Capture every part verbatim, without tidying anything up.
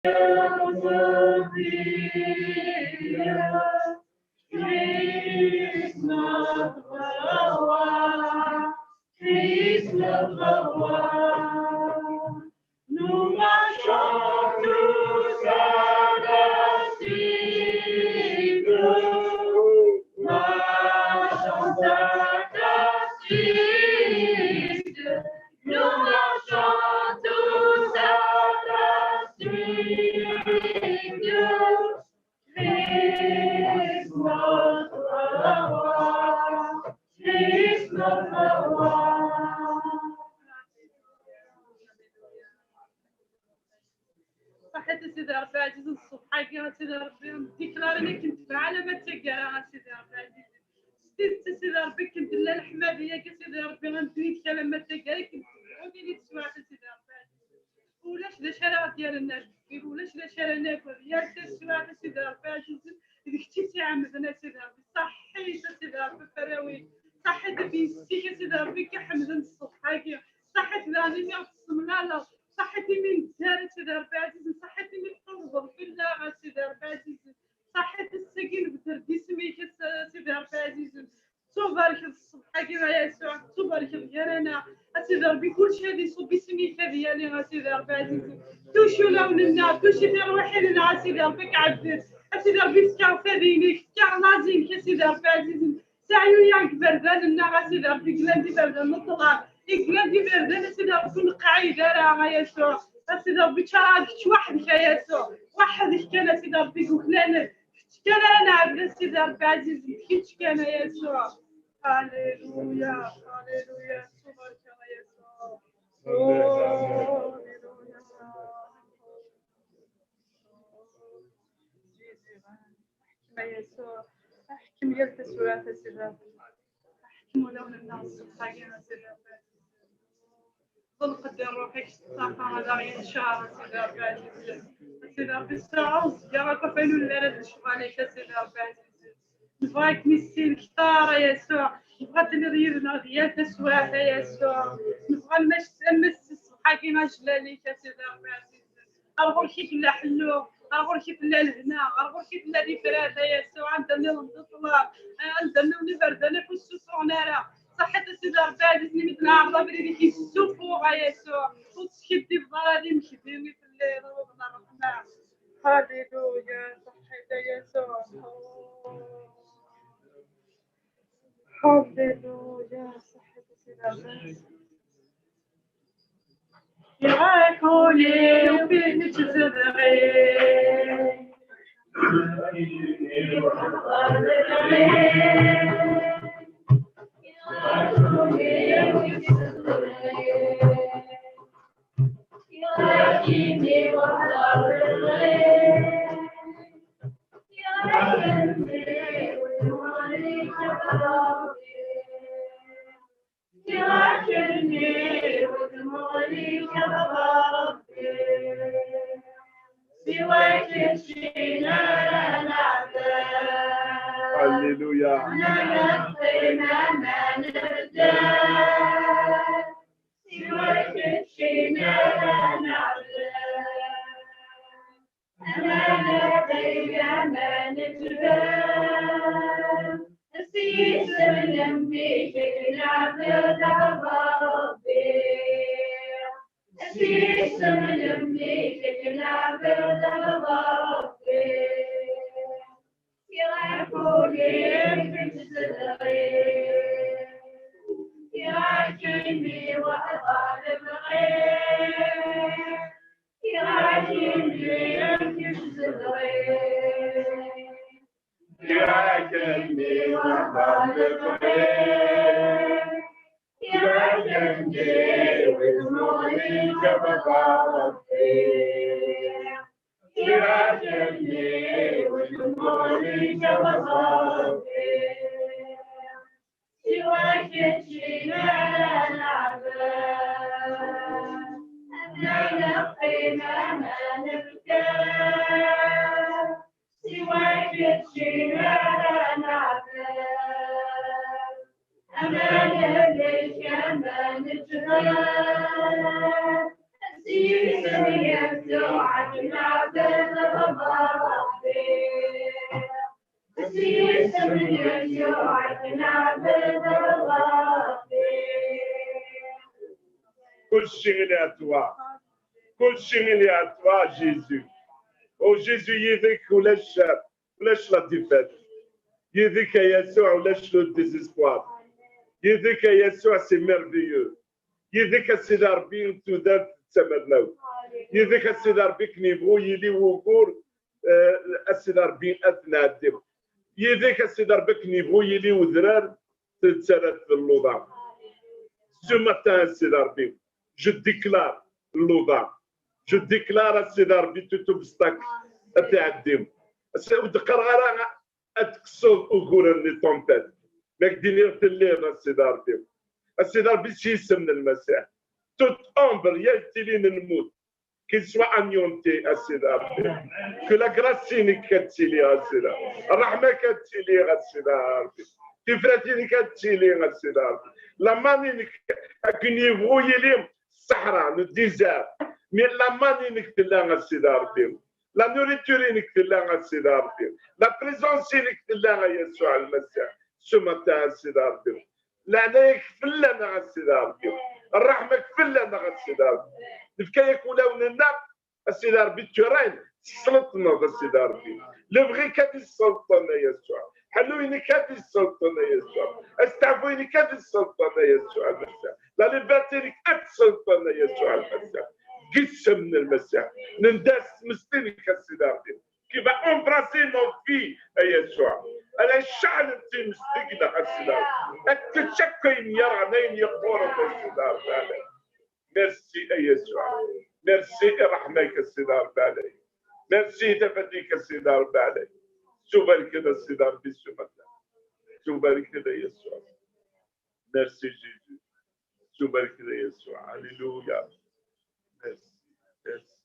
Nous marchons tous à la suite, marchons à la suite, nous marchons tous à la suite. Christ notre roi, Christ notre roi. Ṣaḥit a Sidi Ṛebbi ɛzizen ṣṣbeḥ-agi, a Sidi Ṛebbi, ndiklarni akken tebɛa alamma d taggara, a Sidi Ṛebbi ɛzizen. S tidet, a Sidi Ṛebbi, akken tella leḥmadi-agi, a Sidi Ṛebbi, a ddunit alamma d taggara, akken tebɛu yili teswiɛt, a Sidi Ṛebbi ɛzizen. Ulac d acu ara ɣ-d-yerren ar deffir, ulac d acu ara nagad. Yal taswiɛt, a Sidi Ṛebbi ɛzizen, d kečč i tt-iɛemmden, a Sidi Ṛebbi. Ṣaḥit, a Sidi Ṛebbi, a farawi. Ṣaḥit a bin-sik, a Sidi Ṛebbi, i k-iḥemmden ṣṣbeḥ-agi. Ṣaḥit daɣen imi ɣ-tessemlaleḍ. Ṣaḥit imi nezzar, a Sidi Ṛebbi ɛzizen. Ṣaḥit imi tqewwḍeḍ fell-aɣ, a Sidi Ṛebbi ɛzizen. Ṣaḥit ass-agi nebder-d isem-ik, a Sidi Ṛebbi ɛzizen. Tettubarkeḍ ṣṣbeḥ-agi a Yasuɛ, tettubarkeḍ gar-aneɣ. A Sidi Ṛebbi, kullec ad iṣubb isem-ik ad yali, a Sidi Ṛebbi ɛzizen. Kullec ulawen-nneɣ, kullec i tirwiḥin-nneɣ, a Sidi Ṛebbi, ad k-ɛebden. A Sidi Ṛebbi, fkeɣ tadi-inek, fkeɣ laẓ-inek, a Sidi Ṛebbi ɛzizen. Seɛyuyeɣ deg iberdan-nneɣ, a Sidi Ṛebbi, i yellan d iberdan n ṭṭlam, i yellan d iberdan, a Sidi Ṛebbi, ur neqɛid ara, a Yasuɛ. A Sidi Ṛebbi, ččareɣ kečč weḥd-k, a Yasuɛ. Weḥd-k kan, a Sidi Ṛebbi, i yuklalen. Kečč kan ara neɛbed, a Sidi Ṛebbi ɛzizen, kečč kan, a Yasuɛ. Aleluya, aleluya, tettubarkeḍ, a Yasuɛ. Aleluya. Ḥkem a Yasuɛ, ḥkem yal taswiɛt, a Sidi Ṛebbi. Ḥkem ulawen-nneɣ ṣṣbeḥ-agi, a Sidi Ṛebbi. Ḍelq-d ṛṛuḥ-ik s ṭṭaqa, ad aɣ-yenceṛ, a Sidi Ṛebbi ɛzizen. A Sidi Ṛebbi, ssaɛa ur zgiɣ akk ɣef ayen ur nelli ara d lecɣal-ik, a Sidi Ṛebbi ɛzizen. Nebɣa ad k-nissin kteṛ, a Yasuɛ. Nebɣa ad tiliḍ yid-neɣ di yal taswiɛt, a Yasuɛ. Nebɣa alma s, alma s ṣṣbeḥ-agi ajlal-ik, a Sidi Ṛebbi ɛzizen. Ar ɣur-k i tella ḥellu, ar ɣur-k i tella lehna, ar ɣur-k i tella tifrat, a Yasuɛ, anda nniḍen d ṭṭlam, anda nniḍen iberdan akk ur ssufuɣen ara. Ṣaḥit a Sidi Ṛebbi ɛzizen, imi d-neɛreḍ abrid-ik yessufuɣ, a Yasuɛ, ur teskiddibeḍ ara d imekdi i telliḍ, a baba n ṛṛeḥma. Halleluya, ṣaḥit a Yasuɛ. Halleluya, ṣaḥit a Sidi Ṛebbi. Yak ul-iw fik-k zedɣen. Alleluia. Aman iḍ ay aman n ttbab, s yisem n mmi-k ad k-neɛbed a Ṛebbi. S yisem n mmi-k ad k-neɛbed a Ṛebbi. Yak ul-iw fik-k zedɣen. Yak imi weḥdeɣ lebɣi. Yak imi fik-k zedɣen. Yak imi weḥdeɣ lebɣi. Yak imi wid muɣli-k a Baba Ṛebbi. Yak imi wid muɣli-k a Baba Ṛebbi. Siwa kečč i nara neɛbed, ama neqqim ama nebder. Siwa kečč i nara neɛbed, ama nehlek ama neǧhed. S yisem n Yasuɛ ad neɛbed. Kulci il est à toi. Kulci il est à toi, Jésus. Oh Jésus, yid-k ulac, ulac la défaite. Yid-k a Yasuɛ ulac le désespoir. Yid-k a Yasuɛ, c'est merveilleux. Yid-k a Sidi Ṛebbi tudert d tamernawt. Yid-k a Sidi Ṛebbi akken yebɣu yili wugur, eh, a Sidi Ṛebbi ad t-nɛeddi. Yid-k a Sidi Ṛebbi akken yebɣu yili udrar, tettarra-t d luḍa. Ce matin a Sidi Ṛebbi, je déclare luḍa. Je déclare a Sidi Ṛebbi tout obstacle ad t-iɛeddi. Ur d-qqareɣ ara ad tekkseḍ uguren n tempête. Ma k-d-iniɣ telliḍ a Sidi Ṛebbi. A Sidi Ṛebbi s yisem n Lmasiḥ. Toute ombre, yal tili n lmut, qu'il soit anéanti a Sidi Ṛebbi. Que la grâce-inek ad tili a Sidi Ṛebbi. Ṛṛeḥma-k ad tili a Sidi Ṛebbi. Tifrat-inek ad tili a Sidi Ṛebbi. Laman-inek akken yebɣu yili ṣṣeḥra, le désert. Mais laman-inek tella a Sidi Ṛebbi. La nourriture-inek tella a Sidi Ṛebbi. La présence-inek tella a Yasuɛ Lmasiḥ. Ce matin a Sidi Ṛebbi. Leɛnaya-k fell-aneɣ a Sidi Ṛebbi. Ṛṛeḥma-k fell-aneɣ a Sidi Ṛebbi. Nefka-yak ulawen-nneɣ a Sidi Ṛebbi, tu règnes, tesselṭneḍ a Sidi Ṛebbi. Lebɣi-k ad isselṭen a Yasuɛ. Ḥellu-inek ad isselṭen a Yasuɛ. Asteɛfu-inek ad isselṭen a Yasuɛ Lmasiḥ. La liberté-inek ad tesselṭen a Yasuɛ Lmasiḥ. Deg isem n Lmasiḥ. Nenda s tmest-inek a Sidi Ṛebbi. Qui va embrasser nos vies a Yasuɛ. Ad iceɛl d timest deg-neɣ a Sidi Ṛebbi. Ad tečč akk ayen yerɣen, ayen yeqquren a Sidi Ṛebbi. Merci a Yasuɛ. Merci i ṛṛeḥma-k a Sidi Ṛebbi ɛlay. Merci i tafat-ik a Sidi Ṛebbi ɛlay. Tubarkeḍ a Sidi Ṛebbi s umata. Tubarkeḍ a Yasuɛ. Merci Jésus. Tubarkeḍ a Yasuɛ. Alléluia. Merci. Merci.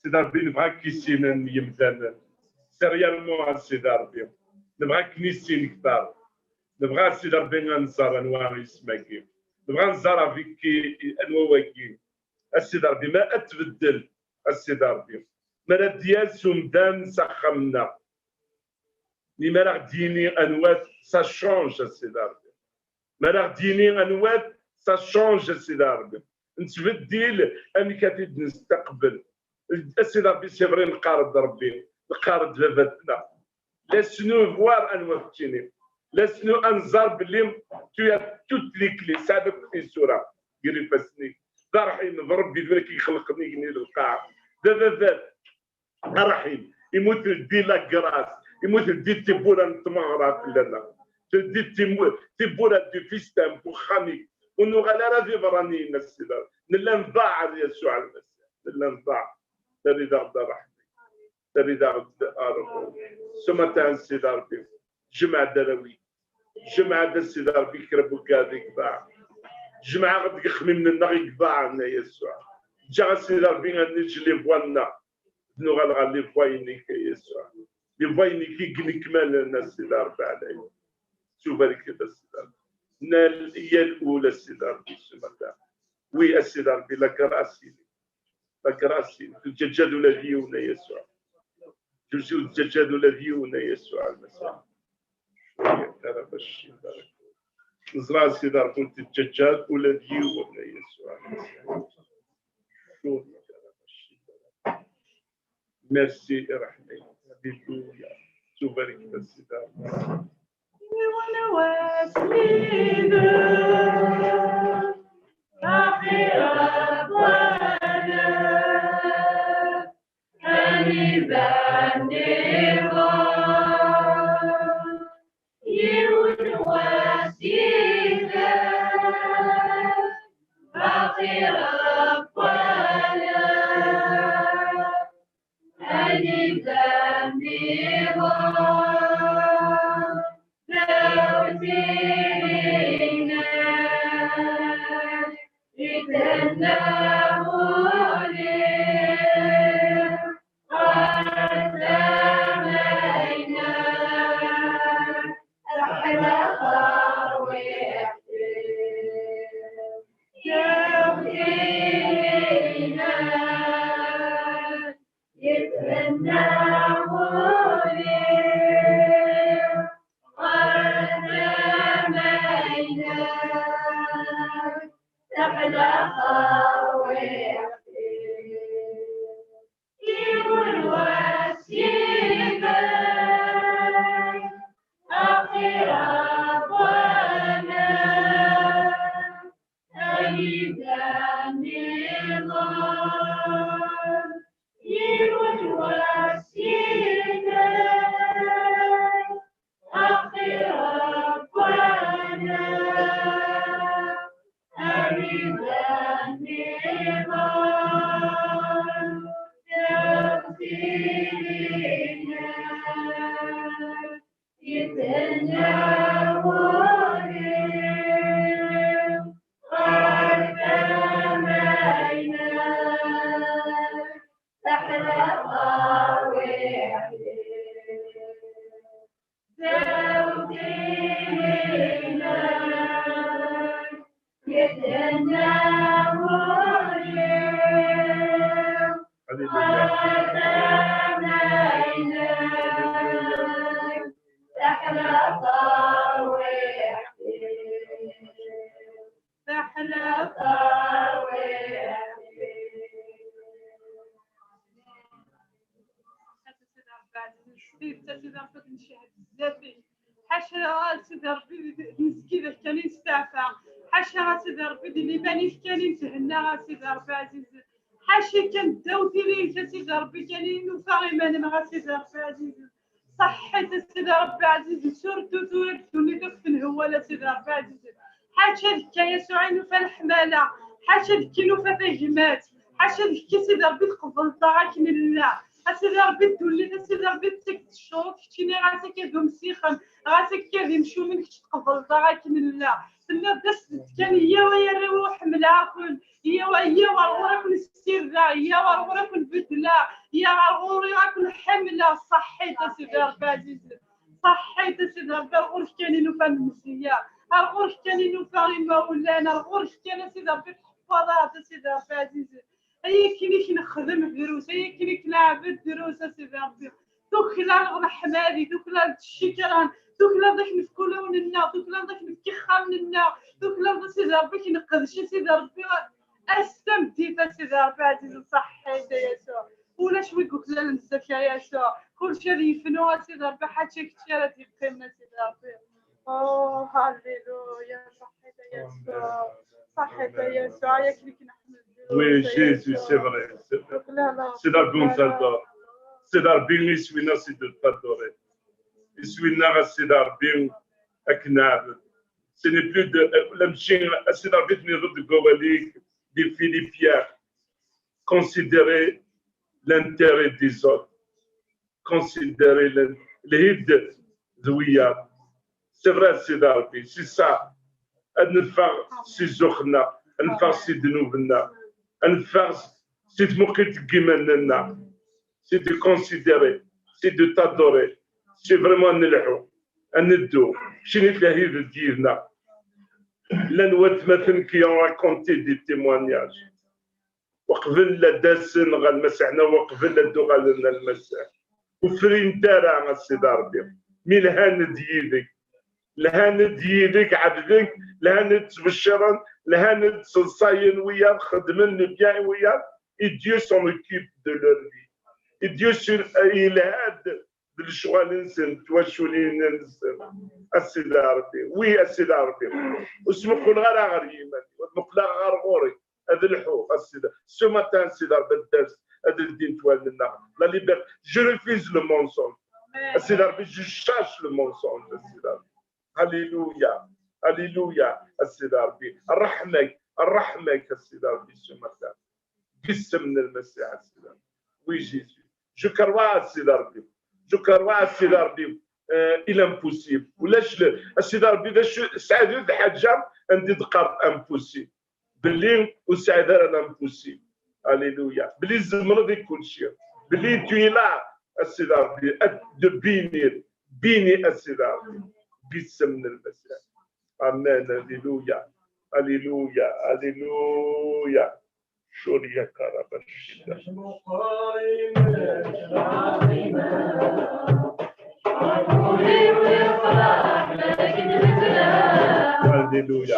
Sidi Ṛebbi, nebɣa ad k-issinen yemdanen. Sériellement a Sidi Ṛebbi, nebɣa ad k-nissin kter. Nebɣa a Sidi Ṛebbi ad nẓer anwa isem-agi. Nebɣa ad nẓer avec qui, anwa wagi. A Sidi Ṛebbi, ma ad tbeddel, a Sidi Ṛebbi, ma ara d-yas umdan s axxam-nneɣ, mi ara ɣ-d-yini anwa-t, ça change a Sidi Ṛebbi. Ma ara ɣ-d-yini anwa-t, ça change a Sidi Ṛebbi. nettbeddil amek ad t-id-nestaqbel. A Sidi Ṛebbi, c'est vrai, neqqar-d Ṛebbi, neqqar-d baba-tneɣ. Laisse-nous voir anwa keččini. Laisse-nous ad nẓer belli tu as toutes les clés, tesɛiḍ akk tisura gar ifassen-ik. D aṛḥim, d Ṛebbi d win i ixelqen igenni d lqaɛa. D ababat aṛḥim, imu teldi la grâce, imu teldi tiwwura n tmeɣra fell-aneɣ. Teldi timu-, tiwwura du festin n uxxam-ik. Ur nuɣal ara d iberraniyen, a Sidi Ṛebbi. Nella nḍaɛer Yasuɛ Lmasiḥ. Nella nḍaɛer. Terrid-aɣ-d ṛṛeḥma. Terrid-aɣ-d ṛṛeḥma. Ce matin, a Sidi Ṛebbi, jmeɛ-d arraw-ik. Jmeɛ-d, a Sidi Ṛebbi, kra n wigad i iḍaɛen. Jmeɛ-aɣ-d deg yixemmimen-nneɣ i iḍaɛen, a Yasuɛ. Ǧǧ-aɣ, a Sidi Ṛebbi, ad neǧǧ les voies-nneɣ, ad nuɣal ɣer les voies-inek, a Yasuɛ. Les voies-inek i yenekmalen, a Sidi Ṛebbi ɛlay. Tubarek-d, a Sidi Ṛebbi. Nal yal ul, a Sidi Ṛebbi, ce matin. Oui, a Sidi Ṛebbi, la grâce-inek. La grâce-inek. Ur teǧǧaǧ ula d yiwen, a Yasuɛ. Ur teǧǧaǧ ula d yiwen, a Yasuɛ Lmasiḥ. Neẓra, a Sidi Ṛebbi, ur teǧǧaǧ ula d yiwen, a Yasuɛ Lmasiḥ. Merci, iṛḥem-ik. Alléluia. Tubarek-d, a Sidi Ṛebbi. Yiwen wass yid-m, axir ɣef wala, anida nniḍen. Yiwen wass yid-m, axir ɣef wala, anida nniḍen. Dawt ininek ithenna wul-iw, ɣer tama-inek teḥla terwiḥt-iw. Dawt ininek ithenna wul-iw, ɣer tama-inek teḥla terwiḥt-iw. Yiwen wass yid-k, axir ɣef wala, anida nniḍen. Yiwen wass yid-k, axir ɣef wala, anida nniḍen. Dawt ininek ithenna wul-iw, ɣer tama-inek teḥla terwiḥt-iw. Dawt ininek ithenna wul-iw, ɣer tama-inek teḥla terwiḥt-iw. Teḥla terwiḥt-iw. Ḥaca a Sidi Ṛebbi ɛziz, s tidet a Sidi Ṛebbi ad ncehhed zdat-k. Ḥaca a Sidi Ṛebbi d, d, d nezki d-ak kan i nesteɛfa. Ḥaca a Sidi Ṛebbi d liman-ik kan i nethenna a Sidi Ṛebbi ɛziz. Ḥaca kan ddaw tili-k a Sidi Ṛebbi kan i nufa iman-nneɣ a Sidi Ṛebbi ɛziz. Ṣaḥḥit a Sidi Ṛebbi ɛziz, surtout tura deg ddunit akk tenhewwal a Sidi Ṛebbi ɛziz. Ḥaca deg-k a Yasuɛ i nufa leḥmala, ḥaca deg-k i nufa tagmat, ḥaca deg-k a Sidi Ṛebbi tqebleḍ-aɣ akken nella. A Sidi Ṛebbi ddunit a Sidi Ṛebbi tettak-d ccuruṭ, keččini ɣas akka d umsixem, ɣas akka d imcumen, kečč tqebleḍ-aɣ akken nella. Tenniḍ-d a Sidi kan, yyaw ay arraw-iw ḥemmleɣ-aken, yyaw, yyaw ar ɣur-aken ssirdeɣ, yyaw ar ɣur-aken beddleɣ, yyaw ar ɣur-aken ḥemmleɣ. Ṣaḥḥit a Sidi Ṛebbi ɛziz. Ṣaḥḥit a Sidi Ṛebbi, ar ɣur-k kan i nufa lemzeyya, ar ɣur-k kan i nufa imawlan, ar ɣur-k kan a Sidi Ṛebbi tḥeffaḍ-aɣ-d a Sidi Ṛebbi ɛzizen. Ay akken i k-nexdem drus, ay akken i k-neɛbed drus a Sidi Ṛebbi. Tuklaleḍ leḥmadi, tuklaleḍ ccikran, tuklaleḍ ad k-nefk ulawen-nneɣ, tuklaleḍ ad k-nefk ixxamen-nneɣ, tuklaleḍ a Sidi Ṛebbi ad k-neqdec a Sidi Ṛebbi ass a Sidi Ṛebbi ɛzizen, ṣaḥḥit a Yasuɛ. Ulac wi yuklalen zdat-k a Yasuɛ. Kulci ad yefnu a Sidi Ṛebbi, ḥaca kečč ara d-yeqqimen a Sidi Ṛebbi. Oh, halleluya, ṣaḥḥit a Yasuɛ. Ṣaḥḥit a Yasuɛ, ay akken i k-nḥemmel. Oui, Jésus, c'est vrai. C'est vrai. C'est la bonne adore. C'est la bénédiction, c'est de t'adorer. Iswi-nneɣ a Sidi Ṛebbi, ad k-neɛbed. Ce n'est plus de, euh, la machine, a Sidi Ṛebbi, tenniḍ-d deg wawal-ik, des Philippiens, considérer l'intérêt des autres, considérer le, lhid d wiyaḍ. C'est vrai, a Sidi Ṛebbi, c'est ça. Ad neffeɣ si zzux-nneɣ, ad neffeɣ si ddnub-nneɣ, ad neffeɣ si tmuqqilt n yiman-nneɣ. C'est de considérer, c'est de t'adorer, c'est vraiment ad nelḥu, ad neddu, keččini tlahid d yid-neɣ. Llan watmaten qui ont raconté des témoignages. Uqbel ad d-asen ɣer Lmasiḥ, neɣ uqbel ad d-uɣalen ɣer Lmasiḥ. Ur frint ara a Sidi Ṛebbi. Mi lhan-d yid-k. Lhan-d yid-k, ɛebden-k, lhan-d ttbecciren, lhan-d sseḍsayen wiyaḍ, xeddmen le bien i wiyaḍ. Et Dieu s'en occupe de leur vie. Et Dieu sur, yelha-d d lecɣal-nsen, d twaculin-nsen. A Sidi Ṛebbi. Oui, a Sidi Ṛebbi. Ur smuquleɣ ara ɣer yiman-iw, ad muqleɣ ɣer ɣur-i. Ad lḥuɣ, a Sidi. Ce matin, a Sidi Ṛebbi, ad d-tas, ad ldint wallen-nneɣ. La liberté. Je refuse le mensonge. A Sidi Ṛebbi, je chasse le mensonge, a Sidi Ṛebbi. Alléluia. Alléluia, a Sidi Ṛebbi. Ṛṛeḥma-k, ṛṛeḥma-k, a Sidi Ṛebbi, ce matin. Bisem n Lmasiḥ, a Sidi Ṛebbi. Oui, Jésus. Je crois, a Sidi Ṛebbi. Je crois, a Sidi Ṛebbi. Euh, il est impossible. Ulac le, a Sidi Ṛebbi, d acu, sɛiɣ d lḥaǧa anda i d-qqar impossible. Belli ur sɛiɣ ara l'impossible. Alléluia. Belli tzemreḍ i kulci. Belli tu es là, a Sidi Ṛebbi, ad de bénir. Béni, a Sidi Ṛebbi. Bisem n Lmasiḥ. Amen. Alléluia. Alléluia. Alléluia. Shuriya karabashida. Alléluia.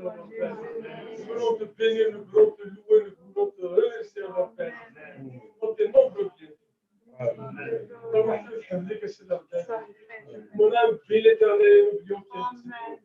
Nous voulons te bénir, nous voulons te louer, nous voulons te remercier, mon Père, pour tes nombreux bienfaits. Amen. Amen. Mon âme prie l'Éternel et n'oublions pas. Amen.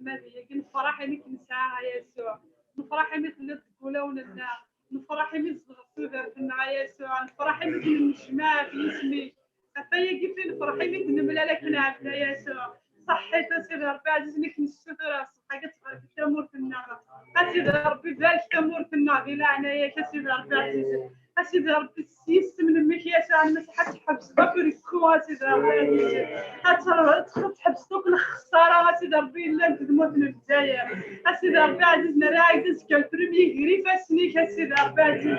Nefreḥ imi k-nesɛa, a Yasuɛ. Nefreḥ imi telliḍ deg wulawen-nneɣ. Nefreḥ imi tzedɣeḍ tudert-nneɣ, a Yasuɛ. Nefreḥ imi k-nennejmaɛ ɣef yisem-ik. Ɣef wayagi kan nefreḥ imi d-nemlal akken ɛebd, a Yasuɛ. Ṣaḥḥit a Sidi Ṛebbi ɛzizen, i k-nessutur ṣṣeḥḥa-k ad tbarek tamurt-nneɣ. A Sidi Ṛebbi, barek tamurt-nneɣ di leɛnaya-k, a Sidi Ṛebbi ɛzizen. A Sidi Ṛebbi, s yisem n mmi-k Yasuɛ Lmasiḥ, ad tḥebseḍ akk rekku, a Sidi Ṛebbi ɛzizen. Ad ter-, ad tḥebseḍ akk lexṣara, a Sidi Ṛebbi, yellan deg tmurt n Lezzayer. A Sidi Ṛebbi ɛzizen, rriɣ-ak-d azekka lpremye gar ifassen-ik, a Sidi Ṛebbi ɛzizen.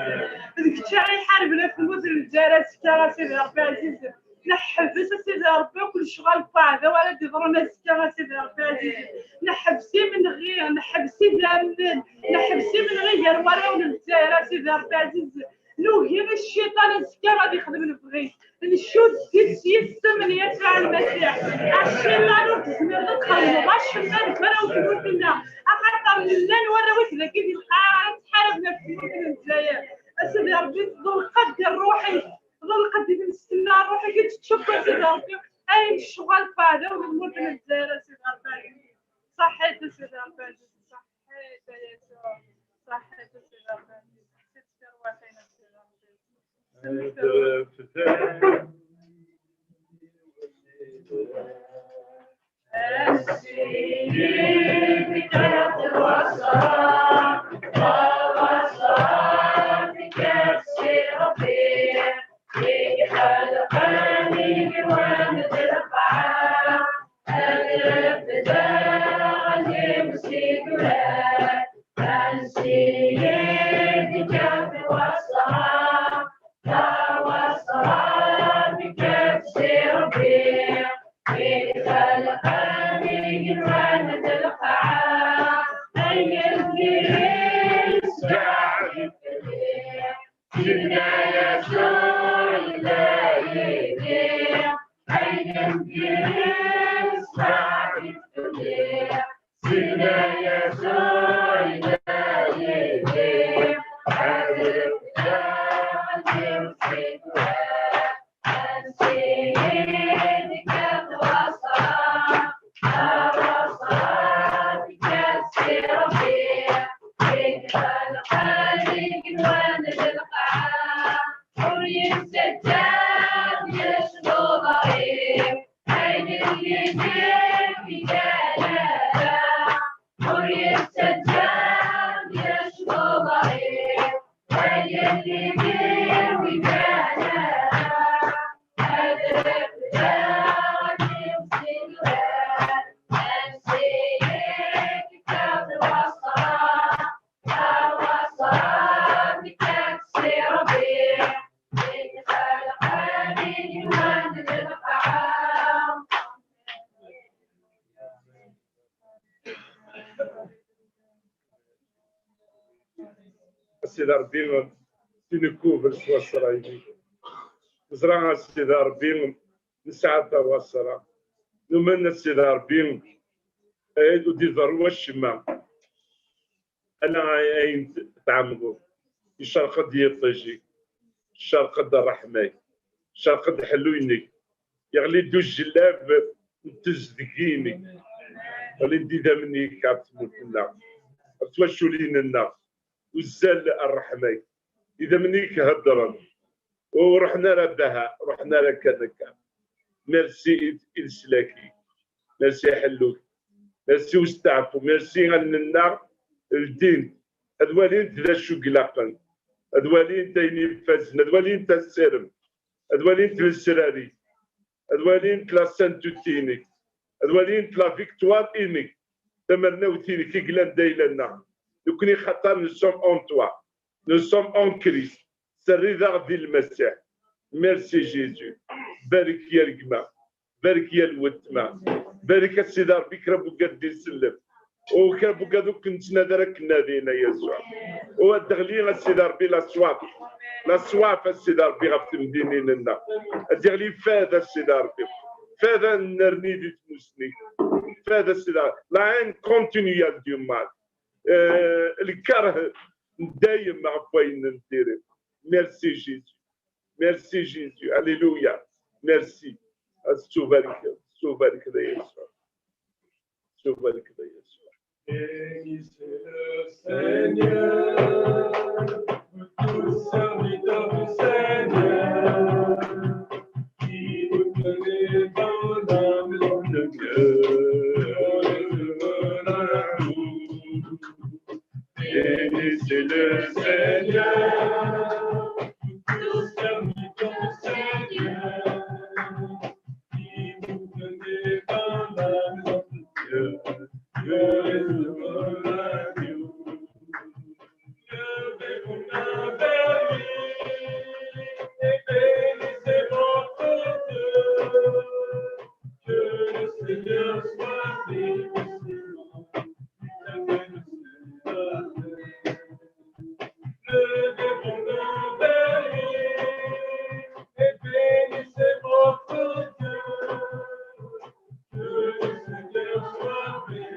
D kečč ara iḥarben ɣef tmurt n Lezzayer azekka, a Sidi Ṛebbi ɛzizen. Neḥbes a Sidi Ṛebbi akk lecɣal n uɛdaw ara d-iḍrun azekka a Sidi Ṛebbi ɛzizen. Neḥbes imenɣi, neḥbes idammen, neḥbes imenɣi gar warraw n Lezzayer a Sidi Ṛebbi ɛzizen. Nugi i cciṭan azekka ad ixdem lebɣi. Ncudd-it s yisem n Yasuɛ Lmasiḥ. A cciṭan ur tezmireḍ ad txedmeḍ acemma deg warraw n tmurt-nneɣ. Axaṭer llan warraw-ik dagi di lqaɛa ara ttḥaraben ɣef tmurt n Lezzayer. A Sidi Ṛebbi, tḍelqeḍ di ṛṛuḥ-ik. Ḍelqeḍ di tmesla, ṛṛuḥ-ik ad teččeḍ a Sidi Ṛebbi. Ayen ccɣel n uɛdaw di tmurt n Lezzayer a Sidi Ṛebbi. Ṣaḥḥit a Sidi Ṛebbi ɛzizen, ṣaḥḥit a Yasuɛ, ṣaḥḥit a Sidi Ṛebbi ɛzizen, ḥsibt tirwaḥin a Sidi Ṛebbi. A Sidi Ṛebbi, tinekkubel s wasra-inek. Neẓra a Sidi Ṛebbi, nesɛa tawaṣra. Numen a Sidi Ṛebbi, eh, ur d-iḍerru wacemma. Ala ayen tɛemmdeḍ. Icerq-d yiṭij-ik, icerq-d ṛṛeḥma-k, icerq-d ḥellu-inek, yeɣli-d ujellab n tezdegin-ik, ɣlin-d idammen-ik ɣef tmurt-nneɣ, ɣef twaculin-nneɣ, uzzal ṛṛeḥma-k, idammen-ik heddren, ur ruḥen ara baha, ruḥen ara kan akka. Merci i, i leslak-ik. Merci i ḥellu-k. Merci i usteɛfu. Merci allen-nneɣ ldint. Ad walint d acu i ilaqen. Ad walint ayen ifazen. Ad walint asirem. Ad walint lesrar-ik. Ad walint la sainteté-inek. Ad walint la victoire-inek. Tamernawt-inek i yellan d ayla-nneɣ. Nekni xaṭer nous sommes en toi. Nous sommes en Christ. Terriḍ-aɣ di Lmasiḥ. Merci Jésus. Barek yal gma. Barek yal weltma. Barek a Sidi Ṛebbi kra n wigad d-isellen. U kra n wigad ur k-nettnadi ara, k-nadin a Yasuɛ. U ad d-teɣli a Sidi Ṛebbi la soif. La soif a Sidi Ṛebbi ɣef temdinin-nneɣ. Ad d-yeɣli fad a Sidi Ṛebbi. Fad ad nerni di tmusni. Fad a Sidi Ṛebbi. La haine continuelle du mal. Eh, lkerh n dayem ɣef wayen n diri. Merci Jésus. Merci Jésus. Alléluia. Merci. Ad tettubarkeḍ. Tettubarkeḍ a Yasuɛ. Yasuɛ, barek la Yasuɛ. Bénissez le Seigneur, vous tous serviteurs du Seigneur, qui vous tenez dans la maison de Dieu. Bénissez le Seigneur, vous tous serviteurs du Seigneur, qui vous tenez dans la maison de Dieu. Dieu est heureux. Levez vos mains vers lui et bénissez votre Dieu. Que le Seigneur soit béni. Levez vos mains vers lui et bénissez votre Dieu. Que le Seigneur soit béni.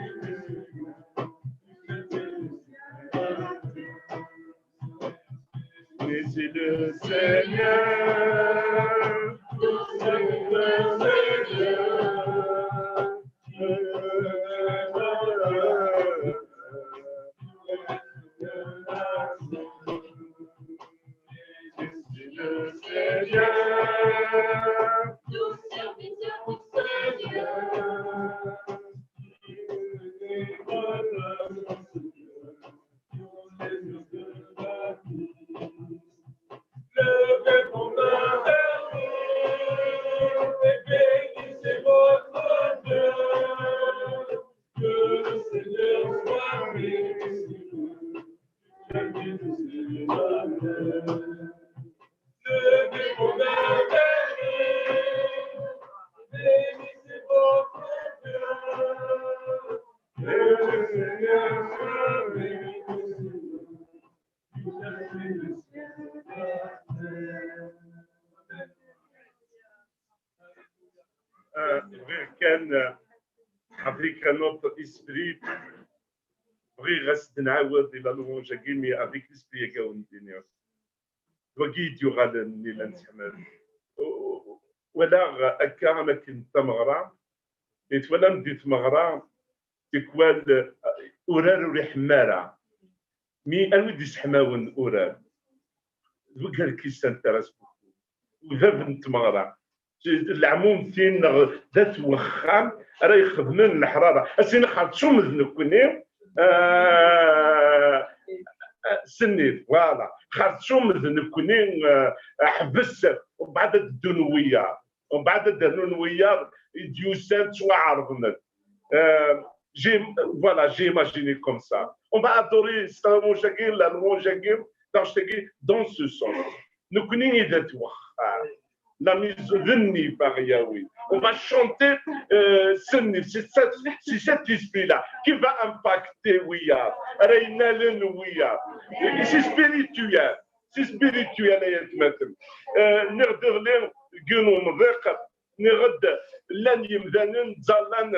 Bénissez le Seigneur. Euh, bɣiɣ kan, euh, avec un autre esprit, bɣiɣ ad s-d-nɛawed di la louange-agi, mais avec l'esprit-agi awen-d-iniɣ. D wagi i d-yuɣalen nella nettḥemmid. Walaɣ akka am akken tameɣra, i twalam di tmeɣra, tikwal, eh, urar ur iḥemma ara. Mi anwa i d-isseḥmawen urar? D wigad qui s'intéresse beaucoup. Udab n tmeɣra. Leɛmumtin neɣ d at wexxam ara ixedmen leḥrara. Asin xerṣum d nekkni, ah, ah, sennif, voilà. Xerṣum d nekkni, ah, ḥbes, mbeɛd ad ddun wiyaḍ. Mbeɛd ad d-rnun wiyaḍ i d-yusan ttwaɛerḍen. Euh, j'ai, voilà, j'ai imaginé comme ça. On va adorer cette louange-agi, la louange-agi, dans ce sens. Nekkni i d at wexxam. La maison de Nif, par Yahweh. On va chanter, euh, ce Nif, c'est cet, c'est cet esprit-là qui va impacter wiyaḍ, ara yenalen wiyaḍ. C'est spirituel. C'est spirituel, ay atmaten. Euh, nniɣ-d iḍelli deg yiwen umḍiq, nniɣ-d llan yimdanen ttẓallan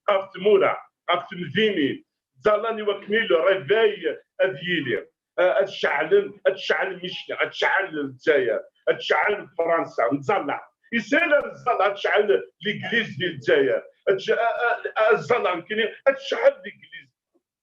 ɣef tmura, ɣef temdinin, ttẓallan i wakken i le réveil ad yili. Eh, ad ceɛlen, ad tceɛl Micli, ad tceɛl Lezzayer, ad tceɛl Fransa, nettẓalla. Yeshel ad nettẓalla, ad tceɛl l'église di Lezzayer, ad tce-, a, a, a, ẓẓalla nekkini, ad tceɛl l'église.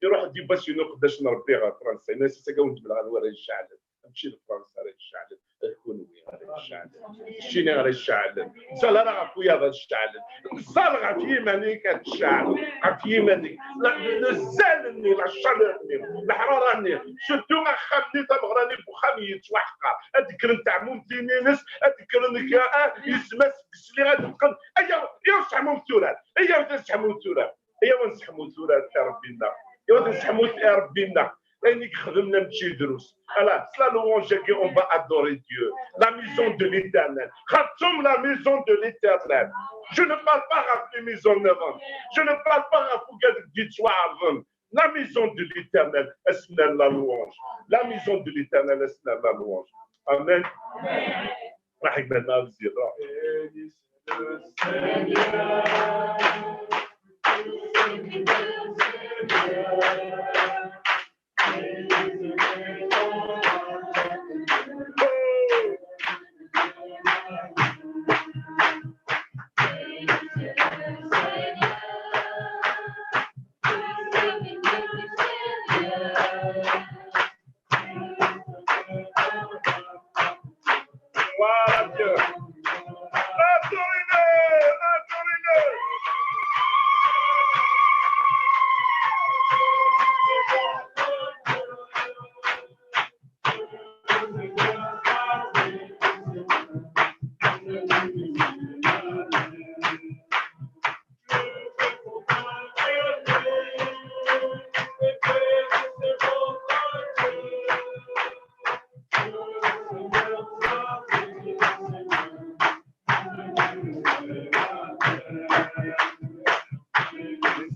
Iruḥ-d yiwwas-inu uqeddac n Rebbi ɣer Fransa, yenna-as, ass-agi ad wen-d-mleɣ anwa ara iceɛlen. Mačči d Fransa ara iceɛlen, d kunwi ara iceɛlen. Keččini ara iceɛlen. Ẓẓal ara ɣef wiyaḍ ad ceɛlen. Ẓẓal ɣef yiman-ik ad tceɛl. Ɣef yiman-ik. La, le zèle-nni, la chaleur-nni, leḥrara-nni. Surtout axxam-nni, tameɣra-nni n uxxam yettwaḥqer. Ad d-kkren teɛmumtin-ines, ad d-kkren ka, ah, yesma-s deg sliɣ ad d-qqen. Ayaw, ayaw seḥmum tura. Ayaw seḥmum tura. Ayaw ad nesseḥmu tura i Ṛebbi-nneɣ. Ayaw ad nesseḥmu i Ṛebbi-nneɣ. Ayen i ixedmen mačči drus. Ala, s la louange-agi, on va adorer Dieu. La maison de l'Éternel. Xerṣum la maison de l'Éternel. Je ne parle pas ɣef les maisons nniḍen. Je ne parle pas ɣef wigad i d-yettwaɛerḍen. La maison de l'Éternel, ad s-nerr la louange. La maison de l'Éternel, ad s-nerr la louange. Amen. Amen. Raḥ gma Zira. Voilà, bien. Adorez-le, adorez-le.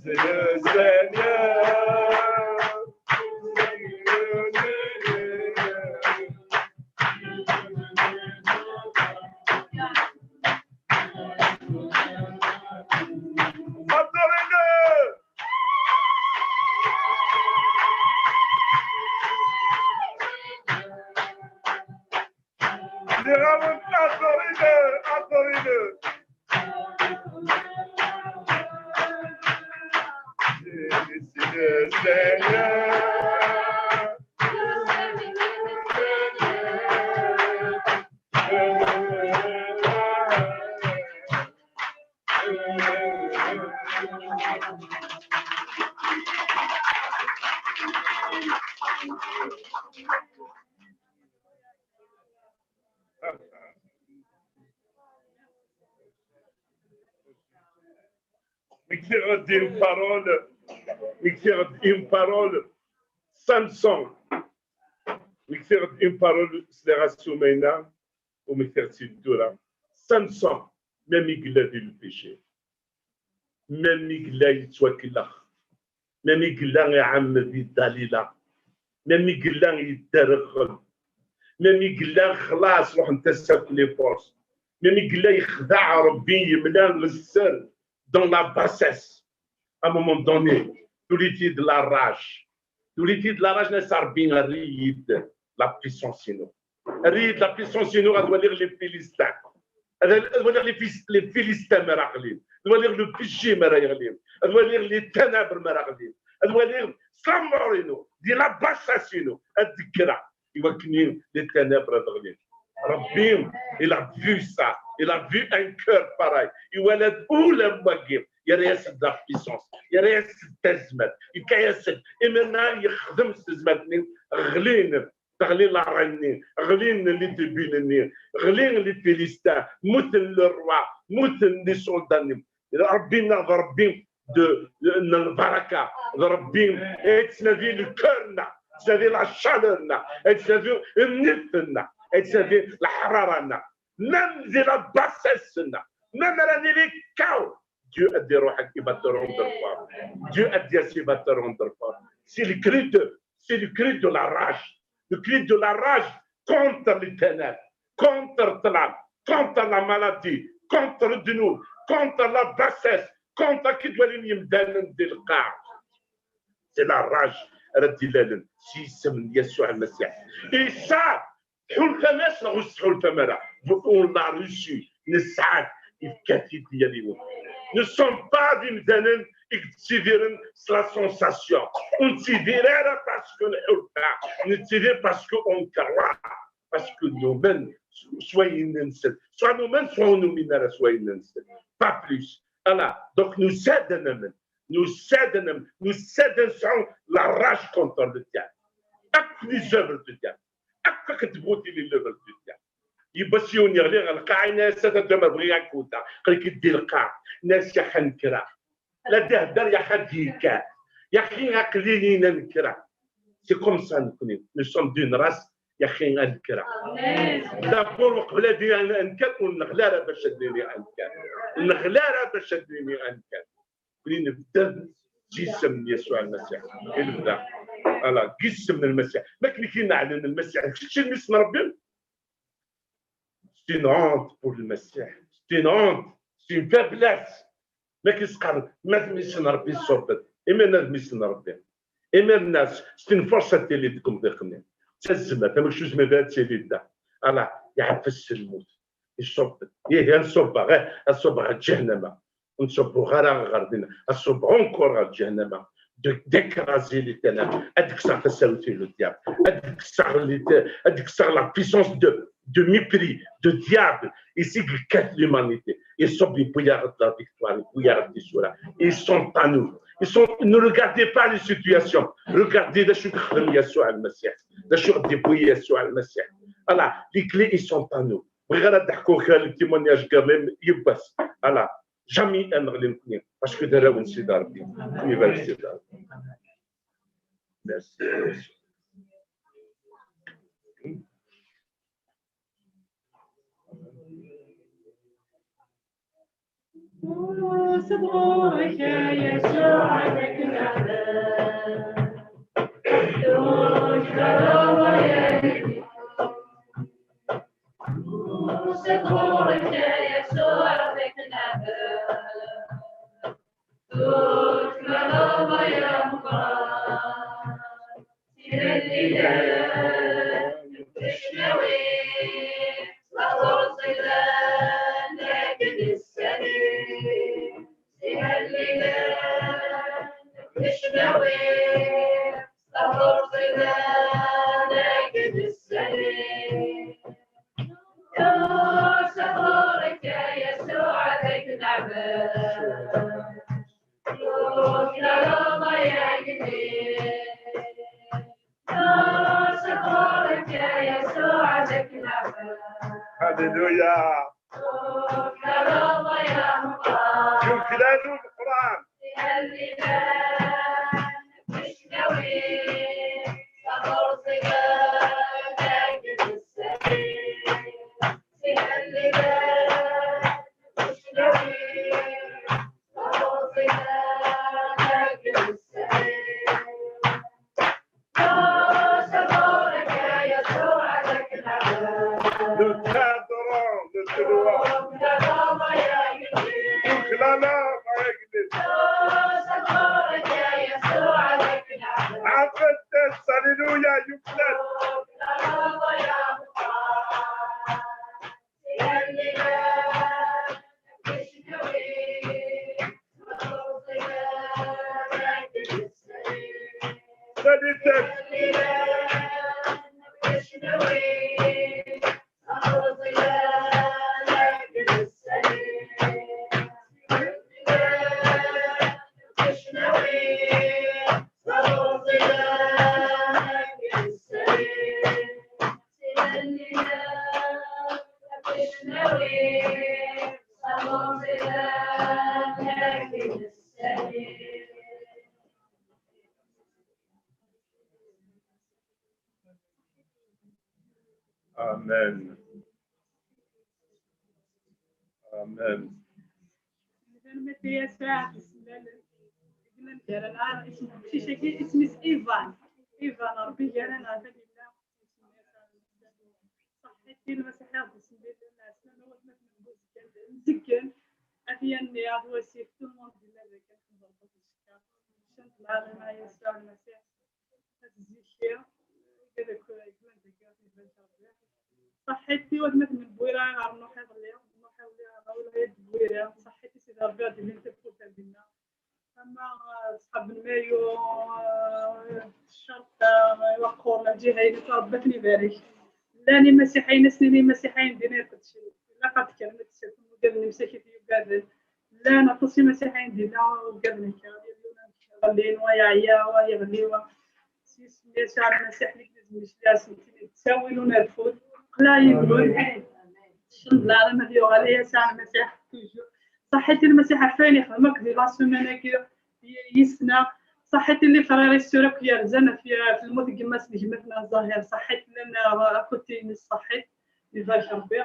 C'est le Seigneur. Adorez-le. Adorez-le, adorez-le. C'est le Seigneur. Écrire une parole, écrire une parole sans sang. Écrire une parole, c'est la race humaine. U mi t-id-tura, sans sang, même i yella di le péché, même i yella yettwakellex, même i yella iɛemmed i Dalila, même i yella yedderɣel, même i yella xlaṣ ruḥent-as akk les forces, même i yella yexdeɛ Rebbi, yemla sser dans la bassesse. À un moment donné, tuli-t-id la rage. Tuli-t-id la rage, nna-as a Rebbi, err-iyi-d la puissance-inu. Err-iyi-d la puissance-inu, ad waliɣ les Philistins. Ad, ad waliɣ les Fis-, les Philistins mi ara ɣlin. Ad waliɣ le péché mi ara yeɣlin. Ad waliɣ les ténèbres mi ara ɣlin. Ad waliɣ s la mort-inu, di la bassesse-inu, ad d-kkreɣ. I wakken les ténèbres ad ɣlin. Rebbi, il a vu ça, il a vu un cœur pareil. Iwala-d ula n wagi, yerra-yas-d la puissance, yerra-yas-d tazmert, yefka-yas-d. Imir-nni yexdem s tezmert-nni, ɣlin, teɣli la reine-nni, ɣlin les tribunes-nni, ɣlin les Philistins, mmuten le roi, mmuten les soldats-nni. Rebbi-nneɣ d Rebbi de, de, n lbaraka, d Rebbi i yettnadi le cœur-nneɣ, yettnadi la chaleur-nneɣ, yettnadi nnif-nneɣ, yettnadi leḥrara-nneɣ. Même di la bassesse-nneɣ, même ara nili kaw, Dieu ad iruḥ, il va te rendre fort. Dieu ad d-yas, il va te rendre fort. C'est le cri de, c'est le cri de la rage. Le cri de la rage contre les ténèbres, contre ṭṭlam, contre la maladie, contre ddnub, contre la bassesse, contre akken i d-walin yemdanen di lqaɛ. C'est la rage ara d-ilalen s yisem n Yasuɛ Lmasiḥ. Isa, tḥulfam-as neɣ ur s-tḥulfam ara? On l'a reçu, nesɛa-t, yefka-t-id i yal yiwen. Ne sommes pas d imdanen i yettidiren s la sensation. Ur nettidir ara parce que nḥulfa, nettidir parce que on croit, parce que numen s, s wayen-nsen. Soit numen, soit ur numin ara s wayen-nsen. Pas plus. Voilà. Donc, nusa-d ad namen. Nusa-d ad namen. Nusa-d ad nesɛu la rage contre le diable. Akk les œuvres du diable. Akk akken tebɣu tili l'œuvre du diable. Yewwa s yiwen yeɣli ɣer lqaɛa, yenna-as: "A tadda, ma bɣiɣ ad k-wteɣ, aql-ik-id di lqaɛa." Nna-as: "Yax ad nekreɣ. La d-ihedder, yax ad d-yekker. Yaxi aql-iyi-n ad nekreɣ." C'est comme ça, nekkni. Nous sommes d'une race, yaxi ad nekreɣ. D'abord, uqbel ad d-nini ad nekker, ur neɣli ara bac ad d-nini ad nekker. Ur neɣli ara bac ad d-nini ad nekker. Nekkni nebda s yisem n Yasuɛ Lmasiḥ. I nebda. Ala, deg yisem n Lmasiḥ. Ma akken i k-ineɛlen Lmasiḥ, kečč d mmi-s n Ṛebbi? C'est une honte pour Lmasiḥ. C'est une honte. C'est une faiblesse. Ma k-isqar, ma d mmi-s n Ṛebbi, ṣṣubet. Imir-nni d mmi-s n Ṛebbi. Imir-nni, c'est une force ad tili deg umḍiq-nni. D tazmert, amek ur tezmir ara ad tili da. Ala, iɛfes s lmut. Iṣubb. Ihi, ad ṣubbeɣ, eh, ad ṣubbeɣ ɣer ǧahennama. Ur nettṣubbu ara ɣer dinna. Ad ṣubbeɣ encore ɣer ǧahennama. De, d'écraser les ténèbres. Ad kkseɣ tasarut-inu n diable. Ad kkseɣ les, ad kkseɣ la puissance de, de mépris, de diable. Ici, il casse l'humanité. Ils sont les bouillards de la victoire, les bouillards du Sura. Ils sont à nous. Ils sont, ne regardez pas les situations. Regardez la chute de Yeshua al-Masih. La chute de Yeshua al-Masih. Voilà, les clés, ils sont à nous. Regardez le témoignage quand même, il passe. Voilà. Jamais un ne parce que de là, on s'est d'arbi. Il va rester d'arbi. Merci. Alléluia. Yuklal Leqran. Nous t'adorons, nous te louons. Nous clamons, Père Église. Alléluia, Youssef. Salut, Amen. Amen. Tanemmirt i Yasuɛ, isemlalen. Gma-m gar-aneɣ, isem uqcic-agi, isem-is Ivan. Ivan, Ṛebbi gar-aneɣ, ad illa. Ṣaḥḥit i Lmasiḥ, iɣ d-isemlalen, ɛeslama i watmaten n Buzeggan, mzeggen. Ad t-yanni, ad wasif, tout le monde yella dagi, ḥmed Ṛebbi, ad icekkeṛ. Cant lɛalam a Yasuɛ Lmasiḥ. Zik, ṣaḥḥit i watmaten n Bwira ɣer Nuḥ iḍelli, Nuḥ iḍelli ɣer Wlaya n Bwira, ṣaḥḥit i Sidi Ṛebbi ad d-ilin tafut ar dinna. Ama, eh, ṣṣḥab n Mayu, eh, ccerṭ, eh, Waqur, lǧiha-ines, Ṛebbi ad ten-ibarek. Llan imasiḥiyen, ass-nni imasiḥiyen din iqeddcen. Ilaq ad d-kkren ad d-sserfun wigad n imsakit yugaden. Llan aṭas imasiḥiyen dinna ugaden akka, yal yiwen amek ɣellin, wa yeɛya, wa yeɣli, wa s yisem Yasuɛ Lmasiḥ, Legliz n Meclias, nekkini d ttawil ur nerfud, qleɛ yiwen. Cend leɛlam ad yuɣal a Yasuɛ Lmasiḥ, toujours. Ṣaḥḥit i Lmasiḥ ɣef wayen ixdem akk di la semaine-agi, yis-neɣ. Ṣaḥḥit i les frères et sœurs akk yerzan ɣef, ɣef lmut n gma-s n gma-tneɣ Zahir, ṣaḥḥit llan, euh, à côté-ines, ṣaḥḥit. Ibarek Ṛebbi.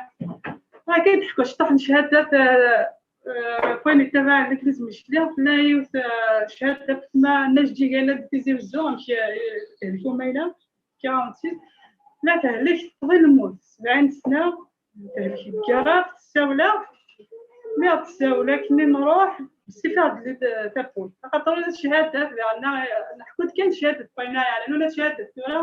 Akka i d-ḥku cṭuḥ n cchadat, eh, eh, ɣef wayen yettabaɛen Legliz Mecli, tella yiwet, eh, cchada n tma Nna Jeǧǧiga, la d Tizi Wezzu, amek, eh, tehlek umayla, quarante-six, la tehlek, teṭṭef lmut, sebɛin sna, tehlek deg yiḍ, tessawel-aɣ, mi ɣ-d-tessawel akken i nruḥ, bessif aɣ-d-telli tawwurt. Axaṭer ula d cchadat, diɣen, eh, neḥku-d kan cchadat n wayen ara yeɛnan, ula d cchadat tura,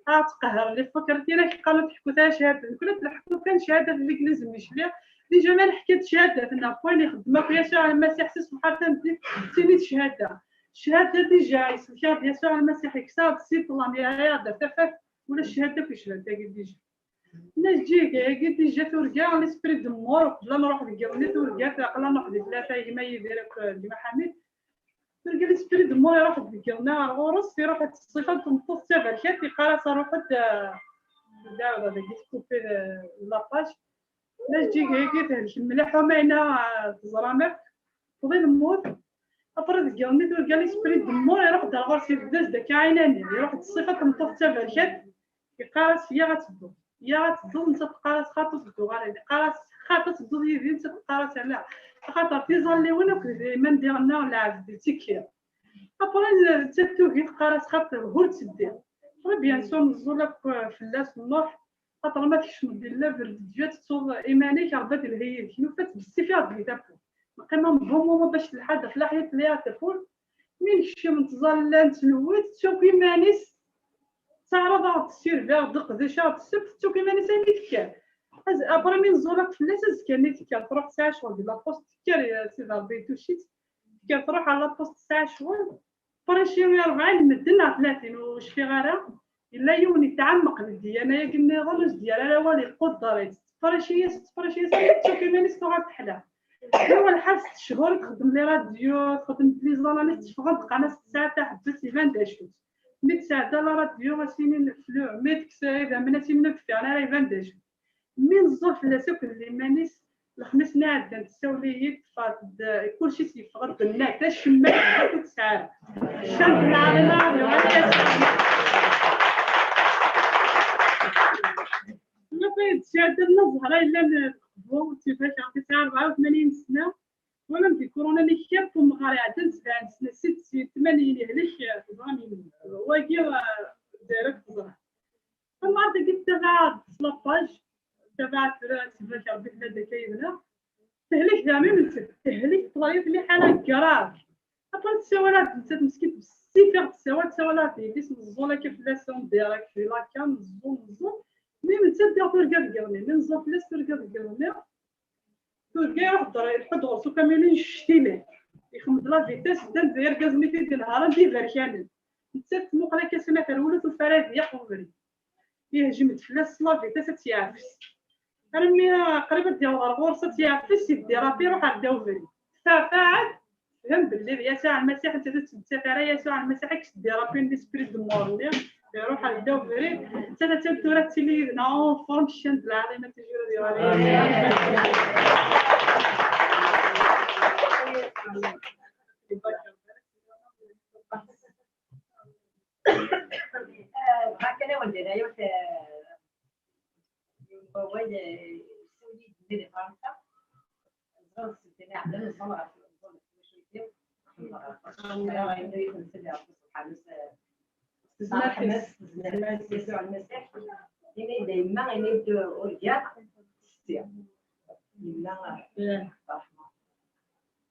ad tqehher les facultés, la qqaren ur teḥku ara cchadat. Nekkni ad neḥku kan cchadat n Legliz Mecli. Déjà ma neḥka-d cchadat-nneɣ n wayen ixeddem akk Yasuɛ Lmasiḥ si ṣṣbeḥ ar tameddit, d tin i d cchada. Cchada déjà, yesselk-aɣ-d Yasuɛ Lmasiḥ, yekkes-aɣ-d si ṭṭlam, yerra-yaɣ-d ar tafat, ulac cchada akk yecban tagi déjà. Nna Jeǧǧiga-agi déjà turga l'esprit de mort, qbel ad nruḥ deg yiḍ-nni turga, aql-aɣ nruḥ di tlata, gma Yidir akked gma Ḥamid. Turga l'esprit de mort iruḥ-d deg yiḍ-nni ɣer ɣur-s, iruḥ-d ṣṣifa n tmeṭṭut d taberkat, yeqqar-as: "Ruḥ-d, eh, d dagi tkupi, eh, la page." Nna Jeǧǧiga-agi tehlek mliḥ, umayna, eh, teẓram akk, tewweḍ i lmut. Après deg yiḍ-nni turga l'esprit de mort iruḥ-d ar ɣur-s, ibedd-as-d akka ɛinani, iruḥ-d ṣṣifa n tmeṭṭut d taberkat, yeqqar-as: "Yyaɣ ad tedduḍ, yyaɣ ad tedduḍ." Nettat teqqar-as: "Xaṭi ur tedduɣ ara." Yeqqar-as: "Xaṭi ad tedduḍ yid-i." Nettat teqqar-as: "Ala, axaṭer tiẓalliwin akked iman diɣen-nneɣ lɛebd ittekki." Après nettat tugi, teqqar-as: "Xaṭi ur tteddi." Après bien sûr neẓẓul akk fell-as, nruḥ. Xaṭer ma tkecmeḍ di llaverdedju ad tettuḍ iman-ik, Ṛebbi ad ilhi yid-k. Nufa-tt bessif iɣ-d di tafult. Neqqim am bon moment bac telḥa-d ɣef laḥyat-nni ɣer tafult. Mi nekcem nettẓalla, nettlewwi, tettu akk iman-is. Tettaɛraḍ ad ɣ-d-tessirbi, ad ɣ-d-teqdec, ad ɣ-d-tesseb, tettu akk iman-is armi tekker. Az-, après mi neẓẓul akk fell-as, azekka-nni tekker, truḥ tesɛa ccɣel di la poste, tekker, eh, Sidi Ṛebbi itucc-itt. Tekker truḥ ɣer la poste tesɛa ccɣel. Après ci rebɛin medden neɣ tlatin, ur cfiɣ ara. Yella yiwen yetɛemmeq di ddiyana-agi nniḍen, ur s-d-yerri ara awal, iqudder-itt. Tesfraci-yas, tesfraci-yas, armi tettu akk iman-is tuɣal teḥla. Yuɣal lḥal setta cchur i txeddem les radios, txeddem les analyses, teffeɣ-d, qqaren-as tesɛa taḥebbest, iban d acu-tt. Mi tesɛedda la radio, a s-inin flou, mi tekkes idammen, a s-inin ur d-ffiɣen ara, iban d acu. Mi neẓẓul fell-as akked liman-is, lexmis-nni iɛeddan tessawel-iyi-d, ṭṭfeɣ-d, kulci s-yeffeɣ-d nnat, acemma ur tesɛi ara. Ccan d lɛali, lɛali, lɛali. Tura d Cahada Nna Zehra yellan deg Qbu, ttibak ɣef tesɛa rebɛa u tmanyin sna. Twalamt di kuruna-nni kra n umɣar iɛeddan sebɛin sna, sittin, tmanyin, yehlek, teẓram, wagi, eh, direct teẓra. Tamɣart-agi tettabaɛ s la page, tettabaɛ tura, tebrak Rebbi tella-d akka yid-neɣ. Tehlek daɣen mi nettet, tehlek ṭṭlayet liḥala grave. Après tessawal-aɣ-d nettat meskint bessif i ɣ-tessawal, tessawal-aɣ-d yelli-s, neẓẓul akka fell-as en direct di la cam, neẓẓul, neẓẓul. Mi nettat diɣ turga deg iḍ-nni, mi neẓẓul fell-as turga deg iḍ-nni. Turga iruḥ-d, ileḥḥu-d ɣur-s ukamyun incecctilen. Ixmed la vitesse, ddan-d irgazen i t-id-inehhṛen d iberkanen. Nettat tmuqel akka s ma terwel, ur tufi ara ad iyax ubrid. Yehjem-d fell-as s la vitesse ad tt-yeɛfes. Armi qrib ad d-yaweḍ ɣer ɣur-s ad tt-yeɛfes, yeddi Ṛebbi iruḥ ɣer ddaw ubrid. Tfeɛfeɛ-d, tefhem belli d Yasuɛ Lmasiḥ, nettat ur tettmettat ara, Yasuɛ Lmasiḥ i yesseddi Ṛebbi l'esprit de mort-nni, iruḥ ɣer ddaw ubrid. Nettat attan tura tettili yid-neɣ en forme, ccan d lɛaḍima, toujours ad yuɣal. Bɣiɣ kan ad wen-d-iniɣ yiwet, eh, wawal, eh, ssuli-d-nni di Fransa. Ẓriɣ sentini ɛeddan, nẓul ɣef, nẓul ɣef twacult-iw. Ɣer wacu i ten-sel Rebbi subḥanu s, s ṛṛeḥma-s, s zzman-is, Yasuɛ Lmasiḥ. Ini-d a yemma, ini-d urgaɣ, setti. Yemma, ṛṛeḥma.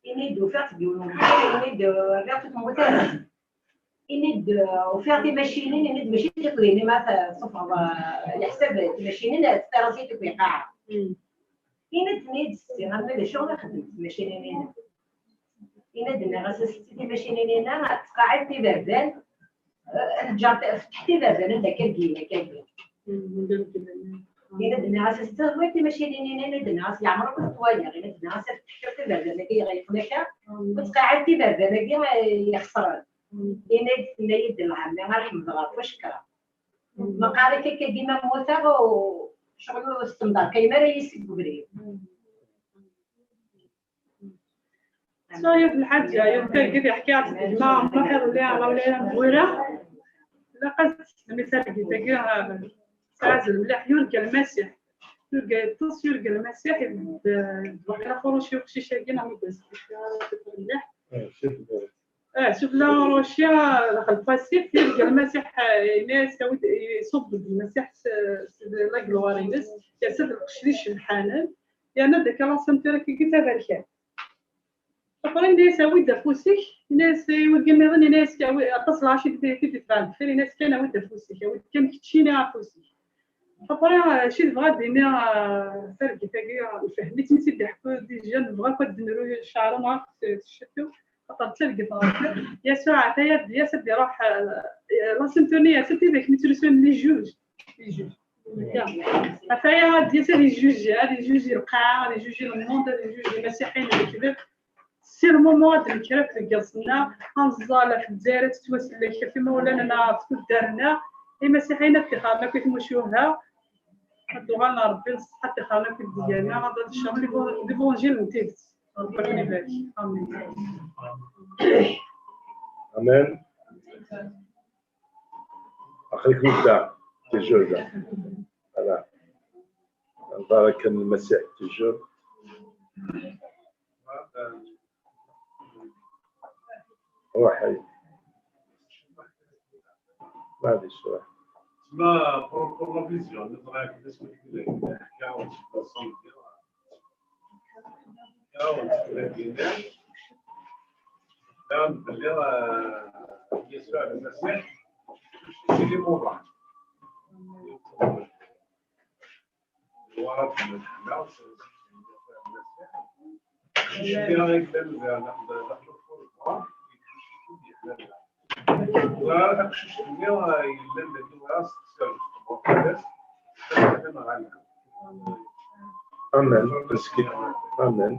Ini-d ufiɣ-tt deg yiwen umkan, ini-d rriɣ-tt ur temmut ara. Ini-d, uh, ufiɣ timacinin, ini-d mačči d tiqdinin ma tessufɣeḍ, uh, leḥsab timacinin, teṭṭiraẓ-it deg lqaɛa. Ini-d, tenna-yi-d setti, arma d acu i xeddment tmacinin-inem? Ini-d, nniɣ-as a setti, timacinin-inna ttqaɛident iberdan, uh, teǧǧa, tfetḥ iberdan anda akka deg yiwen akka deg yiwen. Ini-d, nniɣ-as a setti, anwa timacinin-inna? Ini-d, nniɣ-as, leɛmer akk ur t-waliɣ. Ini-d, nniɣ-as, ad fetḥeɣ iberdan-agi yeɣleqen akka, ur ttqaɛident iberdan-agi, uh, ixesren. Ini-d, tenna-yi-d, lɛemmi ara ḥemdeɣ ɣef wacekra. Meqqar-ik akka dima mmuteɣ, u ccɣel ur s-temḍerkayem ara yis deg ubrid. Ṣṣayet lḥaǧa, yal targit yeḥka-ɣ-tt gma Muḥ iḍelli, ɣer Lawlaya Mezwura. Ilaq ad tessnem i targit-agi, ah, tesɛa azal mliḥ, yurga Lmasiḥ. Yurga yeṭṭes, yurga Lmasiḥ, ibedd, eh, waqila xurruc i uqcic-agi, neɣ mi d-yesqecci ara tafat mliḥ. Ah, cuf la Russia, daxel Pasif, yurga Lmasiḥ, eh, ini-as, awi-d, iṣubb-d Lmasiḥ s, s la gloire-ines, yers-d lqecc d icebḥanen, yerna-d akka la ceinture-agi taberkant. Après, ini-as, awi-d afus-ik, ini-as, i wigi nniḍen, ini-as, awi, aṭas n lɛaci i d-, i d-itebɛen deffir, ini-as kan, awi-d afus-ik, awi-d kan keččini afus-ik. Après, euh, acu i tebɣa ad d-tini, euh, targit-agi, euh, nfehhem-itt mi tt-id-iḥekku déjà, nebɣa akk ad d-nru cceɛra neɣ s, s ccettu, xaṭer d targit ɣer sdat. Yasuɛ ata-ya d-yas ad d-iruḥ, euh, la ceinture-nni yers-d, tidak mi ttlusun les juges. Les juges. Ata ya, ad d-yas ad ijuji, ad ijuji lqaɛa, ad ijuji lmund, ad ijuji imasiḥiyen lekdeb. Si lmumu ad d-nekker akk deg yiḍes-nneɣ, ad nẓall ɣef Lezzayer, ad tettwasellek ɣef imawlan-nneɣ, ɣef tuddar-nneɣ, imasiḥiyen ad ṭṭixren akk i tmucuha, ad d-uɣalen ɣer Rebbi n ṣṣeḥ, ad ṭṭixren akk i deg-nneɣ, ad d-tecrem l'évangile n tidet. Rebbi ad ken-ibarek. Amin. Amen. Aql-ik netta, toujours là. Voilà. Baraka n Lmasiḥ, toujours. Ruḥ, ay. Maɛlic, ruḥ. تسمى بروبور لا فيزيون، نظرة كيفاش كنت نقول لك، نحكي عاود شي بلاصة ندير. عاود شي بلاصة ندير. نعم، بلي، آه، يسوع المسيح، سيدي موضوع. Amen. Meskin. Amen.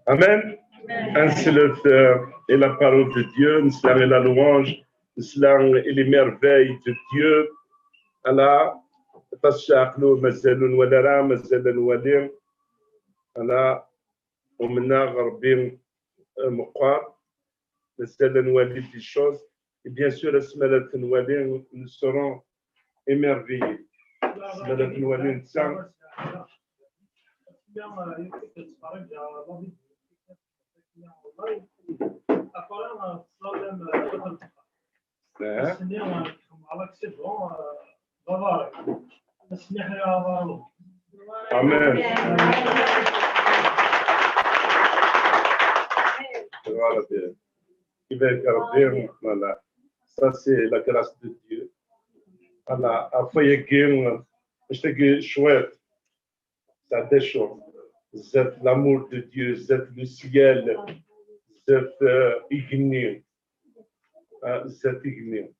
Amen. Ad neslet, euh, i la parole de Dieu, nesla i la louange, nesla i les merveilles de Dieu. Ala, aṭas aqlu mazal ur nwala ara, mazal ad nwali. Ala, umneɣ Rebbi, euh, meqqar, mazal ad nwali des choses. Et bien sûr, asmi ara t-nwali, nous serons émerveillés. Asmi ara t-nwali netta. Eh. Amen. Voilà, bien. Ibarek Rebbi, voilà. Ça, c'est la grâce de Dieu. Voilà, ɣef wayagi, actagi cwiṭ, sɛedda cwiṭ. Zdat l'amour de Dieu, zdat le ciel, zdat, euh, igenni, euh, zdat igenni.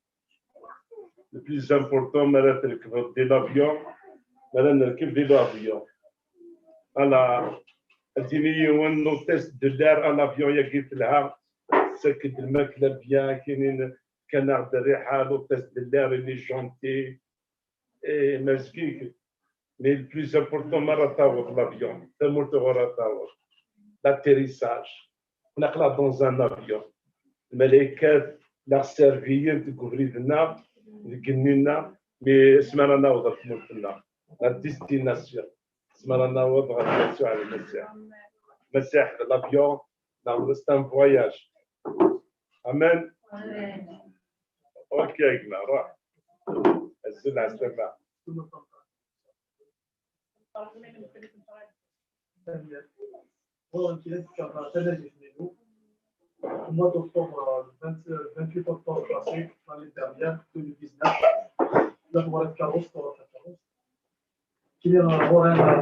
Le plus important, mi ara trekbeḍ di l'avion, mi ara nerkeb di l'avion. Ala, ad d-yini yiwen l'hôtesse de l'air, a l'avion-yagi telha, tessaked lmakla bien, kinin, fkan-aɣ-d rriḥa, l'hôtesse de l'air, elle est gentille, et mazgig. Mais le plus important, mi ara taweḍ l'avion, tamurt ɣur ara taweḍ. L'atterrissage. Naqla dans un avion. Lmalaykat, la ɣ-serviyen deg ubrid-nneɣ, deg igenni-nneɣ, mais asmi ara naweḍ ɣer tmurt-nneɣ. La destination. Asmi ara naweḍ ɣer Yasuɛ Lmasiḥ. Lmasiḥ d l'avion, neɣ c'est un voyage. Amen. Amen. Ok, a gma, ruḥ. Azul, ɛeslama. Ur nekkini ad fkeɣ tanazit-inu. Au mois d'octobre, euh, le vingt, euh, vingt-huit octobre passé, l'année dernière, deux mille dix-neuf, la ɣur-i tkeṛṛust, ɣur-i tkeṛṛust. Kini, euh, ɣur-i, euh,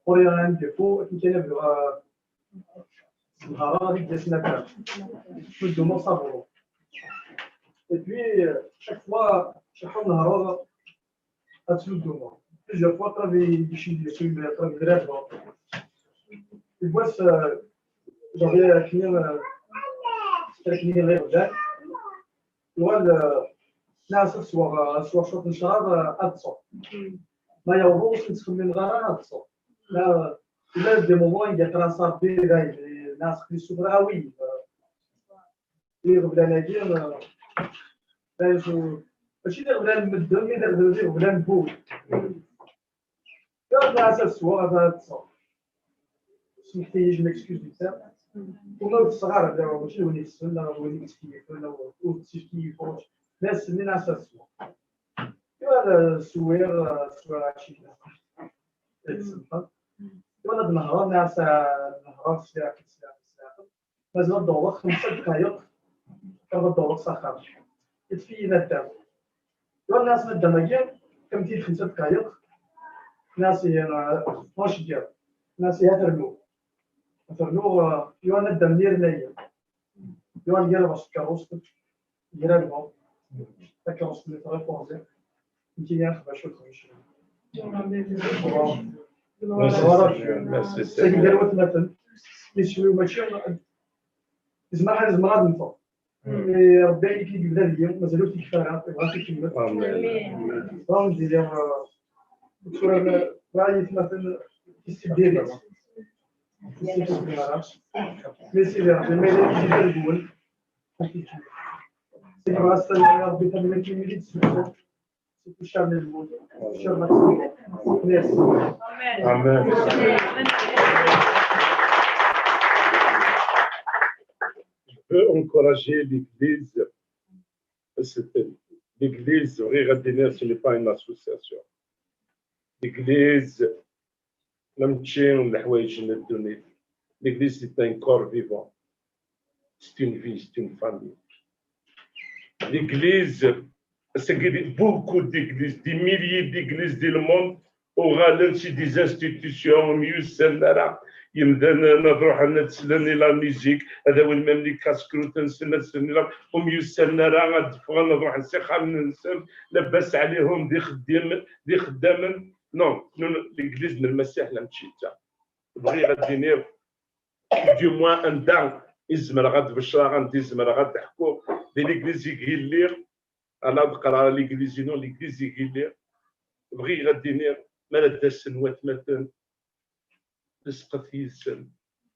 ɣur-i un dépôt, akken kan ad bɣiɣ, euh, s nehṛeɣ ad d-yas naddam. Ttnuddumeɣ s abṛu. Et puis, euh, chaque fois, chaque fois nehṛeɣ, ad ttnuddumeɣ. Plusieurs fois, qrib i, i, qrib i, qrib i, yiwwas, euh, j'avais akken, euh, akken i ɣiɣdan. Yuɣal, euh, nniɣ-as ad sweɣ, euh, ad sweɣ cwiṭ n ccrab, euh, ad ṭṭseɣ. Ma yaweḍ ur sen-ttxemmimeɣ ara ad ṭṭseɣ. La, la des moments, il y a un sort d'éveil, nniɣ-as aql-i ssufɣeɣ, ah oui, euh, iɣeblan-agi, euh, mačči d iɣeblan n medden, mais d iɣeblan, d iɣeblan n wul. Ur d-as ad sweɣ, ad ṭṭseɣ. Semḥet-iyi, je m'excuse du terme. Ur ttesseɣ ara, d, mačči d win itessen, neɣ d win yettkeyyfen, neɣ ur ttkeyyifeɣ. Mais ass-nni nniɣ-as ad sweɣ. Ur swiɣ, swiɣ ačči. Ad tsemḥeḍ. Iwan ad nehreɣ, nɛas ad nehreɣ sliɣ-k, sliɣ-k, sliɣ-k. Mazal ad dewḍeɣ xemsa dqayeq, ad dewḍeɣ s axxam. Yeṭṭef-iyi naddam. Iwan nɛas naddam-agi, kkremt-iyi-d xemsa dqayeq. Nɛas-iyi, eh, tnac n yiḍ. Nɛas-iyi ad ternu. Ad ternu, eh, iwan naddam-nni yerna-yi. Iwan gar ɣer tkerrust, gar alma. Takerrust-nni tɣifuṛ ziɣ. Nekkini ad xedmeɣ cwiṭ n ucrim. Sagi gar watmaten, iswi mačči, yezmer ad, yezmer ad neffeɣ. Mi Ṛebbi ayen i k-yebda deg-i, mazal ur t-yekfi ara, yebɣa ad t-ikemmel. Amin. Tura, tura, tura yetmaten, yessibdid-itt. Yessibdid-itt. Mi Sidi Ṛebbi, ma yella yezzi deg-wen, ad t-ikemmel. Seg Ṛebbi, tanemmirt imi i d-tesmektaḍ. Amen. Je veux encourager l'Église. C'est- L'Église, bɣiɣ ad d-iniɣ, ce n'est pas une association. L'Église, mačči n leḥwayeǧ n ddunit. L'Église, c'est un corps vivant. C'est une vie, c'est une famille. L'Église, c'est que beaucoup d'églises, des milliers d'églises dans le monde, uɣalen si des institutions, ur myussanen ara. Yemdanen ad ruḥen ad slen i la musique, ad awin même les casse-croûtes-nsen, ad slen i la, ur myussanen ara, ad ffɣen ad ruḥen s ixxamen-nsen, labas ɛlihum, d ixeddim-, d ixeddamen. Non, non, l'Église n Lmasiḥ la mačči d ta. Bɣiɣ ad d-iniɣ, du moins anda i zemreɣ ad becreɣ, anda i zemreɣ ad d-ḥkuɣ, di l'Église i lliɣ, ala ad qqareɣ l'Église-inu, l'Église i lliɣ. Bɣiɣ ad d-iniɣ, mi ara d-asen watmaten, nesqet yid-sen,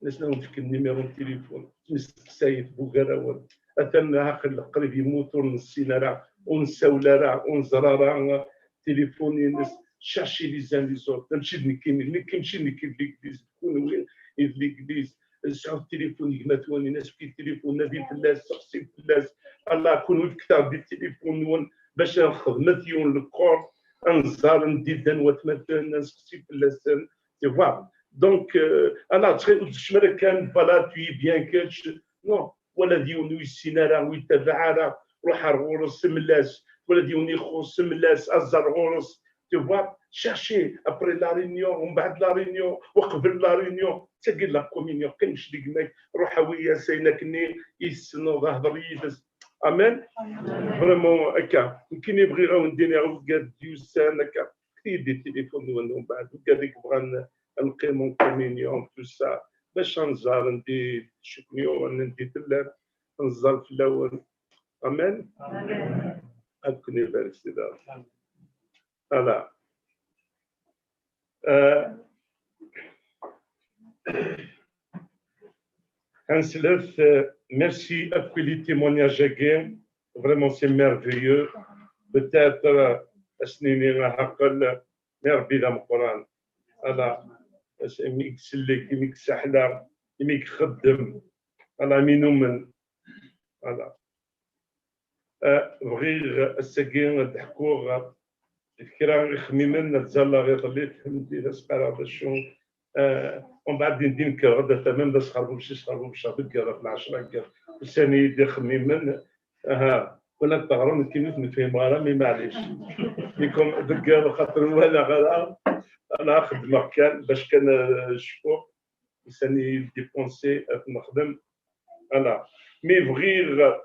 nnan-awen fken numéro n tilifun, nesteqsayet bugar-awen, atan aql-, qrib yemmut, ur nessin ara, ur nessawel ara, ur nẓer ara tilifun-ines. Cherchez les uns les autres. Mačči d nekkini, nekk, mačči d nekk i d l'Église, d kunwi i d l'Église. Sɛut tilifun n gma-twen, in-as fki tilifun, nadi fell-as, seqsi fell-as. Ala, kunwi fket-aɣ-d tilifun-nwen bac ad nxedmet yiwen le corps, ad nẓer anda i llan watmaten, ad nseqsi fell-asen. Tu vois? Donc, euh, ala, ttxil, ur tkeččem ara kan, voilà, tu es bien, kečč. Non, wala d yiwen ur yessin ara, ur yettabaɛ ara, ruḥ ar ɣur-s, mel-as, wala d yiwen ixuṣ, mel-as, aẓ ar ɣur-s. Tu vois, cherchez après la réunion, umbeɛd la réunion, uqbel la réunion, tagi la communion, qqim clig gma-k, ruḥ awi-yas ayen akken i tessneḍ, hder yid-s. Amen. Vraiment, akka. Nekkini bɣiɣ ad wen-d-iniɣ, wigad d-yusan, akka. Fket-iyi-d tilifun-nwen, umbeɛd, wigad i yebɣan ad neqqim en communion, tout ça. Bac ad nẓer anda i tcukniyun, anda i tellam, ad nẓer fell-awen. Amen. Amen. Ad ken-ibarek Sidi Ṛebbi. Voilà. Euh, Hanslet, euh, merci akk i les témoignages-agi. Vraiment, c'est merveilleux. Peut-être, euh, ad s-nini ahaqqel, mi Ṛebbi d ameqqran. Ala, as-, imi i isellek, imi i yessaḥla, imi i ixeddem. Ala, imi numen. Ala. Eh, bɣiɣ ass-agi ad d-ḥkuɣ d kra ixemmimen, ad ẓalleɣ iḍelli, tfehmem-t-id, ad s-qqareɣ d acu. Eh, umbeɛd din din kkreɣ-d, ata même d asxerbubec i sxerbubec, deg ɣef lɛecṛa deg ussan-iyi-d ixemmimen. Aha, wala teɣrem, nekkini ur ten-fhimeɣ ara, mais maɛlic. Ikum deg lxaṭer walaɣ ara, ana xeddmeɣ kan, bac kan, eh, cfuɣ. Ussan-iyi-d dépenser ad t-nexdem. Ala. Mi bɣiɣ,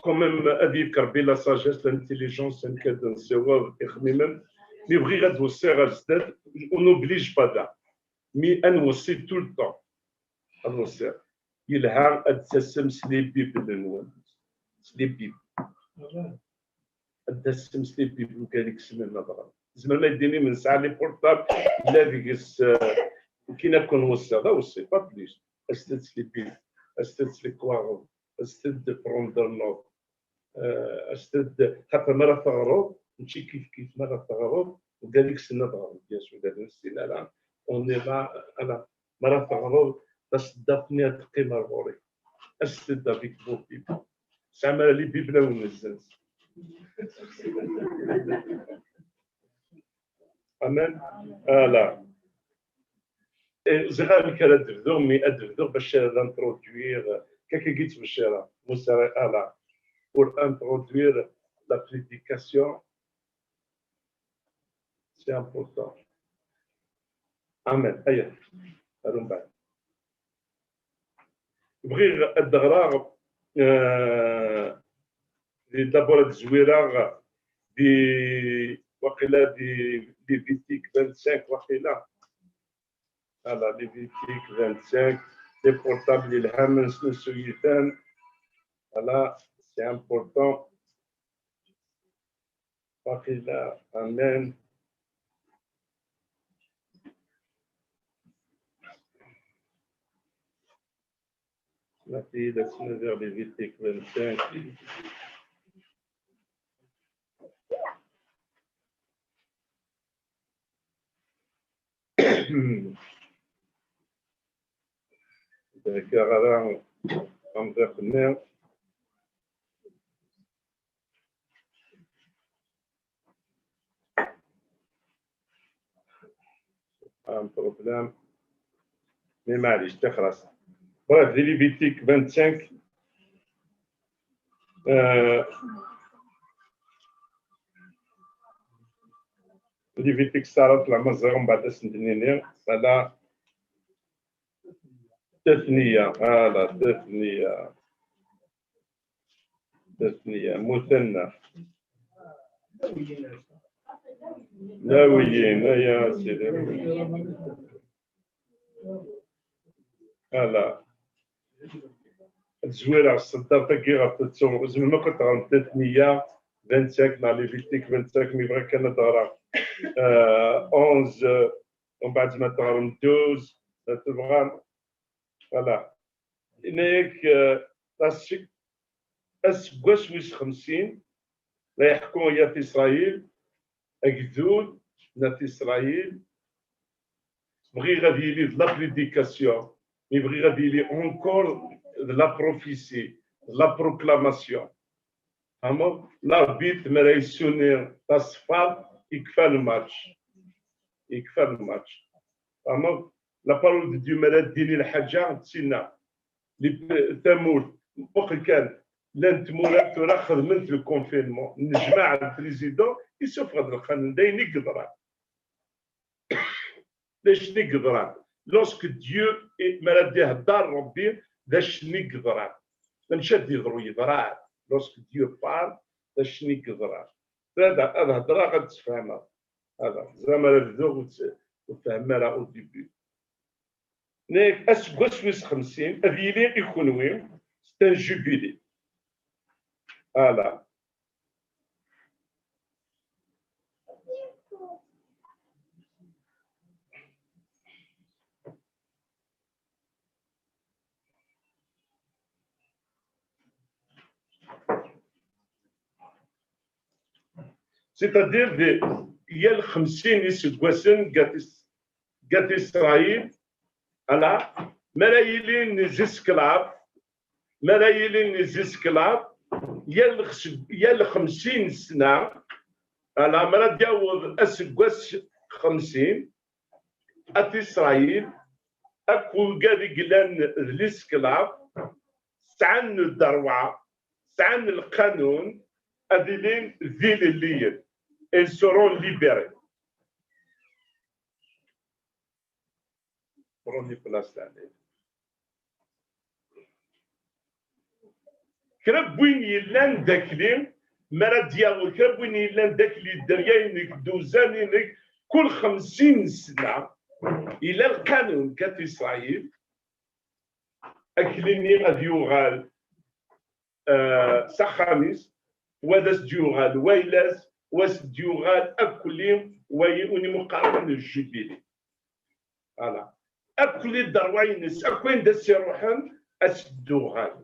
quand même, ad yefk Ṛebbi la sagesse, l'intelligence, amek ad nessiweḍ ixemmimen. Mi bɣiɣ ad weṣṣiɣ ar zdat, on n'oblige pas da. Mi ad nweṣṣi tout le temps. Ad weṣṣiɣ. Yelha ad d-tasem s les bibles-nwen. S les bibles. Ad d-tasem s les bibles ugar i yessnen ad ɣren. Tzemrem ad d-tinim nesɛa les portables, yella deg-s, eh, akken akk nweṣṣi, d aweṣṣi, pas plus. As-tent-id, as-tent-id-kwaɣeḍ, as-tent-id-prendre note. Eh, as-tent-id, xaṭer mi ara teɣreḍ, mačči kif kif mi ara teɣreḍ, ugar i yessnen ad ɣren, bien sûr, d ur nessin ara, on est là, ala, mi ara teɣreḍ, taseddart-nni ad teqqim ar ɣur-i. As-tent-id avec vos bibles. Tesɛam ara les bibles, a wen-nezzens. Amen. Ala. Eh, ẓriɣ amek ara d-bduɣ, mi ad d-bduɣ bac ad introduire, kakagi ttbeccireɣ, Musa ala, pour introduire la prédication, c'est important. Amen. Aya, ar umbeɛd. Bɣiɣ ad d-ɣreɣ, eh, di, d'abord ad zwireɣ di, waqila di, di Lévitique vingt-cinq, waqila. Voilà, Lévitique vingt-cinq, les portables, les hammams, les suyutan. Voilà, c'est important. Waqila, amen. Waqila, vers Lévitique vingt-cinq. Ḍegger ara amḍiq-nni. Un problème. Mais maɛlic, tixras. Bref, di Lévitique vingt-cinq, euh, Lévitique sara tla maẓer, mbeɛd ad sen-d-nini, ala Tathniya, ala Tathniya. Tathniya, Muthanna. Lawiyin, aya sidi. Ala. Ad zwireɣ s tseddart-agi ɣef tettu. Tzemrem akk ad teɣrem Tathniya vingt-cinq neɣ Lévitique vingt-cinq, mi bɣiɣ kan ad ɣreɣ, euh, onze, euh, umbeɛd ma teɣrem douze, ma tebɣam. Voilà. Yenna-yak, euh, aseg-, aseggas wis xemsin, la yeḥku i At Isṛayil, agdud n At Isṛayil, bɣiɣ ad yili d la prédication, mais bɣiɣ ad yili encore d la prophétie, d la proclamation. Tfehmeḍ? L'arbitre mi ara yessuni taṣeffart, yekfa lmatch. Yekfa lmatch. Tfehmeḍ? La parole de Dieu mi ara d-tini lḥaǧa, d tinna. Li-, tamurt, muqel kan, llant tmura tura xedment le confinement. Nnejmaɛ le président, isuffeɣ-d lqanun, d ayen i yeḍran. D acu i yeḍran? Lorsque Dieu, mi ara d-ihedder Rebbi, d acu i yeḍran? Amek ad d-yeḍru? Yeḍra-d. Lorsque Dieu parle, d acu i yeḍran? Ad, ad hedreɣ, ad d-sfehmeɣ. Ad, ẓriɣ mi ara bduɣ ur tt-, ur tfehmem ara au début. Nekk, aseggas wis xemsin, ad yili i kenwi, c'est un jubilé. Ala. C'est-à-dire, di yal xemsin iseggasen, deg At Is-, deg At Isṛayil, ala, mi ara yilin d isekṛab, mi ara yilin d isekṛab, yal xs-, yal xemsin sna, ala, mi ara d-yaweḍ aseggas xemsin, At Isṛayil, akk wigad i yellan d isekṛab, sɛan dderwa, sɛan lqanun, ad ilin d ilelliyen. Ils seront libérés. Prenez place, allez. Kra n win yellan d akli, mi ara d-yaweḍ, kra n win yellan d akli, dderya-inek, dduzan-inek, kul xemsin sna, yella lqanun deg At Isṛayil, akli-nni ad yuɣal, eh, s axxam-is, wa ad as-d-yuɣal wayla-s, wa ad as-d-yuɣal akli, wayi uni muqarren le jubilé. Voilà. Akk les droits-ines, akk ayen d as-iruḥen, ad s-d-uɣal.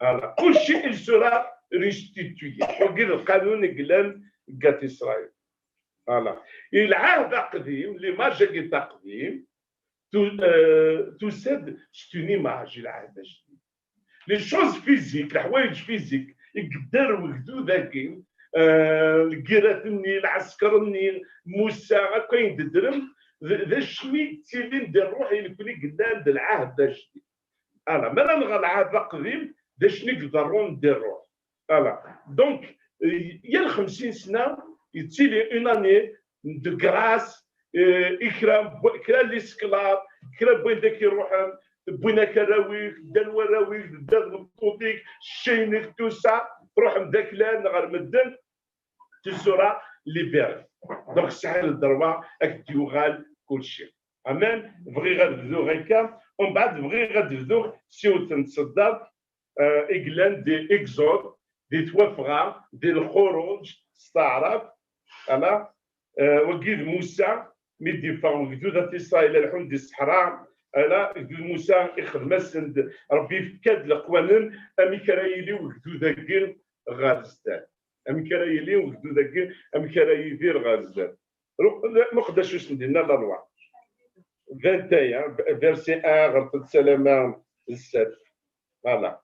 Voilà. Kulci, il sera restitué. Wagi d lqanun i yellan deg At Isṛayil. Voilà. Et lɛahd aqdim, l'image-agi taqdim, tu-, euh, tusa-d, c'est une image, lɛahd ajdid. Les choses physiques, leḥwayeǧ physiques, i yedder wegdud-agi, eh, lgirat-nni, lɛesker-nni, Musa, akk ayen d-ddren, d d acmi yettilin di ṛṛuḥ i nekni yellan d lɛahd ajdid. Ala, mi ara nɣer lɛahd aqdim, d acni iḍerrun di ṛṛuḥ. Ala. Donc, eh, yal xemsin sna, yettili une année de grâce, eh, i kra n w-, kra n lesclaves, kra n win d ak-iruḥen, wwin-ak arraw-ik, ddan warraw-ik, ddan tmeṭṭut-ik, cceyen-ik, tout ça, truḥem d aklan ɣer medden, tu seras libéré. Donc, sɛiḍ le droit ad k-d-yuɣal kulci. Amen. Bɣiɣ ad bduɣ akka, umbeɛd bɣiɣ ad bduɣ s yiwet n tseddart, eh, i yellan di Exode, di twafɣa, di lxuruǧ, s taɛrabt, ala, eh, wagi d Musa, mi d-yeffeɣ ugdud at Isṛayil ad lḥun di ṣṣeḥra, ala, ugdud Musa ixdem-asen-d, Ṛebbi yefka-d leqwanen, amek ara yili ugdud-agi ɣer zdat. Amek ara yili ugdud-agi, amek ara yidir ɣer zdat. Ru-, muqed acu sen-d-inna la loi. Vingt et un, verset un, ɣer salama d sat. Voilà.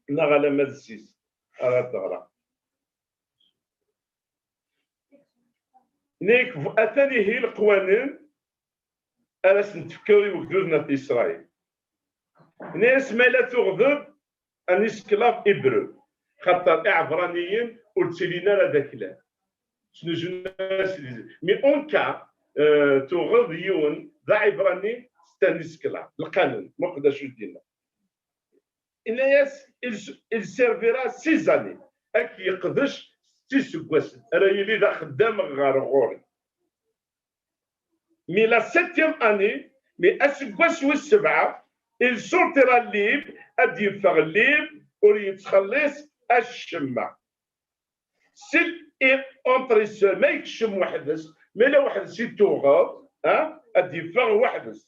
Neɣ alama d six. Ara d-ɣreɣ. Nek, atan ihi leqwanen ara sen-tefkeḍ i ugdud n At Isṛayil. Ini-as ma la tuɣdeḍ un esclave hébreu, xaṭer iɛebṛaniyen ur ttilin ara d aklan. Snuzuyen-as di-, mais en cas, euh, tuɣeḍ yiwen d aɛebṛani, c'est un esclave. Lqanun, muqed acu d-yenna. Ini-as, il, il servira six années. Ad k-yeqdec setta iseggasen. Ara yili d axeddam ɣer ɣur-i. Mais la septième année, mais aseggas wis sebɛa, il sortira libre, ad yeffeɣ libre, ur yettxelliṣ acemma. S'il est entre seul, ma yekcem weḥd-s, ma yella weḥd-s i tuɣeḍ, ha, ad yeffeɣ weḥd-s.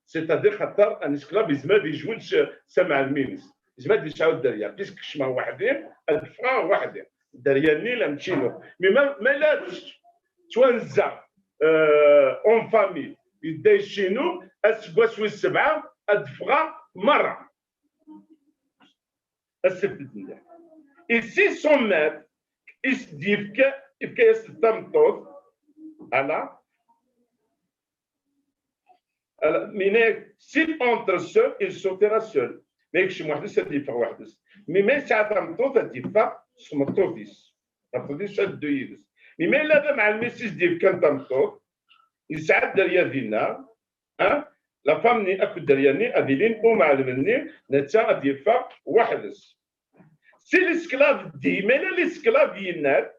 C'est-à-dire, xaṭer un esclave yezmer ad yejwel s, s amɛellem-ines. Yezmer ad yesɛu dderya, puisque kecmeɣ weḥd-i, ad ffɣeɣ weḥd-i. Dderya-nni la mačči inu. Mais ma, ma la ttwanzeɣ, euh, en famille, yedda yecci-inu, aseggas wis sebɛa, ad ffɣeɣ merra. Asefk-nni. Et si son maître, i s-d-yefka, yefka-yas-d tameṭṭut, ala, ala, mais ne-, s'il entre seul, il sortira seul. Ma yekcem weḥd-s, ad yeffeɣ weḥd-s. Mais ma yesɛa tameṭṭut, ad yeffeɣ s tmeṭṭut-is. Tameṭṭut-is ad teddu yid-s. Mais ma yella d amɛellem-is i s-d-yefkan tameṭṭut, yesɛa dderya dinna, ha? La femme-nni akked dderya-nni ad ilin, umɛellem-nni netta ad yeffeɣ weḥd-s. Si l'esclave dit, ma yella l'esclave yenna-d,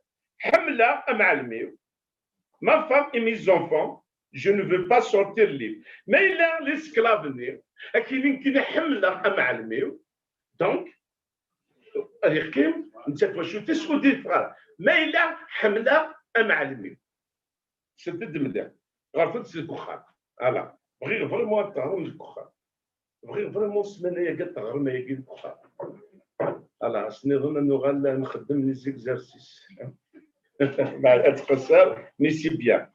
ḥemmleɣ amɛellem-iw, ma femme et mes enfants, je ne veux pas sortir libre. Ma yella l'esclave-nni, ad k-yini nekkini ḥemmleɣ amɛellem-iw, donc, ad yeqqim, netta twacult-is ur d-yeffeɣ ara. Ma yella ḥemmleɣ amɛellem-iw. Sed-d mliḥ. Ɣret-d seg uxxam. Ala. Bɣiɣ vraiment ad teɣrem deg uxxam. Bɣiɣ vraiment ssmana-agi ad teɣrem ayagi deg uxxam. Ala, ass-nniḍen ad nuɣal ad nxeddem les exercices. Ad tqeṣṣer, mais c'est bien.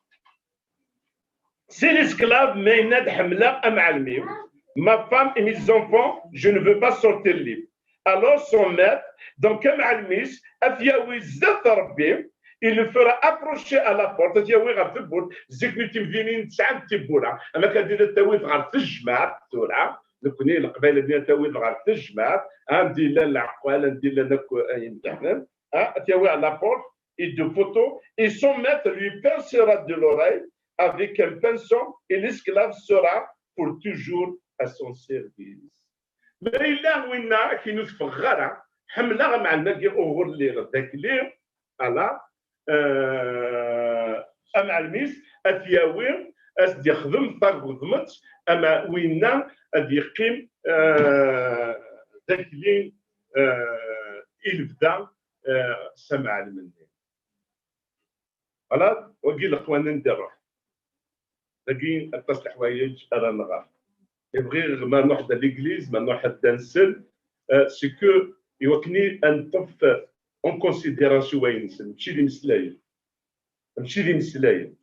Si l'esclave, ma yenna-d ḥemmleɣ amɛellem-iw, ma femme et mes enfants, je ne veux pas sortir libre. Alors son maître, donc amɛellem-is, ad t-yawi zdat Rebbi, il le fera approcher à la porte, ad t-yawi ɣer tewwurt, zik n timdinin sɛant tiwwura, ama kan ad t-tawiḍ ɣer tejmaɛt, tura, nekni Leqbayel ad t-tawiḍ ɣer tejmaɛt, anda yellan leɛqal, anda yellan akk ayen d-ḥnan, ad t-yawi à la porte, et de photo, et son maître lui percera de l'oreille avec un pinceau, et l'esclave sera pour toujours à son service. Ma yella winna akken ur teffɣeɣ ara, ḥemmleɣ amɛellem-agi uɣur lliɣ d akli, ala, euh, amɛellem-is ad t-yawi, ad s-d-yexdem tageḍmeṭ, ama winna ad yeqqim, euh, d akli, euh, i lebda, euh, s amɛellem-nni. Voilà, wagi leqwanen di ṛṛuḥ. Dagi aṭas n leḥwayeǧ ara nɣer. I bɣiɣ ma nruḥ d l'église, ma nruḥ d nsel, euh, c'est que iwakken ad neṭṭef en considération wayen nsel, mačči d imeslayen. Mačči d imeslayen.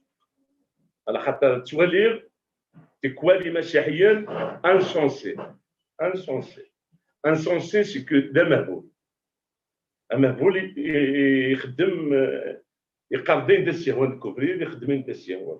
Ala xaṭer ttwaliɣ tikwal imasiḥiyen insensés. Insensés. Insensés, c'est que d amehbul. Amehbul i, i, i, ixeddem, eh, iqqar-d ayen d as-yehwan deg ubrid, ixeddem ayen d as-yehwan.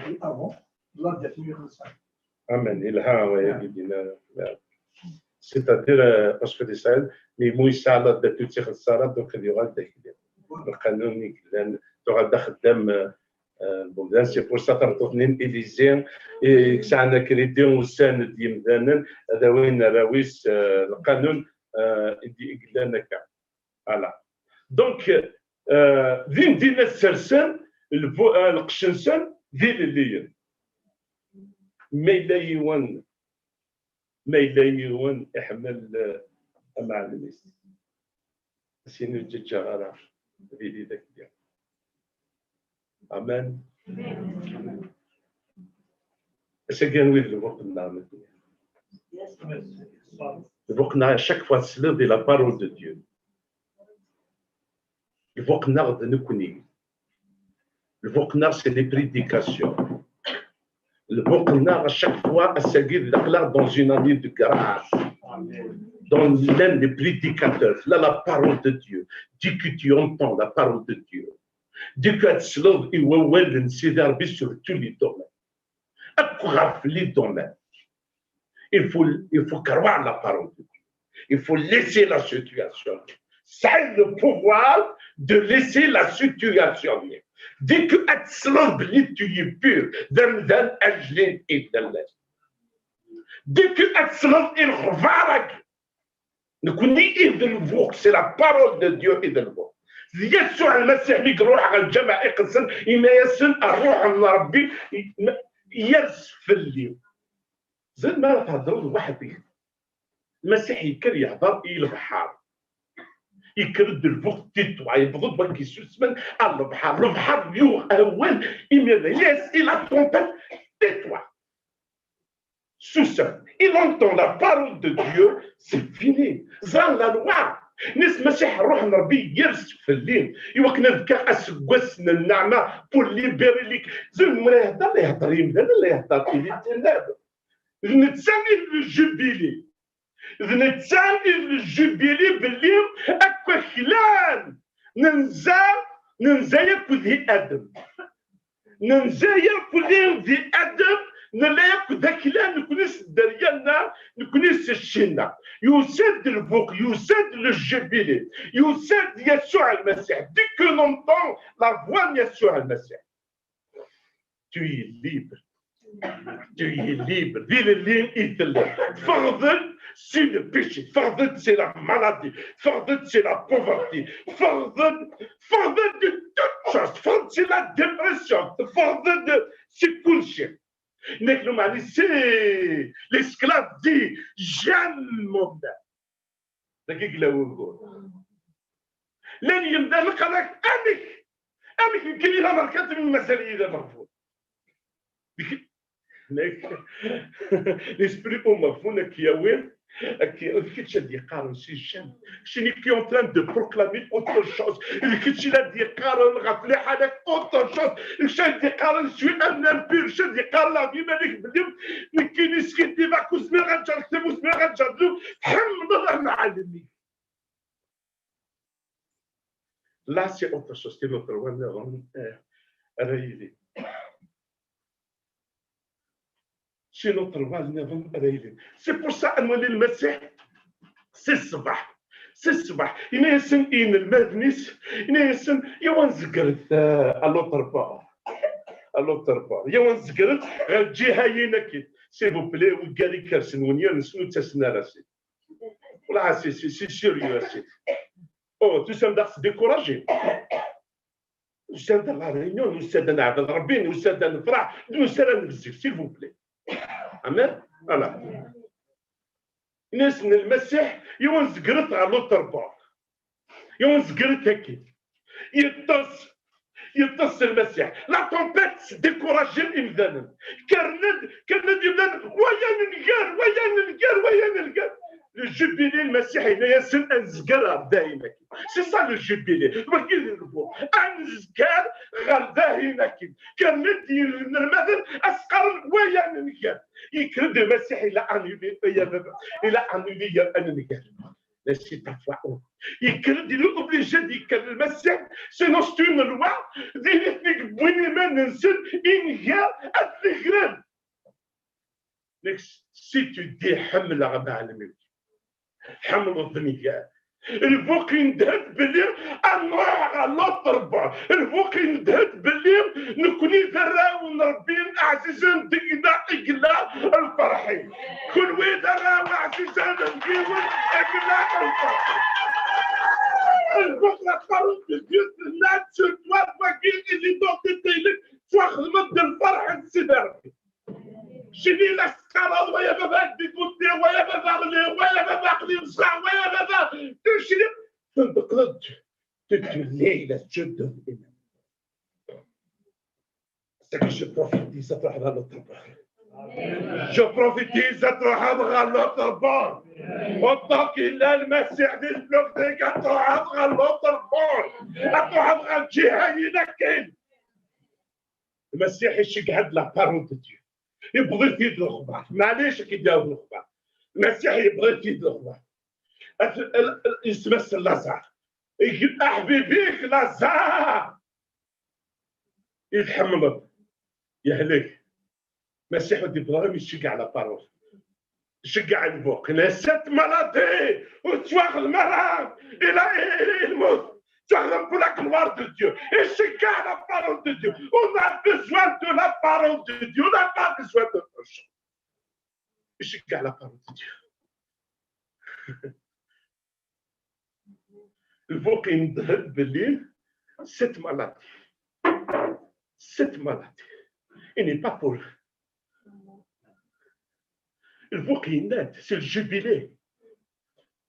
date-agi avant la date-nni ixelṣen. Amen. Yelha wayagi d-yenna. C'est-à-dire, euh, parce que Israël, mais Moïse a la date ur tt-ixelleṣ ara, donc ad yuɣal d akli. Lqanun i yellan, tuɣal d axeddam, euh, euh, bon, c'est pour ça tameṭṭut-nni n Élisée, i yesɛan akridi, usan-d yimdanen, ad awin arraw-is, euh, lqanun, euh, i d-, i yellan akka. Voilà. Donc, euh, din din ad sersen lbu-, euh, lqecc-nsen d ilelliyen. Ma yella yiwen, ma yella yiwen iḥemmel, euh, amɛellem-is, ad s-yini ur ǧǧaǧǧaɣ ara ad yili d akli. Amen. Ass-agi anwi d lbuq-nneɣ? Lbuq-nneɣ, à chaque fois tesliḍ di la parole de Dieu. Lbuq-nneɣ d nekni. Lbuq-nneɣ, c'est les prédications. Lbuq-nneɣ, à chaque fois, ass-agi d aql-aɣ dans une année de grâce. Dans l'un des prédicateurs, là, la parole de Dieu. Dès que tu entends la parole de Dieu, dès que ad tesleḍ i wawal n Sidi Ṛebbi sur tous les domaines, akk ɣef les domaines, il faut, il faut croire la parole de Dieu. Il faut laisser la situation. C'est le pouvoir de laisser la situation. Dès que ad tesleḍ belli tu es pur, d amdan ajlil i d Lalla. Dès que ad tesleḍ i lexbar-agi, nekni i d lbuq, c'est la parole de Dieu i d lbuq. D Yasuɛ Lmasiḥ mi iruḥ ɣer lǧameɛ iqedsen, yenna-yasen, Ṛṛuḥ n Ṛebbi yers fell-i. Ẓid mi ara theddreḍ weḥd-k, Lmasiḥ yekker yehder i lebḥer. Yekker-d lbuq, tais-toi. Yewweḍ-d wakken yessusmen ar lebḥer. Lebḥer yuɣ awal, imir-a, yes, il a trompé, tais-toi. Susem. Il entend la parole de Dieu, c'est fini. Ẓran la loi. Nnan-as Masiḥ, Ṛṛuḥ n Ṛebbi yers fell-i, iwakken ad fkeɣ aseggas n nneɛma pour libérer les. Zun mi ara ihedder, la ihedder i yimdanen, la ihedder i les ténèbres. D netta i d le jubili. D netta i d le jubili belli akk aklan nenza, nenza yakk di Adem. Nenza yakk di, di Adem, nella yakk d aklan, nekni s dderya-nneɣ, nekni s cci-nneɣ. Yusa-d lbuq, yusa-d le jubili, yusa-d Yasuɛ Lmasiḥ. Dès que l'on entend la voix n Yasuɛ Lmasiḥ. Tu es libre. Tu es libre. D ilelli i telliḍ. Teffɣeḍ-d si le péché. Teffɣeḍ-d si la maladie. Teffɣeḍ-d si la pauvreté. Teffɣeḍ-d, teffɣeḍ-d de toute chose. Teffɣeḍ-d si la dépression. Teffɣeḍ-d si kulci. Nekk, meɛni, c'est l'esclave dit, j'aime mon âme. Dagi yella wugur. Llan yemdanen qqaren-ak, amek? Amek nekkini d amerkanti mi mazal-iyi d ameɣbun? Nekk, nekk, l'esprit umeɣbun ad k-yawi, ad k-, d kečč ad d-yeqqaren si j'aime. Keččini qui est en train de proclamer autre chose. D kečč i la d-yeqqaren ɣef liḥala-k autre chose. D kečč ad d-yeqqaren je suis un impur. D kečč ad d-yeqqaren ɣef yiman-ik belli nekkini ce qui est divin, ur zmireɣ ad ǧǧeɣ lektab, ur zmireɣ ad ǧǧeɣ ddnub. Tḥemmleḍ amɛellem-ik. Là, c'est autre chose. C'est notre roi niḍen, euh, ara yili. C'est notre roi niḍen ara yili. C'est pour ça, ad nwali Lmasiḥ si ṣṣbeḥ. Si ṣṣbeḥ. Yenna-yasen i yinelmaden-is, yenna-yasen, yaw ad nzegret, euh, à l'autre bord. À l'autre bord. Yaw ad nzegret ɣer lǧiha-yin akkin. S'il vous plaît, wiggar ikersen, win yal-nsen ur ttasen ara, si. Wala, c'est, c'est, c'est sérieux, c'est. Oh, tusa-d ad ɣ-tesdécouragé. Nusa-d ɣer Réunion, nusa-d ad neɛbed Rebbi, nusa-d ad nefreḥ, nusa-d ad nebzeg, s'il vous plaît. Amen? Voilà. Yenna-yasen Lmasiḥ, yaw ad nzegret ɣer l'autre bord. Yaw ad nzegret akkin. Yeṭṭes, yeṭṭes Lmasiḥ. La tempête tesdécourage imdanen. Kkren-d, kkren-d imdanen, waya nenger, waya nenger, waya nenger. Le jubili, Lmasiḥ yenna-yasen ad nezger ɣer dayen akkin. C'est ça le jubili. Wagi d lbuq. Ad nezger ɣer dayen akkin. Kkren-d yinelmaden ad s-qqaren waya nenger. Yekker-d Lmasiḥ, il a annulé, il a annulé, il a annulé. La, c'est ta foi. Yekker-d, il est obligé d-yekker Lmasiḥ, sinon c'est une loi, d nitni i yewwin iman-nsen, inger ad t-negren. Nekk, si tu dis ḥemmleɣ amɛellem-iw, tḥemmleḍ nnger. Lbuq yendeh-d belli ad nruḥ ɣer l'autre bord. Lbuq yendeh-d belli nekni d arraw n Rebbi, ɛzizen deg-neɣ i yella lferḥ-iw. Kunwi d arraw ɛzizen n yiwen, i yella lferḥ-iw. Lbuq, la parole de Dieu tenna-d sur toi, wagi i d identité-inek, ttwaxedmeḍ-d lferḥ n Sidi Rebbi. Cini la teqqareḍ, waya baba ad d-iguti, waya baba ɣliɣ, waya baba aql-i wesɛeɣ, waya baba. Cini tenṭeqeḍ-d, tu te lèves, la tjuddeḍ iman. C'est que je prophétise ad truḥeḍ ɣer l'autre bord. Je prophétise ad truḥeḍ ɣer l'autre bord. Autant qu'il a Lmasiḥ di lbluq-ik, ad truḥeḍ ɣer l'autre bord. Ad truḥeḍ ɣer lǧiha-yin akkin. Lmasiḥ iceggeɛ-d la parole de Dieu. Yewweḍ-it-id lexbar. Maɛlic ad k-id-yaweḍ lexbar. Lmasiḥ yewweḍ-it-id lexbar. At-, el-, el-, yesma-s Laẓar. Ig-, aḥbib-ik Laẓar! I tḥemmleḍ. Yehlek. Masiḥ ur d-yewweḍ ara mi iceggeɛ la parole. Iceggeɛ lbuq. Yenna cette maladie ur tettwaxdem ara. Il a, il, il, il lmut. Tettwaxdem pour la gloire de Dieu. Iceggeɛ la parole de Dieu. On a besoin de la parole de Dieu. On n'a pas besoin d'autre chose. Iceggeɛ la parole de Dieu. Lbuq yendeh-d belli cette maladie, cette maladie, il n'est pas pour. Lbuq yenna-d, c'est le jubilé.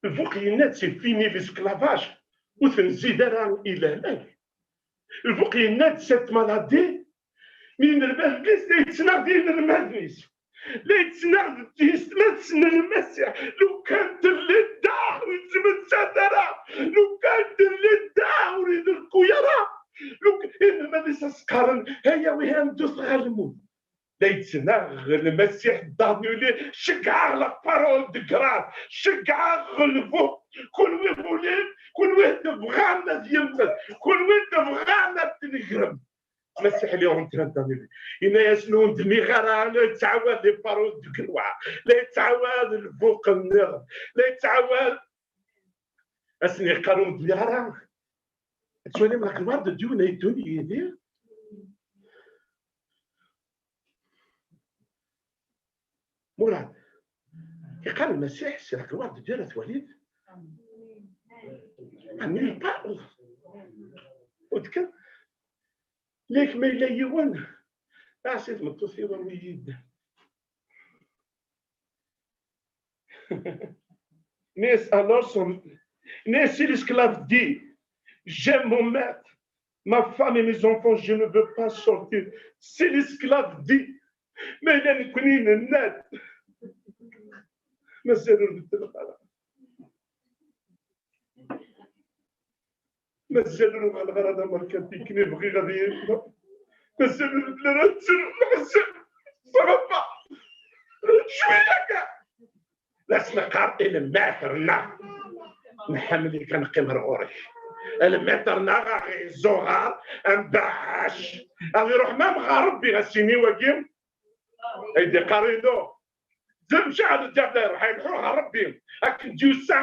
Lbuq yenna-d, c'est fini l'esclavage. ur t-nzid ara i lehlak. Lbuq yenna-d cette maladie, mi inelmaden-is la yettnaɣ d yinelmaden-is, la yettnaɣ d yessetma-tsen n Lmasiḥ. Lukan telliḍ da ur yettmettat ara, lukan telliḍ da ur idelkuy ara, lukan inelmaden-is as-qqaren aya wihan ddut ɣer lmut. La yettnaɣ Lmasiḥ ddaɣ yuli, ceggɛeɣ la parole de grâce, ceggɛeɣ lbuq. Kunwi ɣulin, kunwi tebɣam ad yemmet, kunwi tebɣam ad tnegrem. Lmasiḥ li ɣen trenta mil. Yenna-yasen ur ndmiɣ ara, la yettɛawad les paroles de gloire, la yettɛawad lbuq nniḍen, la yettɛawad. Asen-yeqqar ur ndmiɣ ara. Ad twalim la gloire de Dieu win ay ddun yid-i. Murad, yeqqar Lmasiḥ si la gloire de Dieu ara twalim. Année pas. Ur d-kan. Yak ma yella yiwen, ah, si tmeṭṭut-iw awi-yi-d. Mais alors, son, mais si l'esclave dit, j'aime mon maître, ma femme et mes enfants, je ne veux pas sortir. Si l'esclave dit, mais il y a une quinine nette. Mais c'est le, Mazal ur uɣaleɣ ara d amerkanti, nekni bɣiɣ ad iyi-yefḍeɣ. Mazal ur nelli ara nettru, mazal ça va pas. Cwiya kan. La s-neqqar i lmater-nneɣ, nḥemmel-ik, ad neqqim ar ɣur-k. Lmater-nneɣ a ɣ-iẓuɣer, ambaɛac, ad iruḥ mam ɣer Rebbi, a s-yini wagi, ay d-iqqar inu. Zemceɛ ad d-iruḥ ileḥḥu ɣer Rebbi. Akken d-yusa,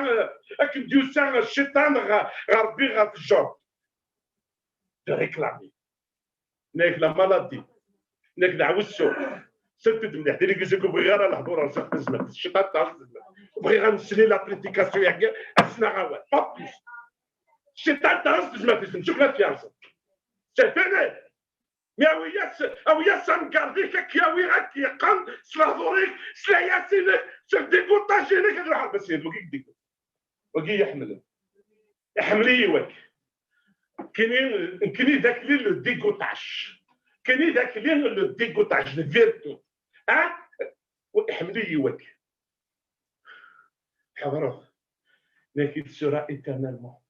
akken d-yusa cciṭan ɣer, ɣer Rebbi ɣef Job. De réclamer. Nekk la maladie. Nekk d ɛwessu. Seftu-d mliḥ. Di l'église ur bɣiɣ ara lehdur ar zdat tezmert. Cciṭan d taɣest tezmert. Bɣiɣ ad nesli la prédication-agi, ad s-naɣ awal. Pas plus. Cciṭan d taɣest tezmert, isem cuklat yerẓen. C'est fini. Mi awi-yas, awi-yas amgarde-ik, ad k-yawi, ad k-yeqqen s lehdur-ik, s layas-inek, s ldibuṭaj-inek, ad iruḥ ar Basired, wagi i k-d-iggul. Wagi i yi-iḥemmlen. Iḥemmel-iyi wak. Kini, kini d akli le dégoûtage. Kini d akli le dégoûtage, le virtu. Ah? Iḥemmel-iyi wak. Ḥeḍreɣ. Nekk il sera éternellement.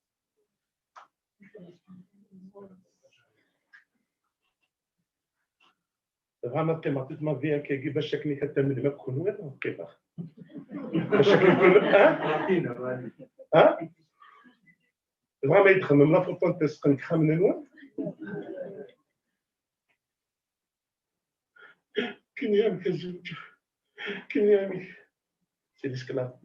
Tebɣam ad qqimeɣ toute ma vie akkagi bac akken i k-tamnem akk kunwi, ad qqimeɣ. Bac akken kunwi, ha? Ha? Tebɣam ad yi-d-xemmem la photo n tesqen deg ixxamen-nwen? Kini amek a zewǧeɣ. Kini amek. C'est l'esclave.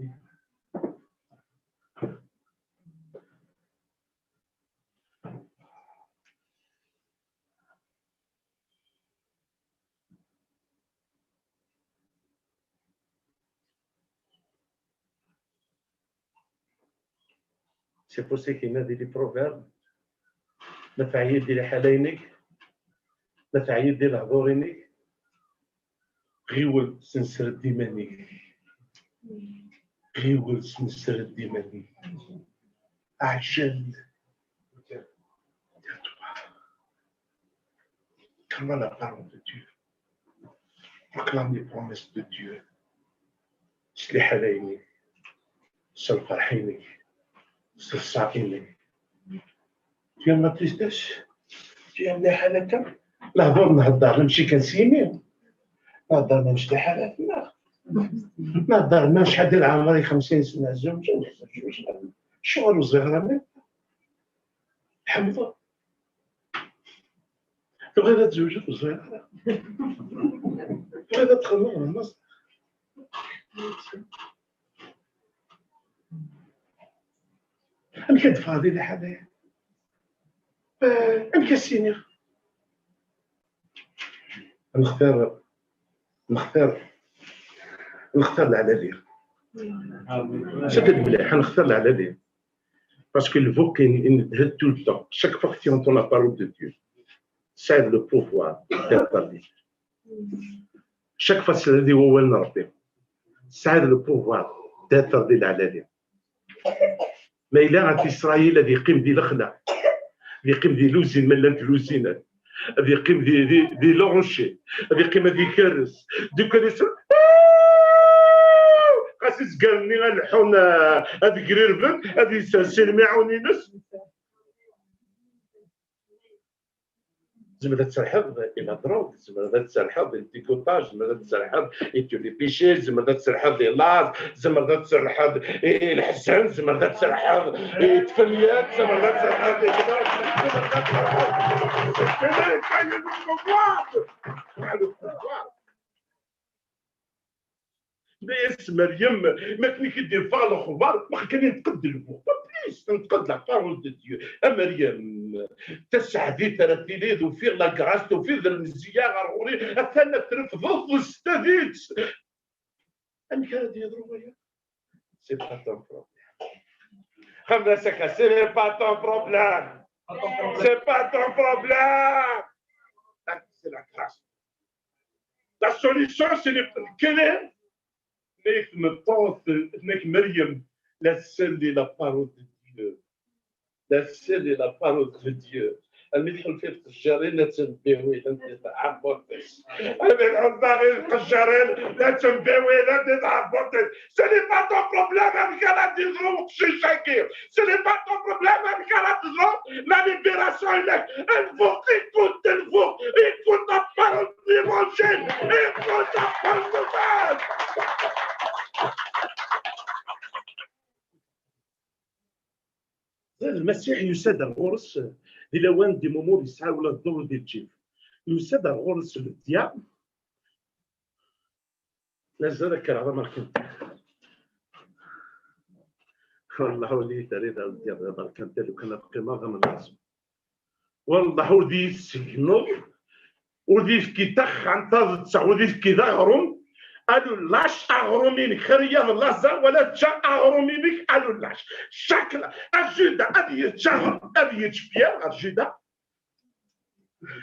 C'est pour ça qu'il y a des proverbes. Ma teɛyiḍ di liḥala-inek, ma teɛyiḍ di lehdur-inek, ɣiwel sensred iman-ik. Ɣiwel sensred iman-ik. Ɛjel. Proclame la parole de Dieu. Proclame les promesses de Dieu. S liḥala-inek, s lferḥ-inek, s ṣṣeḥ-inek. Tu aimes la tristesse? Tu aimes les ḥalat-a? Lehdur nhedder, mačči kan s yimi. Nhedder ma mec liḥalat-nneɣ. Nhedder ma acḥal di leɛmer-ik, xemsin sna, zewǧen, zewǧen. Acuɣer ur ẓriɣ ara mliḥ? Tḥemmleḍ? Tebɣiḍ ad tzewǧeḍ, ur ẓriɣ ara. Tebɣiḍ ad txedmeḍ, ur ẓriɣ. Amek ad ffɣeɣ di liḥala-ya? Eh, amek ad s-iniɣ? Nextar, nextar, nextar leɛlali. Safed mliḥ, nextar leɛlali. Parce que le bouquin, il nous dit tout le temps, chaque fois que tu entends la parole de Dieu, ça a le pouvoir d'être ta vie. Chaque fois que tu dis, wawal n Rebbi, ça a le pouvoir d'être di leɛlali. Ma yella ɣef Isṛayil ad yeqqim di lexla, ad yeqqim di luzin, ma llant luzinat, ad yeqqim di, di, di lɣuci, ad yeqqim ad ikerrez. Deg ad yesra, xas izgaren-nni ad leḥḥun, eh, ad grirben, ad yessersi lmiɛun-ines. Tzemreḍ ad tserrḥeḍ i la drogue, tzemreḍ ad tserrḥeḍ i le dégoûtage, tzemreḍ ad tserrḥeḍ i tous les péchés, tzemreḍ ad tserrḥeḍ i laẓ, tzemreḍ ad tserrḥeḍ i, i leḥzen, tzemreḍ ad tserrḥeḍ i tfenyat, tzemreḍ ad tserrḥeḍ i kra, tzemreḍ ad tserrḥeḍ. C'est le pouvoir. Le pouvoir. Tenna-yas Meryem, ma akken i k-id-iffeɣ lexbar, ma akken i neṭqed lbuq. Pas plus, neṭqed la parole de Dieu. A Meryem, taseḥbit ara tiliḍ, ufiɣ la grâce, tufiḍ lmezziya ɣer ɣur-i, atan ad trefdeḍ s tadit. Amek ara d-yeḍru waya? C'est pas ton problème. Xemla Saka, ce n'est pas ton problème. C'est pas ton problème. C'est la grâce. La solution, c'est de quelle est? Nek Meryem, la seule est la parole de Dieu. La seule est la parole de Dieu. Almi tḥulfiḍ qejjarin ad tembihwilent di tɛebbuḍt-is. Almi tḥulfaɣ i qejjarin ad tembihwilent di tɛebbuḍt-is. Ce n'est pas ton problème, amek ara d-yeḍru uqcic-agi. Ce n'est pas ton problème, amek ara d-teḍru la libération-inek. Lbuq, écoute lbuq, écoute la parole de l'évangile, écoute la bonne nouvelle. Lmasiḥ yusa-d ar ɣur-s di lawan d imumur yesɛa ula d ḍḍur di lǧib. Yusa-d ar ɣur-s le diable. Mazal ad kkreɣ d amerkanti. Wallah ur d iyi-terriḍ ad d-yaḍ d amerkanti lukan ad qqimeɣ d amellaẓ. Wallah ur d iyi-tessegneḍ, ur d iyi-tefki taxxamt ad ṭṭseɣ, ur d iyi-tefki d aɣrum. Alullac aɣrum-inek xir yaḍ laẓa wala čča aɣrum-inek alullac. Cakla ajuda ad yečč aɣrum, ad yečč Pierre ajuda.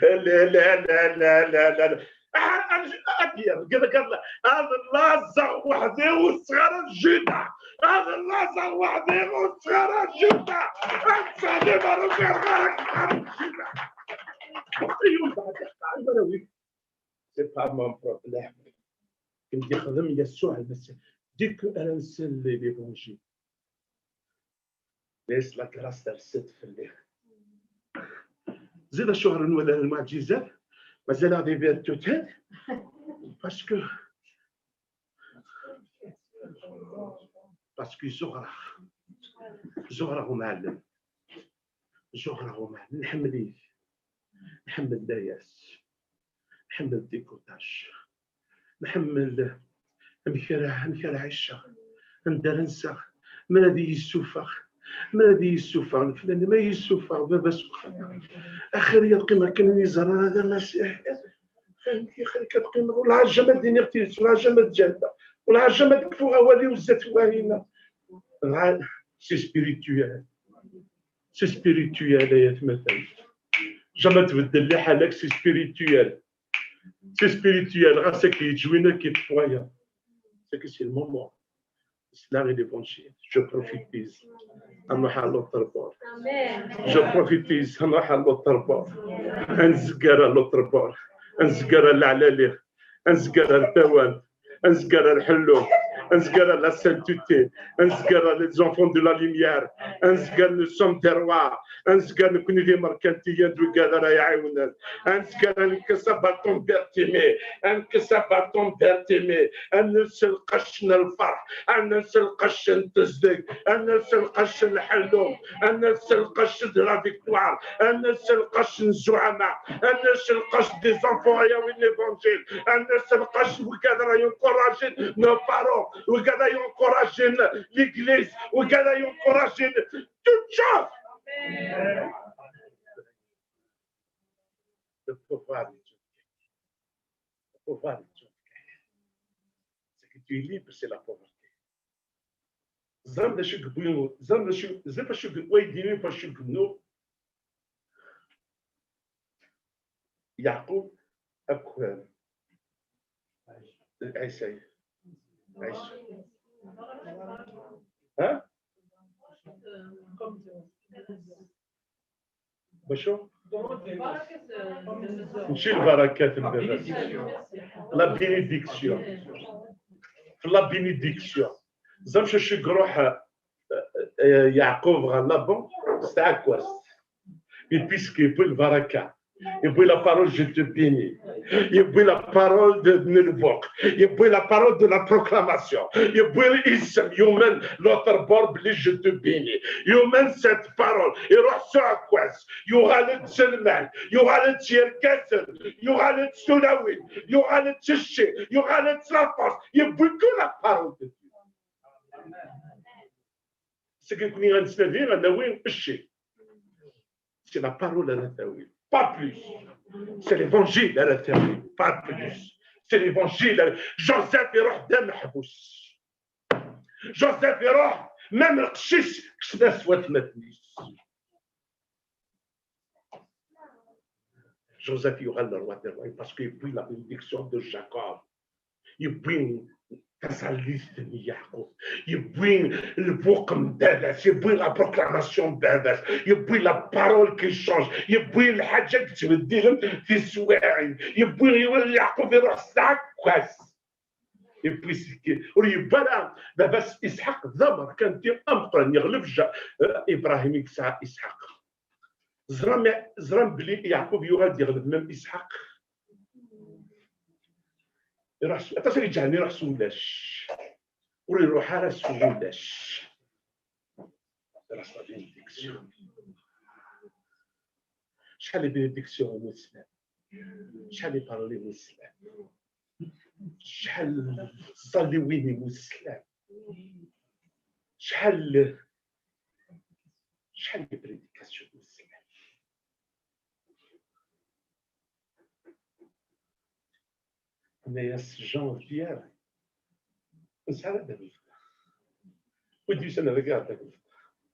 La, la, la, la, la, la, la. Ah, ah, ah, Pierre, قال لك: "هذا اللازق وحده وصغار الجدع. هذا اللازق وحده وصغار الجدع. أنت اللي ما رجع غيرك صغار الجدع." أيوة، بعد يقطع، أيوة، أنا وياك. C'est pas mon problème. كنت يخدم يسوع المسيح. Dès que أنا نسلي l'évangile. Laisse la grâce ترسد في الليل. زيد شهر ولا المعجزات مازال غادي يبان توتال. Parce que parce que زغرة زغرة ومعلم زغرة ومعلم نحمليه نحمل داياس نحمل ديكوتاج نحمل amek ara amek ara ɛiceɣ anda ara nseɣ من هذه السفر من هذه السفر فلان ما يسفر بابا سبحانه اخر يا القيمه كان يزرع هذا المسيح فهمتي خليك تقيم والعجب الدنيا تيس والعجب الجنه والعجب كفو غوالي وزات وهينا c'est spirituel c'est spirituel يا تمثل jamais تبدل لي حالك c'est spirituel c'est spirituel غاسك يجوينا كي تفوايا c'est que c'est le moment c'est là l'évangile je prophétise أنا حال الطربور je prophétise أنا حال الطربور أنزقر الطربور أنزقر العلالي أنزقر التوان أنزقر الحلو أنزقر la sainteté أنزقر les enfants de la lumière أنزقر nous sommes des rois أنزقر نكون دي مركنتيا دوكا راه يعاونن أنزقر نكسب ton Bartimée أنكسب ton Bartimée أنسلقش الفرح أنسلقش تزدق أنسلقش الحلو أنسلقش de la victoire أنسلقش الزعماء أنسلقش des enfants يا وين l'évangile أنسلقش وكذا ينكوراجين nos parents وكذا ينكوراجين l'église وكذا ينكوراجين toute chose Le pouvoir de Dieu. Le pouvoir de Dieu. C'est que tu es libre, c'est la pauvreté. Zam de chuk buyon, zam de chuk, zam de chuk, ouais, dimi pa chuk no. Yaqub, akwer. Aïssa. Aïssa. Hein? Bacu? Mačči lbarakat n baba-s. La bénédiction. La bénédiction. Ẓer acu i iruḥ, eh, eh, Yeɛqub ɣer Laban s tɛekkazt. Et puis, ce qui est la baraka. Yewwi la parole, je te bénis. Yewwi la parole de, n lbuq. Yewwi la parole de la proclamation. Yewwi isem, yumen l'autre bord, belli je te bénis. Yumen cette parole. Iruḥ s uɛekkaz. Yuɣal-d s lmal. Yuɣal-d s yergazen. Yuɣal-d s tulawin. Yuɣal-d s cci. Yuɣal-d s la force. Yewwi que la parole de Dieu. Seg nekni ad nettnadi, ad nawi cci. C'est la parole à la tawil. Pas plus. C'est l'évangile à la tawil. Pas plus. C'est l'évangile. Joseph iruḥ d ameḥbus. Joseph iruḥ, même lqecc-is kksen-as watmaten-is. Joseph yuɣal le roi des rois parce que yewwi la bénédiction de Jacob. Yewwi tasallit n Yeɛqub. Yewwi lbuq n baba-s. Yewwi la proclamation n baba-s. Yewwi la parole qui change. Yewwi lḥaǧa yettbeddilen tiswiɛin. Yewwi Yeɛqub iruḥ s tɛekkazt. Et puis, c'est que, ur yewwi ara baba-s Isḥaq d amerkanti ameqqran, yeɣleb Ja-, eh, Ibrahim i yesɛa Isḥaq. Ẓram, ẓram belli Yeɛqub yuɣal-d yeɣleb même Isḥaq. Iruḥ s-, aṭas ara yeǧǧɛen iruḥ s ulac. Ur iruḥ ara s ulac. Iruḥ s la bénédiction. Acḥal n bénédiction i wussan. Acḥal n paroli n wussan. Acḥal n tẓalliwin n wussan. Acḥal, acḥal n prédication n wussan. Tenna-yas Jean Pierre, nesɛa ad d-nefk. Wi d-yusan ad ak-d-nefk.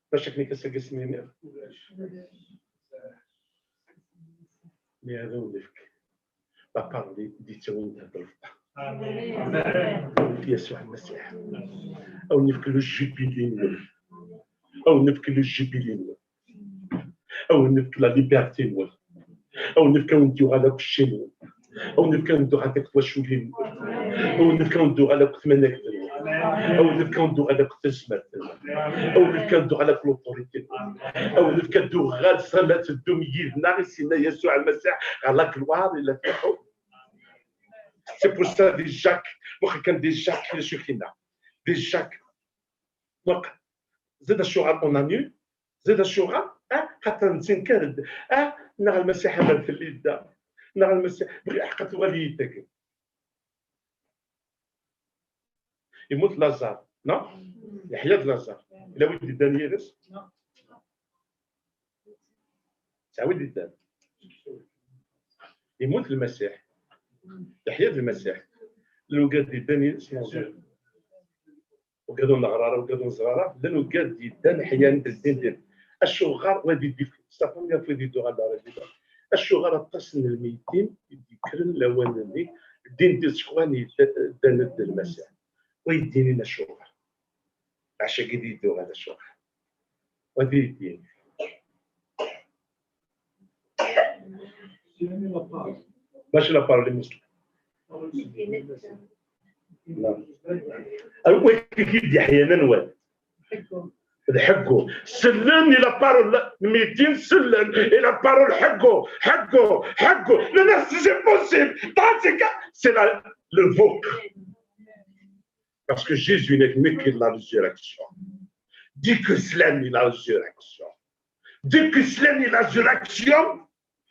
Bac akken akka s-agi s-nini. Mi ad awen-nefk. La parole d-yettawin d lfeṭṭa. Amen. Yasuɛ Lmasiḥ. Ad awen-nefk le jubili-nwen. Ad awen-nefk le jubili-nwen. Ad awen-nefk la liberté-nwen. Ad awen-nefk ad awen-d-yuɣal akk cci-nwen. Ad awen-nefk ad awen-d-tuɣal akk twaculin-nwen. Ad awen-nefk ad awen-d-tuɣal akk tmanegt-nwen. Ad awen-nefk ad awen-d-tuɣal akk tazmert-nwen. Ad awen-nefk ad awen-d-tuɣal akk l'autorité-nwen. Ad awen-nefk ad d-tuɣal s ma teddum yid-neɣ i s-yenna Yasuɛ Lmasiḥ ɣer la gloire et la terre. C'est pour ça, di Jacques, waqil kan di Jacques, d acu i k-yenna? Di Jacques, waqil, zid acuɣer on annule, zid acuɣer, ah, xaṭer nettenkar-d, ah, neɣ Lmasiḥ amer fell-i yedda, neɣ Lmasiḥ, bɣiɣ ḥqa tuɣal-iyi-d tagi. Yemmut Laẓar, non? Yeḥya-d Laẓar. Yella wi d-yeddan yid-s? Tesɛa wi d-yeddan? Yemmut Lmasiḥ. Yeḥya-d Lmasiḥ. Llan wigad d-yeddan yid-s, Laẓar. Wigad ur neɣri ara, wigad ur neẓri ara. Llan wigad d-yeddan, ḥyan ldin din. Acuɣer wa di dif-, c'est la première fois di duɣal la résidence. Acuɣer aṭas n lmeytin i d-yekkren lawan-nni, ldin di ssexwan yeddan d Lmasiḥ. Wa yeddinin acuɣer? Ɛac-agi di duɣal acuɣer? Wa di yeddin? Bac la parole muslim. Awi-k-id yeḥyan anwa? D ḥeggu. Sellen i la parole, lmeytin sellen i la parole ḥeggu, ḥeggu, ḥeggu. Nnan-as, c'est possible. Tant que c'est la, le bouc. Parce que Jésus n'est que la résurrection. Dès que slan i la résurrection. Dès que slan i la résurrection,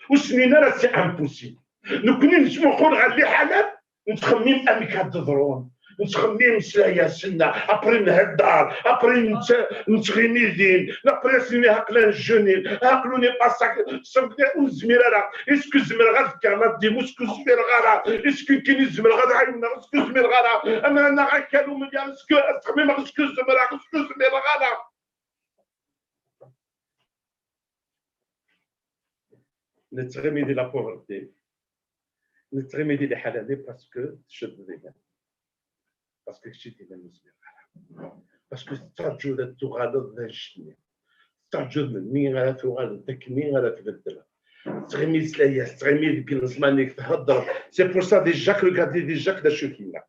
ur s-nnin ara c'est impossible. Nekkni nettmuqul ɣer liḥalat, nettxemmim amek ad d-ḍrun. Nettxemmim s layas-nneɣ, après nhedder, après nett-, nettɣimi din, après as-nini aql-i jeûner, aql-i on est pas sac-, sac-, ur nezmir ara. Est-ce que zemreɣ ad fkeɣ la dîme? Est-ce que zmireɣ ara? Est-ce que nekkini zemreɣ ad ɛiwneɣ? Est-ce que zmireɣ ara? Amer ad naɣ akal umelyaṛ, est-ce que ad xemmimeɣ? Est-ce que zemreɣ? Est-ce que zmireɣ ara? Nettɣimi di la pauvreté. Nettɣimi di liḥala-nni parce que tcuddeḍ iman. Parce que kečči d iman ur zmireɣ ara. Parce que tettṛaǧuḍ ad tuɣaleḍ d annect-nni. Tettṛaǧuḍ melmi ara tuɣaleḍ akkenni ara tbeddleḍ. Tettɣimiḍ s layas, tettɣimiḍ deg ineẓman-ik, thedreḍ. C'est pour ça, déjà, regardez déjà d acu i k-yenna.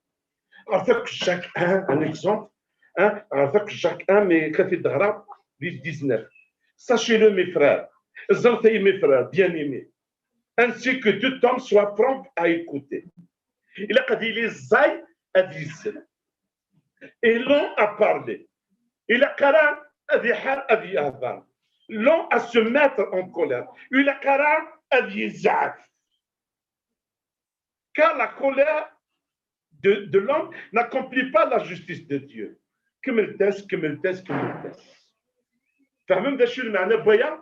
Ɣer takk Jacques un, un exemple, hein, ɣer takk Jacques un, mais ka t-id-ɣra di dix-neuf. Sachez-le, mes frères, ẓret ay mes frères bien-aimés, ainsi que tout homme soit prompt à écouter. Ilaq ad yili ẓẓay ad yisel. Et lent à parler. Ilaq ara ad iḥar ad yehder. Lent à se mettre en colère. Ilaq ara ad yezɛef. Car la colère de, de l'homme n'accomplit pas la justice de Dieu. Kemmelt-as, kemmelt-as, kemmelt-as. Tfehmem d acu lmeɛna n waya?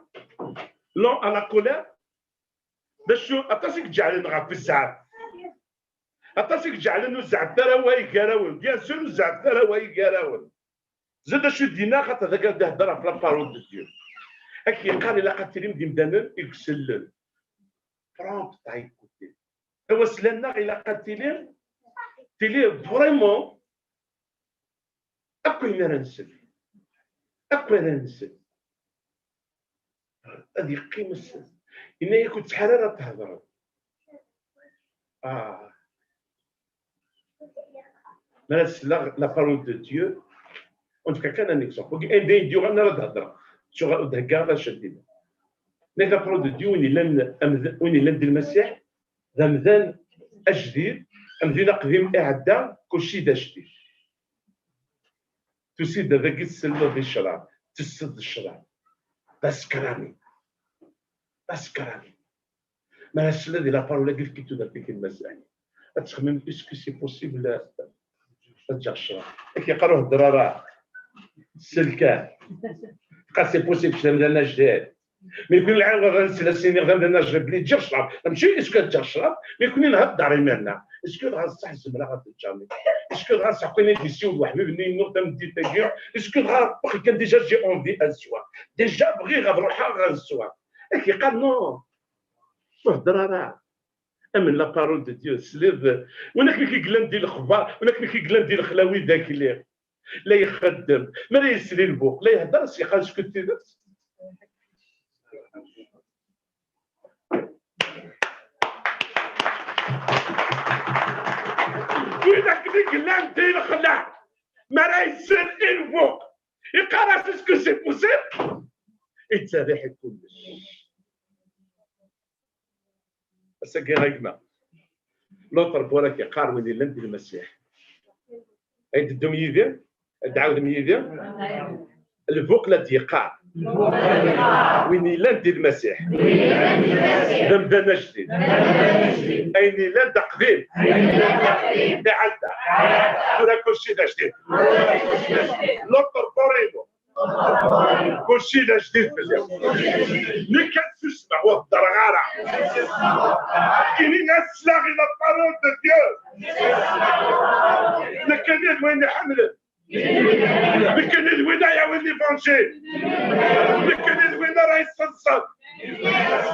Lent à la colère. D acu, aṭas i iǧeɛlen ɣef zzɛaf. Aṭas i iǧeɛlen ur zeɛɛfet ara way gar-awen. Bien sûr, ur zeɛɛfet ara way gar-awen. Zid acu i d-yenna, xaṭer d akka d-ihedder ɣef la parole de Dieu. Ak yeqqar ilaq ad tilim d imdanen i isellen. Prompt à écouter. Awasla-nneɣ ilaq ad tilim, tili vraiment akk ayen ara nsel. Akk ara nsel. Ad yeqqim ass-, yenna-yak ur ttḥar ara ad thedreḍ. Ah. Mi ara sleɣ la parole de Dieu, on fka kan un exemple. Anda i d-yuɣal ara d-hedreɣ. Ttuɣal ur d-heggaɣ ara ceddi. Nekk la parole de Dieu, win yellan amd-, win yellan di Lmasiḥ, d amdan ajdid, amdan aqdim iɛedda, kulci d ajdid. Tusi-d ad ak-tselleḍ di ccrab, tesseḍ ccrab. D asekrani. D asekrani. Mi ara tesleḍ i la parole-agi, efk-itt tudert-ik i lmasiḥi. Ad txemmem, est-ce que c'est possible ad ǧǧeɣ ccrab? Ak yeqqar ur hedder ara. Sel kan. Teqqar c'est possible, kečč d amdan ajdid. Mi kun lɛiɣ ad nsel ass-nni d amdan ajdid belli ǧǧiɣ ccrab. Mačči est-ce que ad ǧǧeɣ ccrab, mi kun nhedder imir-nni. Est-ce que dɣa ṣṣeḥ zemreɣ ad t-ǧǧeɣ? Est-ce que dɣa ṣṣeḥ kan ad yessiwel weḥbib-nni yennuɣ tameddit-agi? Est-ce que dɣa kan déjà j'ai envie ad sweɣ? Déjà bɣiɣ ad ruḥeɣ ad sweɣ. Ak yeqqar non. Ur hedder ara. Amen la parole de Dieu, tesliḍ, win akken i k-yellan di lexbar, win akken i k-yellan di lexlawi d akli. La ixeddem, mi ara yesli lbuq, la ihedder, s-yeqqar est-ce que d tidet? Win akken i yellan di lexla, mi ara yesli lbuq, yeqqar-as est-ce que c'est possible? Yetterriḥ i kullec. Ass-agi a gma. L'autre bord-agi yeqqar win yellan di Lmasiḥ. Ay d-teddum yid-i? Ad d-tɛawdem yid-i? Lbuq la d-yeqqar. Win yellan di Lmasiḥ. D amdan ajdid. Ayen yellan d aqdim. Iɛedda. Tura kulci d ajdid. L'autre bord-inu. Kulci d ajdid fell-i. Nekk ad susmeɣ, ur heddreɣ ara. Ini-as slaɣ i la parole de Dieu. Nekkini d win iḥemmlen. Nekkini d win ara yawin l'évangile. Nekkini d win ara yesseḍsen.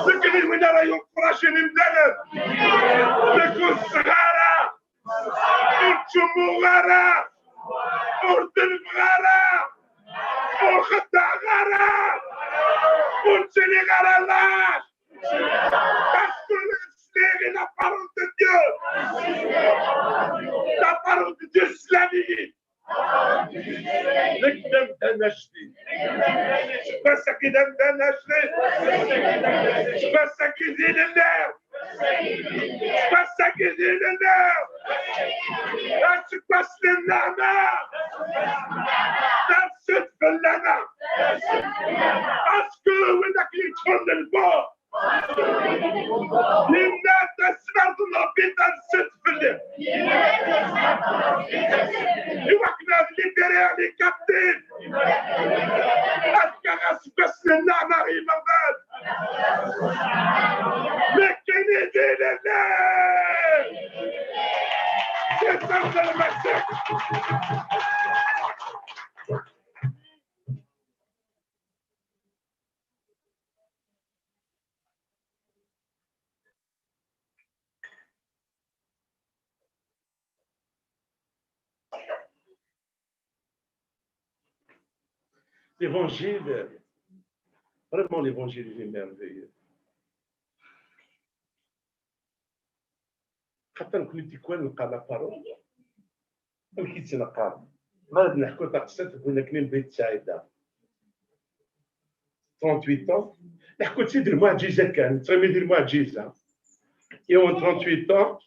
Nekkini d win ara yencouragen imdanen. Nekk ur ttesseɣ ara. Ur ttcummuɣ ara, ur ḍelbeɣ ara, ur xeddɛeɣ ara, ur ttiliɣ ara lac. Parce que sliɣ i la parole de Dieu. La parole de Dieu teslam-iyi. Nekk d amdan ajdid. Seg wass-agi d amdan ajdid. Seg wass-agi d ilelli. Seg wass-agi d ilelli. Aseggas n nneɛma. Ters-d fell-aneɣ. Parce que win akken yeṭṭfen lbuq. Yenna-d tasmert n Ṛebbi ters-d fell-i. I wakken ad libérer les captifs. Ad fkeɣ aseggas n nneɛma i yimeɣban. Nekkini d ilelli. C'est ça le Messie. L'évangile, Vraiment, l'évangile, il est merveilleux. Xaṭer nekni tikwal neqqar la parole. Amek i tt-neqqar? Ma ad neḥku taqsiṭ, win akken i Bit Saɛida. Trente-huit ans. Neḥku-tt-id lmuɛǧiza kan, nettɣimi di lmuɛǧiza. Yiwen trente-huit ans,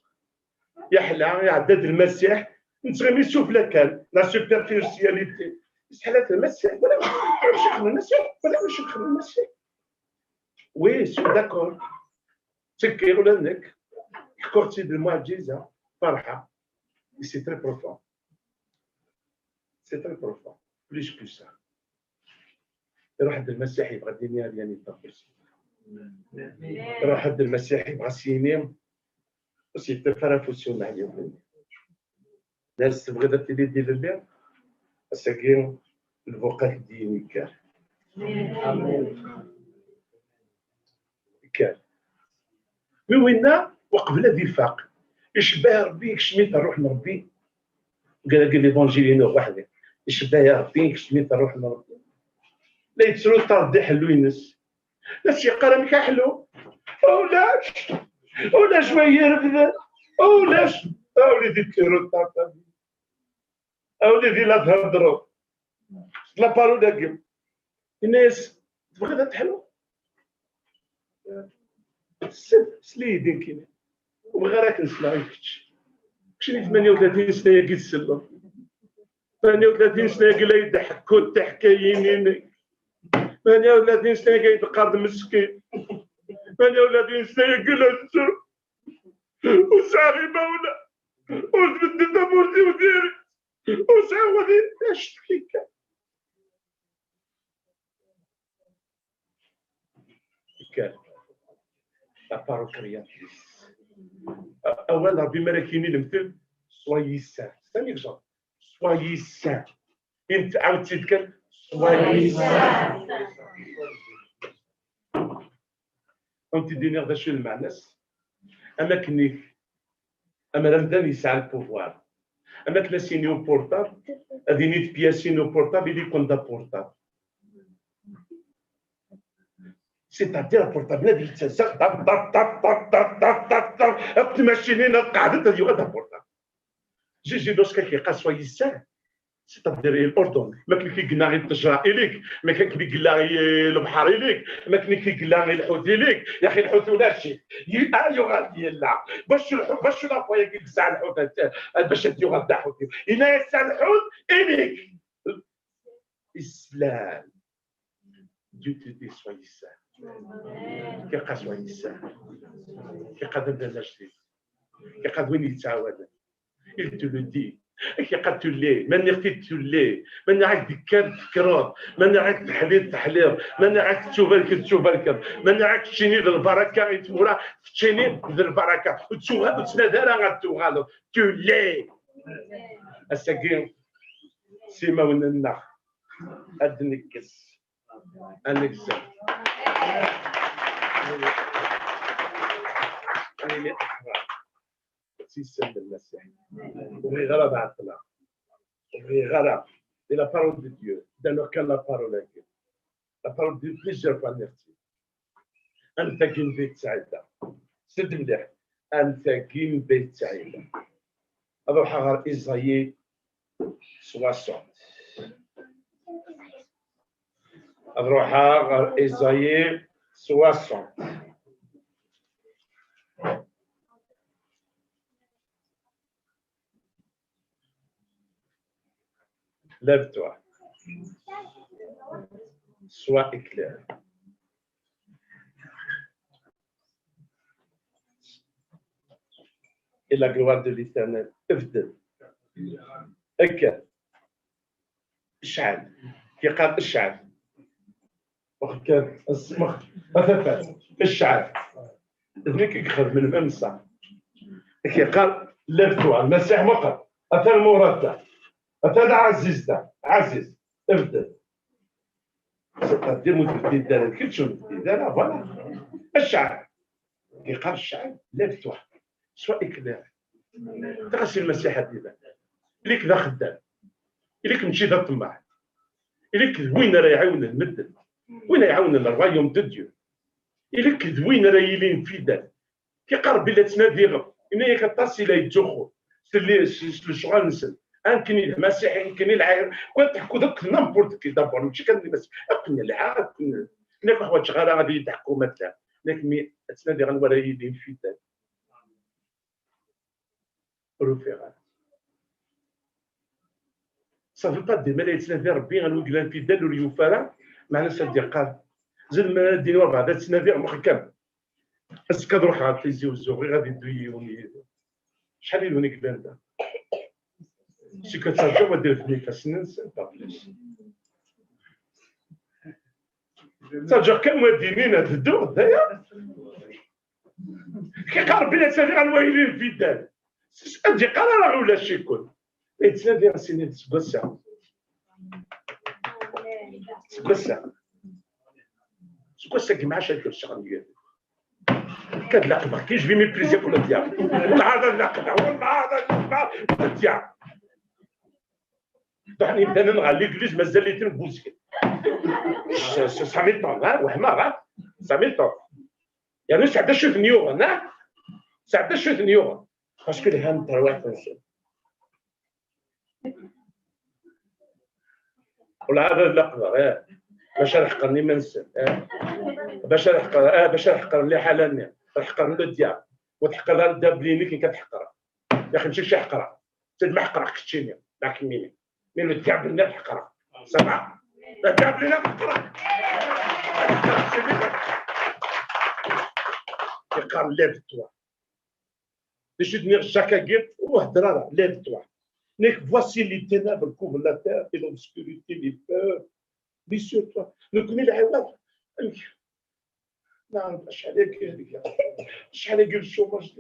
yeḥla, iɛedda-d Lmasiḥ, nettɣimi sufla kan, la superficialité. Yesseḥla-t Lmasiḥ, wala ur cukkeɣ Lmasiḥ, wala ur cukkeɣ Lmasiḥ. Oui, je suis d'accord. Ttekkiɣ ula d nekk. Ḥkuɣ-tt-id lmuɛǧiza, ferḥeɣ. Et c'est très profond. C'est très profond. Plus que ça. Iruḥ-d Lmasiḥ yebɣa ad d-yini rien n'est pas possible. Iruḥ-d Lmasiḥ yebɣa ad s-yini ur s-yeṭṭif ara afus i umeḥyuq-nni. Nnan-as tebɣiḍ ad tiliḍ d ilelli? Ass-agi lbuq ad k-d-yini kker. Kker. Mi winna, uqbel ad ifaq, icebbaɛ Ṛebbi, ikcem-it ṛṛuḥ n Ṛebbi. Deg l'évangile-inu weḥd-i, icebbaɛ Ṛebbi, ikcem-it ṛṛuḥ n Ṛebbi. La yettru ṭṭerḍ di ḥellu-ines. La s-yeqqar: "Amek a ḥellu? Ulac! Ulac wa irefden! Ulac!" A wlidi, tettru ṭṭerḍ. A wlidi, la theddreḍ. La parole-agi. Yenna-yas: "Tebɣiḍ ad teḥluḍ? Sel, sel-iyi-d nekkini. Ur bɣiɣ ara ad k-nsleɣ i kečč. Keččini tmanya u tlatin sna-agi tselleḍ. Tmanya u tlatin sna-agi la yi-d-ḥekkuḍ tiḥkayin-inek. Tmanya u tlatin sna-agi la yi-d-teqqareḍ meskin. Tmanya u tlatin sna-agi la tettru. Ur sɛiɣ imawlan. Ur tbeddel tamurt-iw diri. Ur sɛiɣ wali acu kan." Kker. La parole créatrice. Awal Ṛebbi mi ara k-yini lemtel, soyez saint. C'est un exemple. Soyez saint. Int-, ɛawed-tt-id kan. Soyez saint. Ad tent-id-iniɣ d acu i lmeɛna-s. Am akken i, amer amdan yesɛa le pouvoir. Am akken as-yini au portable, ad yini d pièce-inu portable, il est comme d aportable. C'est-à-dire aportable, ad yettazzal, ṭap, ṭap, ṭap, akk tmacinin ad qeɛdent, ad yuɣal d aportable. Jiji, lorsque k-yeqqar soyez saint, c'est-à-dire il ordonne. Ma akken i k-yenna i ttejra, ili-k. Ma akken i yella i lebḥer, ili-k. Ma akken i k-yenna i lḥut, ili-k. Yaxi lḥut ulac-it. Yi-, ah, yuɣal yella. Bac lḥut, bac lafwa-yagi yesɛa lḥut, ad, ad, bac ad yuɣal d aḥut. Yenna-yas a lḥut, ili-k. Islam. Dieu te dit soyez saint. K-yeqqar soyez saint. K-yeqqar d amdan ajdid. K-yeqqar d win yettɛawaden. Il te le dit. K-yeqqar tulli. Ma nniɣ-t-id tulli. Ma nniɣ-ak d-tekker, tekkreḍ. Ma nniɣ-ak d-teḥliḍ, teḥliḍ. Ma nniɣ-ak d tubarkeḍ, tubarkeḍ. Ma nniɣ-ak teččini d lbaraka i tmura, teččini d lbaraka. Ur tuɣal, ur ttnadi ara ad tuɣaleḍ. Tulli. Ass-agi, s imawen-nneɣ, ad d-nekkes. Un exemple. Ad nili aḥrar. Si ssem n Lmasiḥ. Ur bɣiɣ ara ad ɛeṭṭleɣ. Ur bɣiɣ ara. C'est la parole de Dieu. Ddaneɣ kan la parole-agi. La parole de Dieu, plusieurs fois nniɣ-tt-id. Am tagi n Bit Saɛida. Sed mliḥ. Am tagi n Bit Saɛida. Ad ruḥeɣ ɣer Isaïe soixante. Ad ruḥeɣ ɣer Isaïe soixante. Lève-toi. Sois éclairé. Et la gloire de l'Éternel. Bdel. Akka. Cɛel. K-yeqqar cɛel. Waxa kan, asmex, a tafat. Cɛel. D nekk i ixedmen même ça. K-yeqqar lève-toi, Lmasiḥ muqel. Ata lmurad-a. Ata lɛaziz-a. Ɛaziz. Bdel. C'est-à-dire, ur tbeddil ara, kečč ur tbeddil ara, voilà. Cɛel. Yeqqar cɛel, lève-toi. Sois éclairé. Ɣas Lmasiḥ ad d-iban. Ili-k d axeddam. Ili-k mačči d aṭemmaɛ. Ili-k d win ara iɛiwnen medden. Win ay iɛawnen le royaume de Dieu. Ili-k d win ara yilin fidèle. Ki qqar Rebbi la ttnadiɣ, yenna-yak aṭas i la yettzuxxu s li-, s, s lecɣal-nsen. Akken i d Masiḥi, akken i lɛir, kan teḥkuḍ akk n'importe qui, d'abord, mačči kan di Masiḥi, akken lɛir, akken, nekk ur ḥwaǧeɣ ara ad iyi-d-teḥku ma tella. Nekk mi ad ttnadiɣ anwa ara yilin fidèle. Ur ufiɣ ara. Ça veut pas dire ma la yettnadi Rebbi anwa i yellan fidèle ur yufi ara, meɛna s ad d-yeqqar. Zid ma ad d-iniɣ beɛd ad ttnadiɣ muḥkam. Azekka ad ruḥeɣ ɣer Tizi Uzzu, bɣiɣ ad iddu yiwen yid-i. Acḥal yiwen i yellan da? Si que ttaǧǧaɣ ad d-refni ifassen-nsen, pas plus. Ttaǧǧaɣ kan wa d-inin ad dduɣ, d aya. Ki qqar Rebbi la ttnadiɣ anwa yilin fidèle. S-, ad d-yeqqar ara ulac-iken. La yettnadi ass-nni seg wass-a. Seg wass-a. Seg wass-a, gma, chaque jour, ça va mieux. Kad laqbeɣ, ki je vais mépriser comme le diable. Wallah, ad laqbeɣ, wallah, ad laqbeɣ, le diable. Ruḥen yimdanen ɣer l'église, mazal-iten deg uzgen. Ça, ça, ça m'étonne, hein, wehmeɣ, hein. Ça m'étonne. Yernu sɛedda cwiṭ n yuɣen, hein? Sɛedda cwiṭ n yuɣen. Parce que lhan terwiḥt-nsen. Ula ad laqbeɣ, eh. Bac ad ḥeqren iman-nsen, eh. Bac ad ḥeqren, eh, bac ad ḥeqren liḥala-nni. Ad ḥeqren le diable. Ur tḥeqreḍ ara le diable-inek, nekk ad ḥeqreɣ. Yak mačči kečč i ḥeqreɣ. Sed ma ḥeqreɣ keččini, ma kemmini. Mais le diable-nni ad ḥeqreɣ. Ça va? Le diable-nni ad ḥeqreɣ. Yeqqar lève-toi. D acu d-nniɣ Jacques-agi, ur hder ara, lève-toi. Nekk, voici les ténèbres couvrent la terre et l'obscurité les peuples. Rassure-toi. Nekkni lɛiwad. Amek? Neɛreḍ acḥal-agi, acḥal-agi le chômage,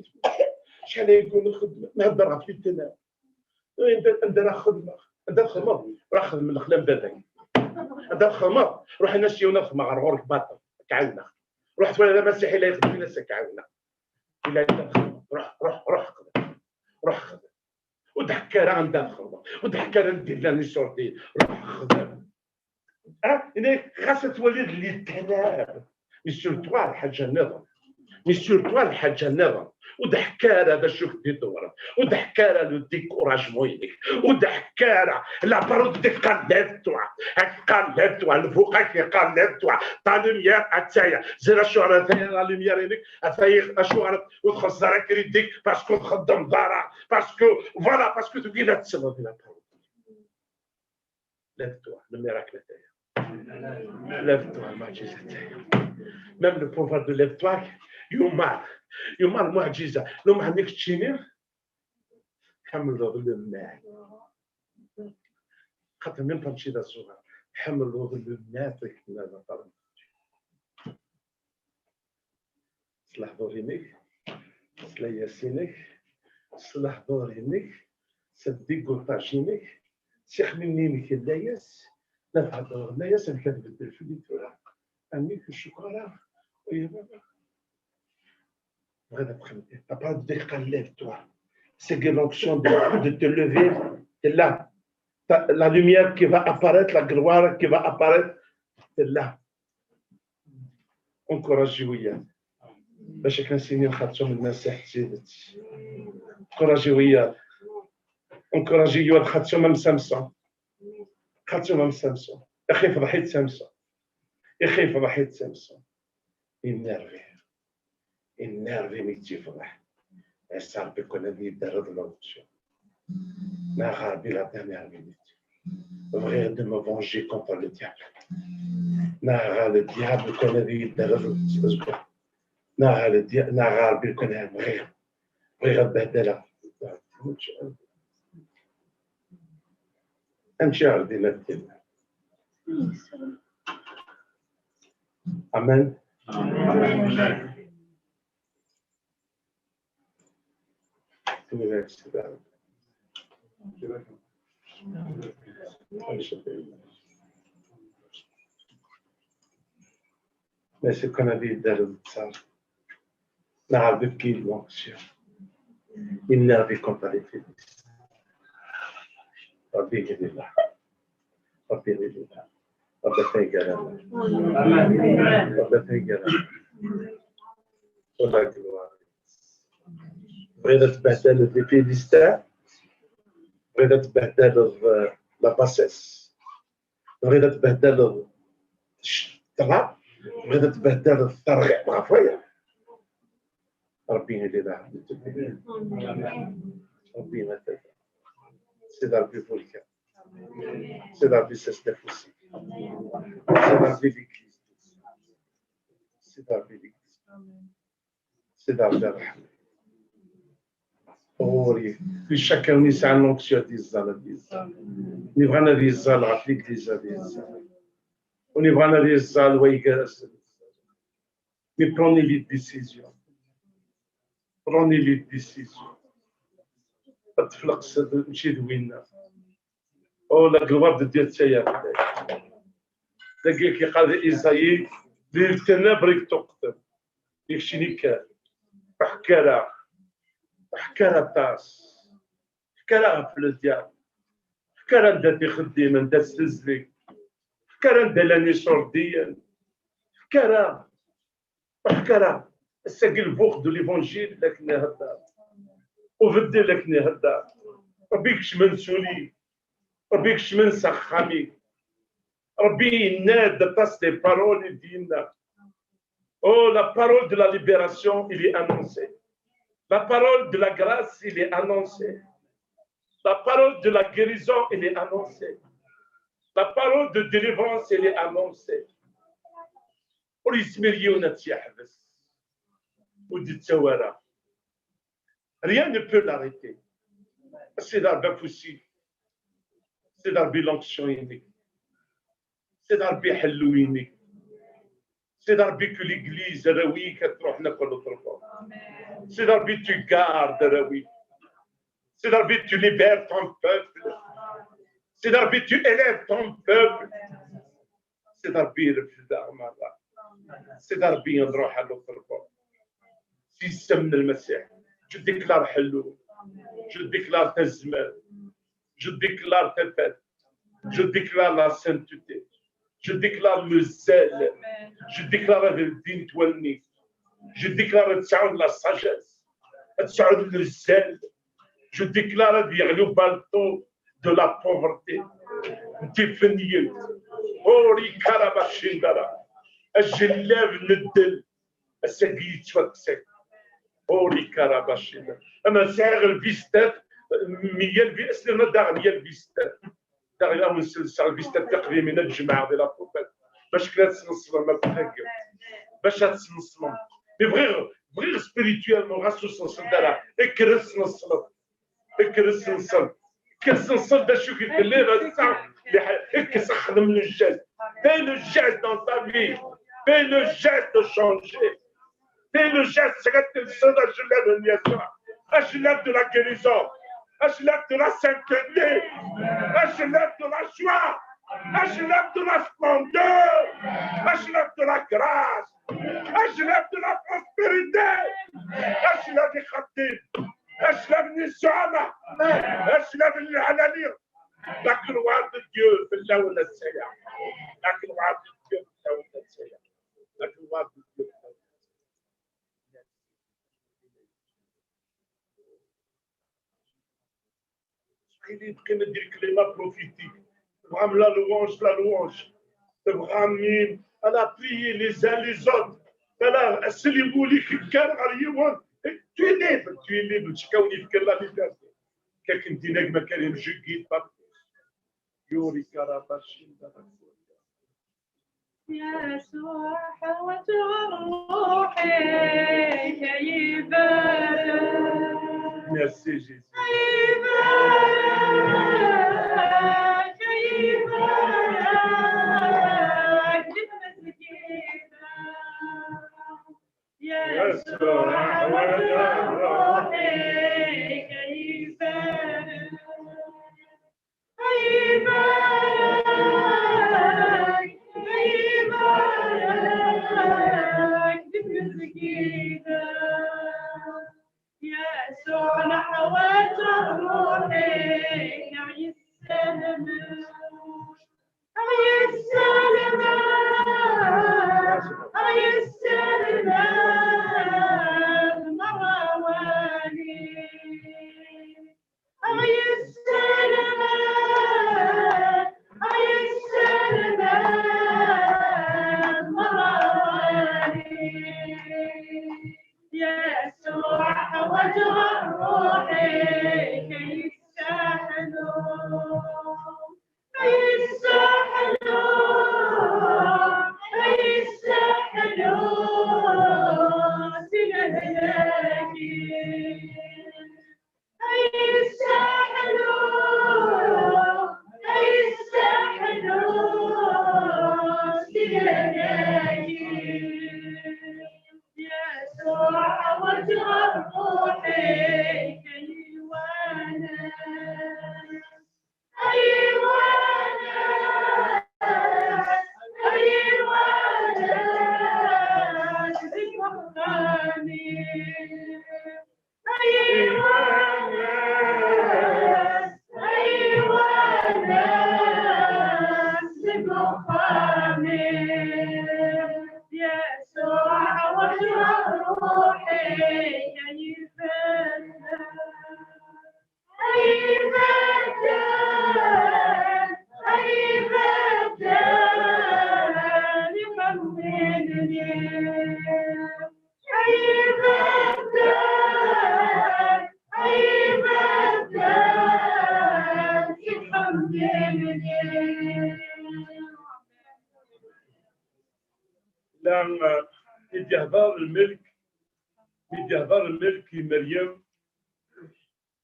acḥal-agi ur nxeddem, nhedder ɣef les ténèbres. Anda, anda ara xedmeɣ? Anda txedmeḍ? Ruḥ xdem lexla n baba-k. Anda txedmeḍ? Ruḥ in-as yiwen ad xedmeɣ ɣer ɣur-k baṭel, ad k-ɛawneɣ. Ruḥ twala d amasiḥi la ixeddem, in-as ad k-ɛawneɣ. Ila anda txedmeḍ. Ruḥ, ruḥ, ruḥ xdem. Ruḥ xdem. Ur d-ḥekk ara anda txedmeḍ. Ur d-ḥekk ara anda llan iṣurdiyen. Ruḥ xdem. Ah, yenna-yak, xas ad twaliḍ les ténèbres. Mais surtout ar lḥaǧa nniḍen. Mais surtout ar lḥaǧa nniḍen. Ur d-ḥekk ara d acu k-d-iḍewren. Ur d-ḥekk ara le découragement-inek. Ur d-ḥekk ara la parole de Dieu teqqar lève-toi. Ad teqqar lève-toi. Lbuq-ak yeqqar lève-toi. Ta lumière, attaya. Zer acuɣer ataya la lumière-inek. Ataya acuɣer ur txeẓẓer ara crédit. Parce que ur txeddmeḍ ara. Parce que, voilà, parce que tugiḍ ad tesleḍ la parole. Lève-toi, le miracle est derrière. Lève-toi, le معجزة est derrière. Même le pouvoir de lève-toi, يمار. يمار معجزة. لو ما عندك تشيني، حملوا ظلمات. خاطر même pas مشي ذا الصغار. حملوا ظلمات كما ذكرنا. S lehdur-inek, s layas-inek, s lehdur-inek, s dégoûtage-inek, s ixemmimen-inek n layas, la theddreḍ layas, amek ad tbeddel fell-i tura? Amek ur cukkeɣ ara. Ay baba. Bɣiɣ ad txemmeḍ. Après, de dire, lève-toi. C'est que l'onction de, de te lever, t'es là. T'as la lumière qui va apparaître, la gloire qui va apparaître, t'es là. Encouragez-vous, Yann. Bac akken ad s-inin xerṣum Lmasiḥ d tidet. Encouragez-vous, Yann. Encouragez-vous, xerṣum am Samson. Xerṣum am Samson. Ixef ḍḥit Samson. Ixef ḍḥit Samson. Énervé. Énervé mi tt-yefḍeḥ. Ass-a Rebbi kan ad yi-d-terreḍ l'onction. Neɣ Rebbi la dernière minute. Bɣiɣ de me venger contre le diable. Neɣ le diable kan ad yi-d-terreḍ azeggaɣ. Neɣ le dia-, neɣ Rebbi kan bɣiɣ. Bɣiɣ ad behdaleɣ. Amek ara d-iniɣ? Amen. Amen. Mais c'est qu'on a dit dans le psaume, la Bible qui l'onction. Il n'avait qu'un parler. Rabbi Gilila. Rabbi Gilila. Rebbi atan gar-aneɣ. Rebbi atan gar-aneɣ. Ula d lwaṛi. Tebɣiḍ ad tbehdaleḍ les Philistins? Tebɣiḍ ad tbehdaleḍ, euh, la bassesse? Tebɣiḍ ad tbehdaleḍ ccḍeḥ? Tebɣiḍ ad tbehdaleḍ tarɣiṭ ɣef waya? Rebbi ili d aɛbud. Rebbi atan. Sidi Rebbi bu lkar. Sidi Rebbi sers-d afus-ik. Sidi Rebbi l'église. Sidi Rebbi l'église. Sidi Rebbi ṛḥem. Ɣur-i. Di chacun yesɛa l'onction ad yeẓẓal, ad yeẓẓal. Win yebɣan ad yeẓẓal ɣef l'église ad yeẓẓal. Win yebɣan ad yeẓẓal waygar-as. Mais prenez les décisions. Prenez les décisions. Ad tefleq s-, mačči d winna. Oh, la gloire de Dieu, ça y est. Dagi i yeqqar Isaïe, di ltenna brik tuqtem. Ikcini kan. Ḥkara. Ḥkara aṭas. Ḥkara ɣef lezyaṛ. Ḥkara anda t-ixeddim, anda s-tezlig. Ḥkara anda llan iṣurdiyen. Ḥkara. Ḥkara. Ass-agi lbuxd de l'évangile la k-nehedder. Ubeddel la k-nehedder. Rebbi kecmen s ul-ik. Rebbi kecmen s axxam-ik. Rebbi yenna-d aṭas des paroles i d-yenna. Oh, la parole de la libération, il est annoncé. La parole de la grâce, il est annoncé. La parole de la guérison, il est annoncé. La parole de délivrance, il est annoncé. Ur yezmir yiwen ad tt-yeḥbes. Ur d-yettawi ara. Rien ne peut l'arrêter. Sidi Rebbi afus-ik. Sidi Rebbi l'onction-inek. Sidi Rebbi ḥellu-inek. Sidi Rebbi que l'église, arraw-ik ad truḥen akk à l'autre bord. Sidi Rebbi tu gardes arraw-ik. Sidi Rebbi tu libères ton peuple. Sidi Rebbi tu élèves ton peuple. Sidi Rebbi refdeɣ merra. Sidi Rebbi nruḥ à l'autre bord. S yisem n Lmasiḥ, je déclare ḥellu. Je déclare tazmert. Je déclare tafat. Je déclare la sainteté. Je déclare le zèle. Je déclare ad ldint wallen-ik. Je déclare ad tesɛuḍ la sagesse. Ad tesɛuḍ le zèle. Je déclare ad yeɣli ubalṭu de la pauvreté. N tifenyelt. Ur ikara bacindara. Ajellab n ddel. Ass-agi yettwakkes-ak. Ur ikara bacindara. Ama sɛiɣ lbistat, meyya lbi-, aslen ad daɣen meyya lbistat. Daɣen ad wen-selseɣ lbistat tiqdimin ad jemɛeɣ di la poubelle. Bac kan ad tesneṣlem akk dagi. Bac ad tesneṣlem. Mi bɣiɣ, bɣiɣ spirituellement ɣas ur sneṣlet ara. Kker ad tesneṣlem. Kker ad tesneṣlem. Kker ad tesneṣlem d acu i telliḍ ass-a. Kker xdem le geste. Fais le geste dans ta vie. Fais le geste de changer. Fais le geste, c'est que tu seras ajellab n Yasuɛ. Ajellab de la guérison. Ajellab de la sainteté. Ajellab de la joie. Ajellab de la splendeur. Ajellab de la grâce. Ajellab de la prospérité. Ajellab ixeddim. Ajellab n isuɛama. Ajellab n leɛlani. La gloire de Dieu fell-awen ass-aya. La gloire de Dieu fell-awen ass-aya. La gloire de Dieu fell-awen ass-aya. Ttxil-k, qqim ad d-iklima prophétique. Tebɣam la louange, la louange. Tebɣam, ala, prier les uns les autres. Ala, sel i wul-ik kan ɣer yiwen. Tu es libre, tu es libre. Ckaw yefkan la liberté. Kakken dinag ma kan je guide pas. Yuri karabashin. يسوع حوت روحي كيبارك. Merci Jésus. كيبارك، كيبارك المسجد. يسوع حوت روحي كيبارك. يبارك، يبارك بمسجدك. يسوع نحوك روحي يسلم. يسلم. أيوة ناس، أيوة ناس، لقوا خامي. يسوع وجه روحي، أيوة ناس. La, mi d-yehder lmelk, mi d-yehder lmelk i Meryem,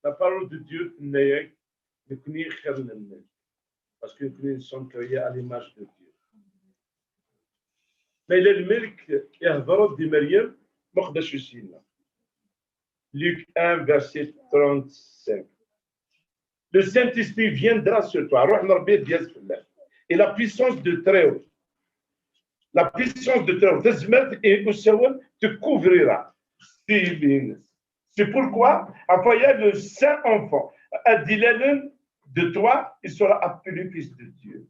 la parole de Dieu tenna-yak, nekkni xir n lmelk. Parce que nekkni nous sommes créés à l'image de Dieu. Ma yella lmelk ihder-d i Meryem, muqel d acu i s-yenna. Luc un, verset trente-cinq. Le Saint-Esprit viendra sur toi. Ruḥ n Ṛebbi ad d-yas fell-ak. Et la puissance de Très-Haut, la puissance de Très-Haut, tazmert et usawen te couvrira. C'est pourquoi, après le saint enfant, ad d-ilalen de toi, il sera appelé fils de Dieu.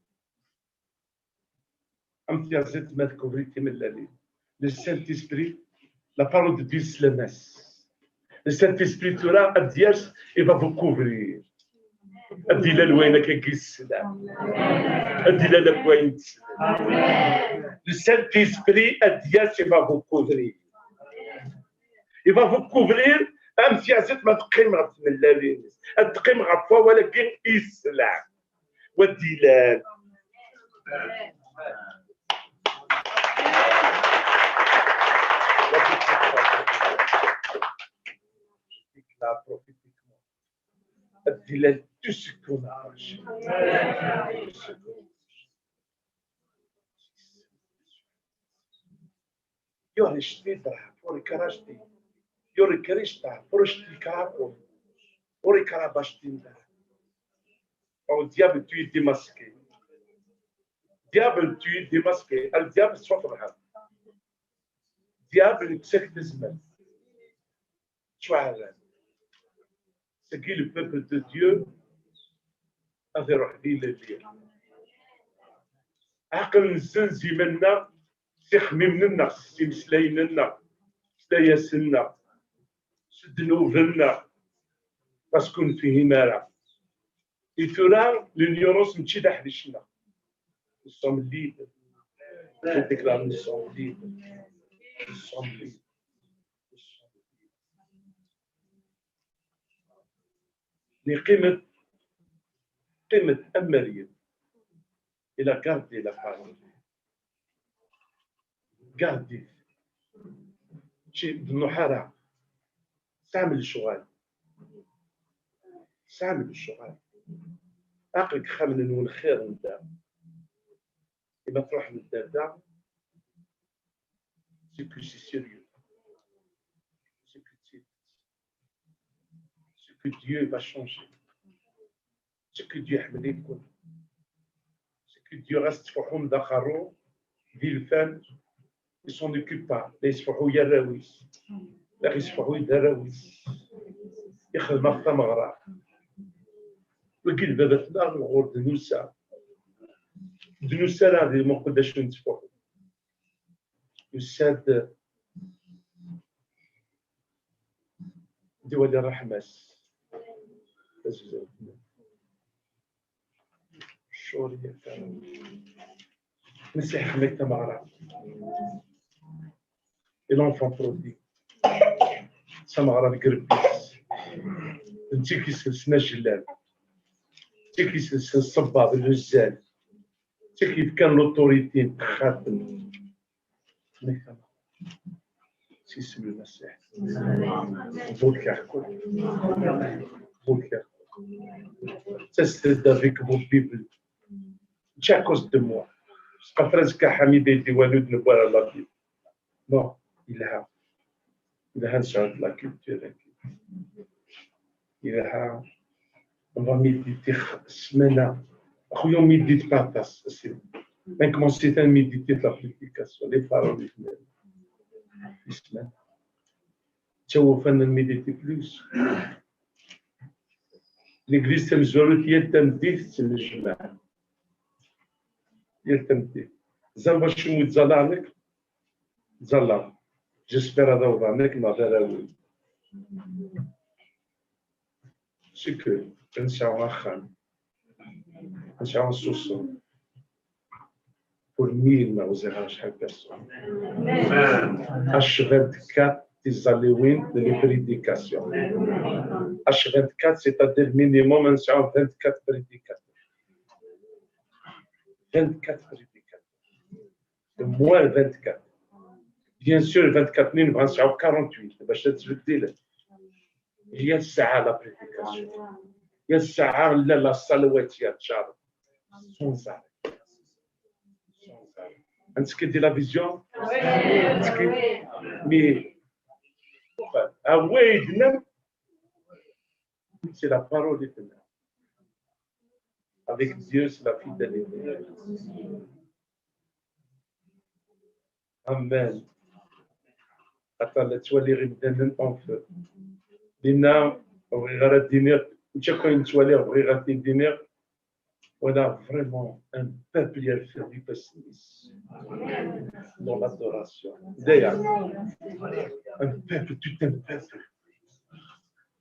Am tyaziḍt ma tkubri timellalin. Le Saint-Esprit, la parole de Dieu, c'est la messe. Le Saint-Esprit tura ad d-yas, il va vous couvrir. Ad d-ilal wayen akka i yeslam. Ad d-ilal akk wayen teslam. Le Saint-Esprit ad d-yas, il va vous couvrir. Il va vous couvrir, am tyaziḍt ma teqqim ɣef tmellalin-is. Ad teqqim ɣef wawal-agi i yeslam. Wa d-ilal. Ad d-ilal tout ce qu'on a. Ur icḍiḍ ur ikrac ḍiḍ, ur ikrac ḍiḍ, ur icḍiḍ ur ikrac ḍiḍ. Au diable, tu es démasqué. Diable, tu es démasqué. Le diable, soit le diable, c'est que des humains. Ttwaɛran. Seg le peuple de Dieu ad iruḥ di lelli. Aql-nsen ziman-nneɣ s ixemmimen-nneɣ, s imeslayen-nneɣ, s layas-nneɣ, s ddnub-nneɣ, parce que ur nefhim ara. I tura, l'ignorance mačči d aḥric-nneɣ. Nous sommes libres. Je déclare, nous sommes libres. Nous sommes libres. Nous sommes libres. Mais qqimet, qqimet am Meryem. Il a gardé la parole. Gardez. Mačči d nnuḥ ara. Tesɛam lecɣal. Tesɛam lecɣal. Aql-ik axxam-nwen xir n da. Ima truḥem da, da, c'est que c'est sérieux. C'est que c'est, c'est que Dieu va changer. C'est que Dieu iḥemmel-iken. C'est que Dieu ɣas tettfuḥum d aqerru, d ilfan, il s'en occupe pas. La yettfuḥu i arraw-is. La yettfuḥu i arraw-is. Ixdem ɣef tameɣra. Wagi d baba-tneɣ ɣur d-nusa. D-nusa ara d-imuqel d acu nettfuḥu. Yusa-d d iwali ṛṛeḥma-s. Azuzret. Ccɣel yakka. Masiḥ ḥemmel tameɣra. Et l'enfant prodigue. Tameɣra deg rebbi-s. D nettat i iselsen ajellal. D nettat i iselsen ṣṣebba d luzzal. D nettat i yefkan l'autorité n texxamt-nni. Si isem n Lmasiḥ. Burkeɣ-ken. Burkeɣ-ken. Ttaset-d avec vos Bibles. Mačči à cause de moi. Parce que Franz Kahamid a été waloud ne boire la Bible. Non, yelha. Yelha nesɛu la culture-agi. Yelha. On va méditer ssmana. Axuya on médite pas aṭas. Nekk commencé à méditer la prédication, les paroles. Ssmana. Ttawufan n Méditer plus. L'église tamezwarut yal tameddit tettnejmaɛ. Yal tameddit. Ẓer wacu i ttẓallaɣ nekk? Ttẓallaɣ. J'espère ad awḍeɣ nekk neɣ d arraw-iw. C'est que ad nesɛu axxam, ad nesɛu asusem pour mille, ma ur ẓriɣ ara acḥal personnes. H vingt-quatre tiẓalliwin de les prédications. H vingt-quatre, c'est-à-dire minimum ad nesɛu vingt-quatre prédicateurs. Vingt-quatre prédicateurs. Moins vingt-quatre. Bien sûr, vingt-quatre-nni nebɣa ad nesɛu quarante-huit bac ad ttbeddilen. Yal ssaɛa la prédication. Yal ssaɛa la, la salawat ya tjar. Sans arrêt. Sans arrêt. Est-ce que de la vision? Est-ce que, mais, enfin, ah ouais, même, c'est la parole de Dieu. Avec Dieu, c'est la fidélité. Amen. Atan la ttwaliɣ imdanen en feu. Dinna, ur bɣiɣ ara ad d-iniɣ, mačči akk ayen ttwaliɣ bɣiɣ ad t-id-iniɣ. Voilà vraiment un peuple yerfed ifassen-is dans l'adoration. D'ailleurs, un peuple, tout un peuple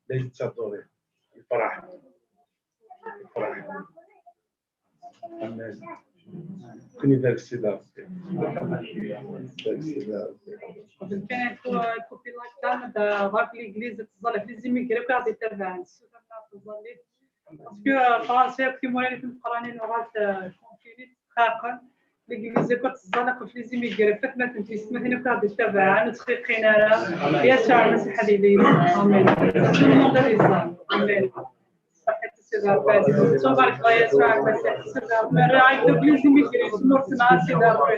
la yettaḍuri, yefreḥ. Amen. Kuni d aksida. Aksida. Kan kupi laktan da ɣef l'église teẓẓal ɣef les immigrés akk ad itabaɛen ssuter n tẓallit. Parce que Fransa akk timural i tmeqqranin uɣal confinit txaqen. L'église akk teẓẓal akk ɣef les immigrés, fatmaten tiyessetmatin akk ad itabaɛen ur ttxiqin ara. Yasuɛ Lmasiḥ ad yili yid-sen. Amen. Tout le monde ad iẓẓal. Amen. Ṣaḥit a Sidi Ṛebbi ɛziz. Tubarek ɣaya Yasuɛ Lmasiḥ. Sidi Ṛebbi, rriɣ-ak-d akk les immigrés, tmurt-nneɣ a Sidi Ṛebbi.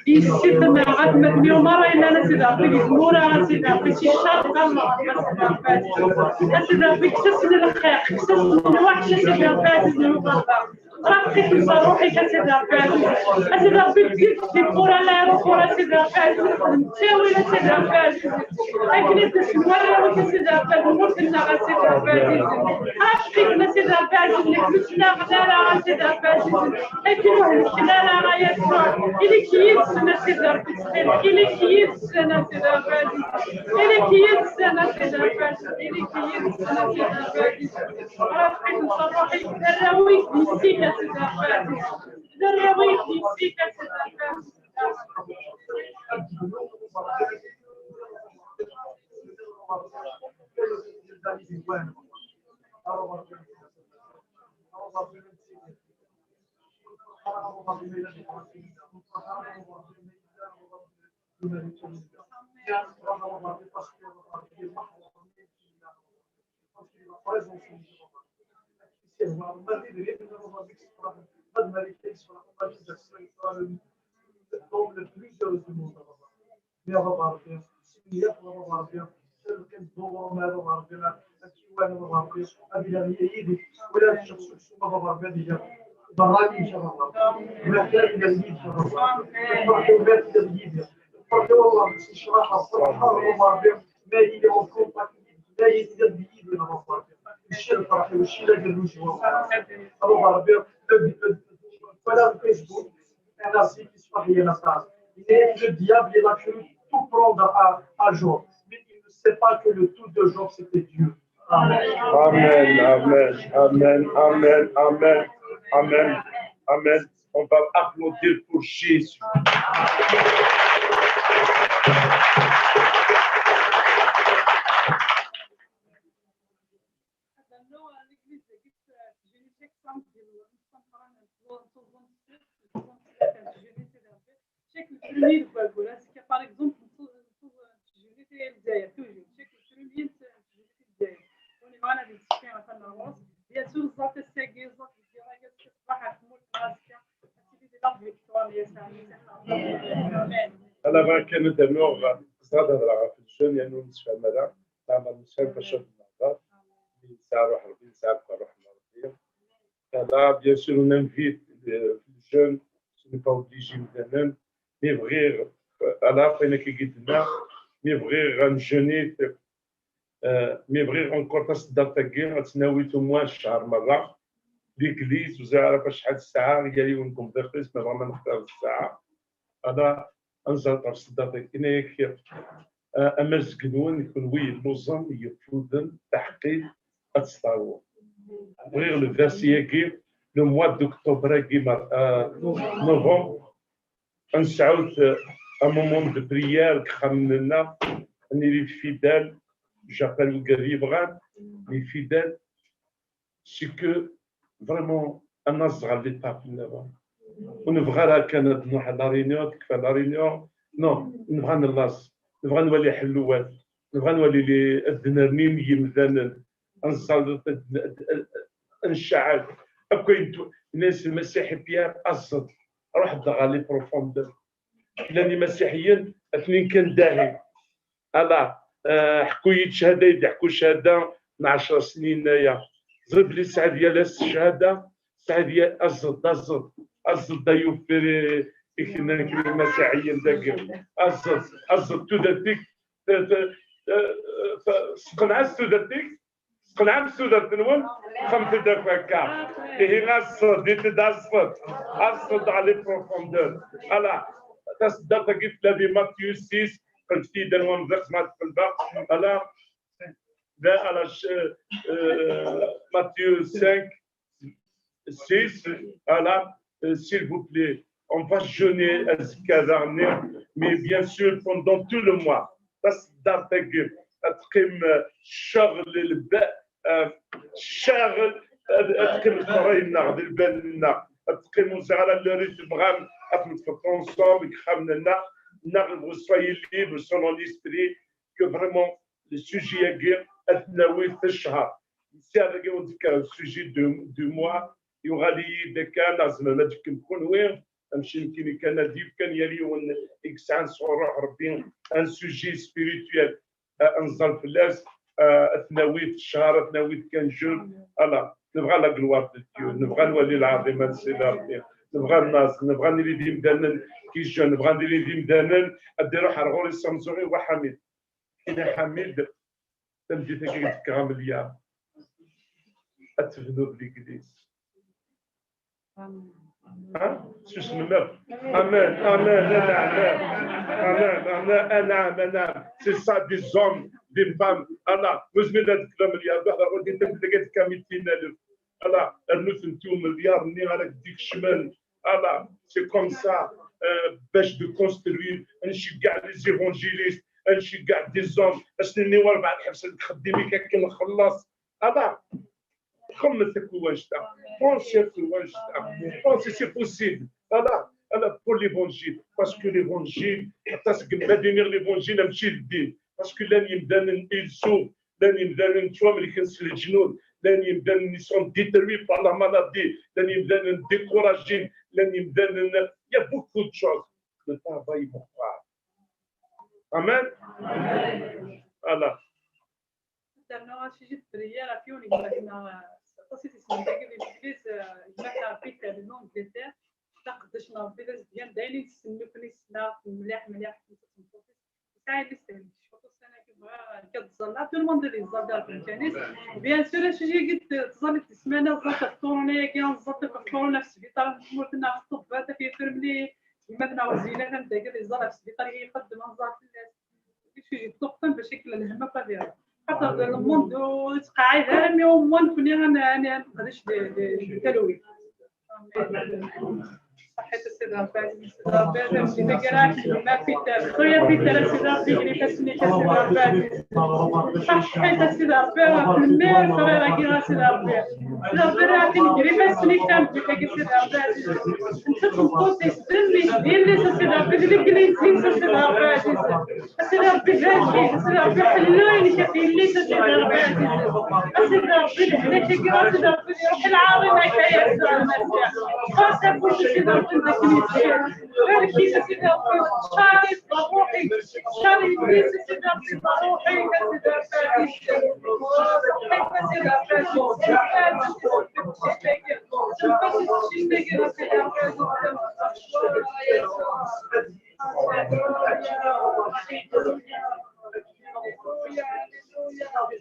Yessi-tneɣ atmaten-iw merra yellan a Sidi Ṛebbi, deg tmura a Sidi Ṛebbi, si ccer ɣer lɣerb a Sidi Ṛebbi ɛziz. A Sidi Ṛebbi, kkes-asen lxiq, kkes-asen lweḥc a Sidi Ṛebbi ɛziz, lmubarek. Rafq-iten s ṛṛuḥ-ik a Sidi Ṛebbi ɛziz. A Sidi Ṛebbi, ddit di tmura n l'aéroport a Sidi Ṛebbi ɛziz, xdem ttawil a Sidi Ṛebbi ɛziz. Akken i d-asen warraw-ik a Sidi Ṛebbi, lmut-nneɣ a Sidi Ṛebbi ɛziz. Rafq-iten a Sidi Ṛebbi ɛziz, nekk ur ttnaɣen ara a Sidi Ṛebbi ɛziz. Akken ur hellken ara a Yasuɛ. Ili-k yid-sen a Sidi Ṛebbi ttxil-k. Ili-k yid-sen a Sidi Ṛebbi ɛziz. Ili-k yid-sen a Sidi Ṛebbi ɛziz. Ili-k yid-sen a Sidi Ṛebbi ɛziz. Rafq-iten s ṛṛuḥ-ik, d arraw-ik d yessi-k a Sidi Ṛebbi ɛziz. D arraw-ik d yessi-k a Sidi Ṛebbi ɛziz. Dans le plus heureux du monde. Mais a Baba Ṛebbi, smenyafeɣ a Baba Ṛebbi, ad neqqim dduṛum a Baba Ṛebbi, ad ttwaliɣ a Baba Ṛebbi, ad iliɣ yid-k, wala ad ččeɣ seksu a Baba Ṛebbi, ad iliɣ berra-k a Baba Ṛebbi. Lxir ad iliɣ yid-k a Baba Ṛebbi. Lferḥ-iw ma ad tiliḍ yid-i. Lferḥ-iw a Baba Ṛebbi, s nnecraḥa, ferḥeɣ a Baba Ṛebbi, ma yili en contact yid-k, ma yili yid-i a Baba Ṛebbi. Mačči lferḥ-iw, mačči d agerruj-iw. A Baba Ṛebbi, wala deg Facebook, un article yeṣbeḥ-iyi aṭas. Yenna-yak le diable, il a cru tout prendre à, à jour. Mais il ne sait pas que le tout de jour, c'était Dieu. Amen. Amen, amen, amen, amen, amen, amen. On va applaudir pour Jésus. Chaque le premier de quoi, voilà, c'est que par exemple, on peut, on peut, euh, je vais essayer le Zaïre, toujours. Chaque le premier, c'est, je vais essayer le Zaïre. On est malade, c'est un fan d'avance. Bien sûr, ça fait cinq ans, ça fait dix ans, ça fait pas un mois, ça fait, ça fait des larmes, victoire, mais ça, ça, ça. Amen. Ala bɣiɣ kan ad d-rnuɣ ẓrad ad ɣef lǧen, yernu ur nessefham ara, leɛmer nessefham bac ad nehder, nesɛa ṛuḥ Ṛebbi, nesɛa akk ṛṛeḥma n Ṛebbi. Ala, bien sûr, on invite, euh, les jeunes, ce n'est pas obligé, imdanen, mi bɣiɣ, euh, ala, ayen akka i d-tenna, mi bɣiɣ ad njenit, Euh, mi bɣiɣ encore taseddart-agi ad tt-nawi tumwa ccher merra. L'église, ur ẓriɣ ara ɣef acḥal ssaɛa, yal yiwen deg umḍiq-is, ma bɣa ma nextar ssaɛa. Ala, ad nẓer ɣef tseddart-agi. Ini-ak, euh, amazg-nwen, kenwi yelluẓen, yeffuden, taḥeqqit, ad tt-terwem. Bɣiɣ le vingt-six-agi, le mois d'octobre-agi, mar-, euh, novembre, ad nesɛut, euh, un moment de prière deg ixxamen-nneɣ, ad nili fidèle, j'appelle wigad yebɣan, les fidèles, c'est que vraiment ad naẓ ɣer l'étape nniḍen. Ur nebɣa ara kan ad nruḥ à la réunion, ad tekfa la réunion. Non, nebɣa ad nlaẓ, nebɣa ad nwali ḥelluwat, nebɣa ad nwali li-, ad d-nerni yimdanen, ad nẓer, ad, ad, ad, ad nceɛɛel. Akk ayen tu-, nnan-as Lmasiḥ i Pierre, aẓ-d, ruḥ-d ɣer les profondeurs. Llan imasiḥiyen, atnin kan dahi. Ala, euh, ḥku-yi-d cchada, i d-iḥku cchada n ɛecra snin aya. Ẓriɣ belli tesɛiḍ yal ass cchada, tesɛiḍ yal, aẓ-d, aẓ-d, aẓ-d ay uffir i, i kenna kra imasiḥiyen dagi. Aẓ-d, aẓ-d tudert-ik, t-, t-, t-, t-, sqenɛeɣ s tudert-ik, Tqenɛem s tudert-nwen? Xemmet-d akk akka. Ihi aẓ-d, ini-d aẓ-d. Aẓ-d ɣer les profondeurs. Ala, taseddart-agi tella di Matthieu six, qelbet-iyi-d anwa mḍiq ma tqelbeɣ. Ala, da, ala, ch-, euh, Matthieu cinq, six, ala, euh, s'il vous plaît, on va jeûner azekka daɣen, mais bien sûr pendant tout le mois. Taseddart-agi ad teqqim, euh, ccɣel, lba-, euh, ccɣel, ad, ad teqqim tferray-nneɣ, di lbal-nneɣ, ad teqqim ur ẓriɣ ara l'heure i tebɣam, ad neṭṭef ensemble deg ixxamen-nneɣ, neɣ soyez libre selon l'esprit, que vraiment le sujet-agi ad t-nawi tecɛer. Sɛiɣ dagi ur d-fkiɣ le sujet du, du mois, yuɣal-iyi-d akka, neɣ tzemrem ad d-tefkem kunwi, amcim kini kan ad d-yefk kan yal yiwen i yesɛan sɣur Ṛuḥ Ṛebbi un sujet spirituel, euh, ad nẓer fell-as, euh, ad t-nawi tecɛer, ad t-nawi quinze jours. Ala, nebɣa la gloire de Dieu, nebɣa ad nwali lɛaḍima n Sidi Ṛebbi, nebɣa ad naẓ, nebɣa ad nili d imdanen qui jeûnent, nebɣa ad nili d imdanen ad d-iruḥ ar ɣur-i Samẓuɣi Waḥamid. Ini Ḥamid, tameddit-agi i d-fkeɣ amelyaṛ, ad tebnuḍ l'église. Ha? Susmem akk. Amen, amen, amen, amen, amen, amen. C'est ça, des hommes, des femmes. Ala, ur zmireɣ ad fkeɣ amelyaṛ, d aḥdaṛ, ur d-itam deg kamiti n alef. Ala, rnu-tent i umelyaṛ-nni ara k-d-ikecmen. Ala, c'est comme ça, euh, bac de construire, ad nceggeɛ les évangélistes, ad nceggeɛ des hommes, ad s-nini warbaɛ lḥebs n txeddim-ik akken nxelleṣ. Ala, xemmet akk i wannect-a, pensez akk i wannect-a, pensez, c'est possible. Ala, ala, pour l'évangile, parce que l'évangile, aṭas deg medden i iniɣ l'évangile, mačči d ddin, parce que llan yemdanen, ils souffrent, llan yemdanen ttwamelken s leǧnun, llan yemdanen, ils sont détruits par la maladie, llan yemdanen découragés, llan yemdanen, il y a beaucoup de choses. Le travail meqqer. Amen. Ala. Terna sujet de prière ɣef yiwen n gma-tneɣ, aṭas i t-issnen dagi di legliz, gma-tneɣ Peter di l'Angleterre, d aqeddac n Ṛebbi, d azedgan, d ayen i nessen nekkni, ssneɣ-t mliḥ, mliḥ, d tameṭṭut-is. Yesɛa yelli-s tehlek cwiṭ ussan-agi, bɣiɣ nekk ad ẓẓalleɣ, tout le monde ad iẓẓal di lǧal-is. Bien sûr, acu-agi d-, tẓallit di ssmana, ẓẓallit ɣef tṭuruna-agi, ẓẓallit ɣef tṭuruna ɣef sbiṭar n tmurt-nneɣ, ɣef ṭṭebba, tafyirt ur mliḥ, gma-tneɣ Zila tamda-agi ad iẓẓal ɣef sbiṭar-agi, ixeddem, ad nẓer fell-as. Acu-agi d tuqfa, bac akken lhemm akk ad iruḥ. Xaṭer le monde ur yettqeɛɛid ara, mi au moins nekni ad n-, ad n-, ad neqdec di, di, di talwit. Ṣaḥit a Sidi Ṛebbi ɛziz, a Sidi Ṛebbi ɛziz, a Sidi Ṛebbi ɛziz, a Sidi Ṛebbi ɛziz. Ṣaḥit a Sidi Ṛebbi, ɣef lmir ṭriḍ-agi a Sidi Ṛebbi. A Sidi Ṛebbi, rɛa-t-id gar ifassen-ik tameddit-agi a Sidi Ṛebbi ɛziz. Netta d tmeṭṭut-is, d mmi-s, d yelli-s a Sidi Ṛebbi, d legliz-is a Sidi Ṛebbi ɛziz. A Sidi Ṛebbi barek-it, a Sidi Ṛebbi ḥellu-inek ɣef yelli-s a Sidi Ṛebbi ɛziz. A Sidi Ṛebbi lehlak-agi a Sidi Ṛebbi iruḥ i lɛaḍima-k a Yasuɛ Lmasiḥ. Ɣas afus a Sidi Ṛebbi d akken yettcir. Barek-it a Sidi Ṛebbi, ččar-it d ṛṛuḥ-ik, ččar yelli-s a Sidi Ṛebbi d ṛṛuḥ-ik a Sidi Ṛebbi ɛziz. Ṣaḥit a Sidi Ṛebbi ɛziz.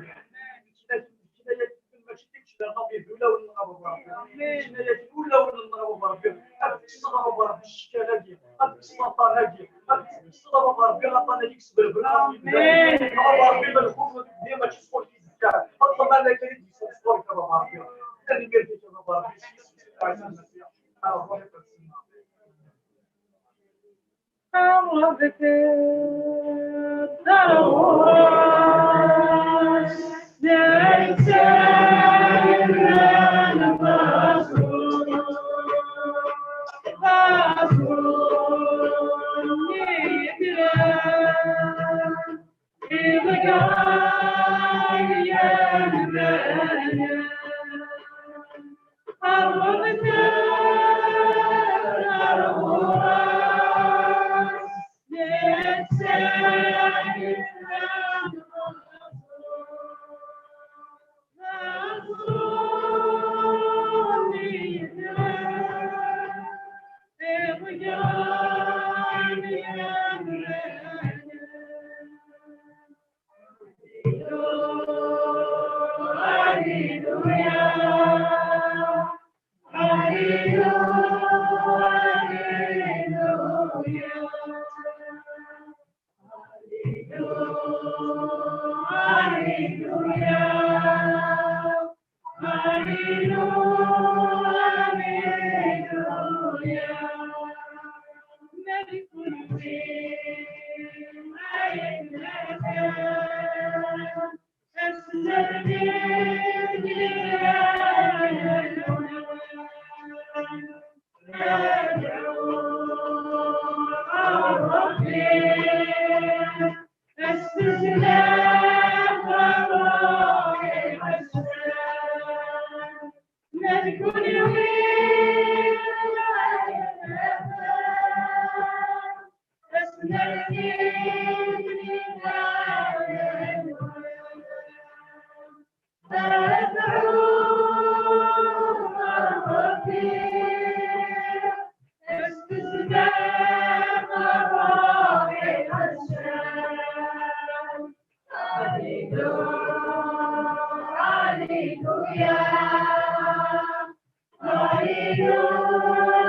Mačči d kečč, d Ṛebbi, d ulawen-nneɣ a Baba Ṛebbi. Amin. Ulawen-nneɣ a Baba Ṛebbi. Ad tekkseḍ a Baba Ṛebbi ccekla-agi, ad tekkseḍ aṭṭan-agi, ad tekkseḍ a Baba Ṛebbi aṭṭan-agi yesberbren. Amin. A Baba Ṛebbi, ma lxuf dima mačči sɣur-k i d-yekka. Ṭṭmana kan i d-yesɣur sɣur-k a Baba Ṛebbi. Tanemmirt-ik a Baba Ṛebbi. S yisem-is a Ɛisa Lmasiḥ. Amin.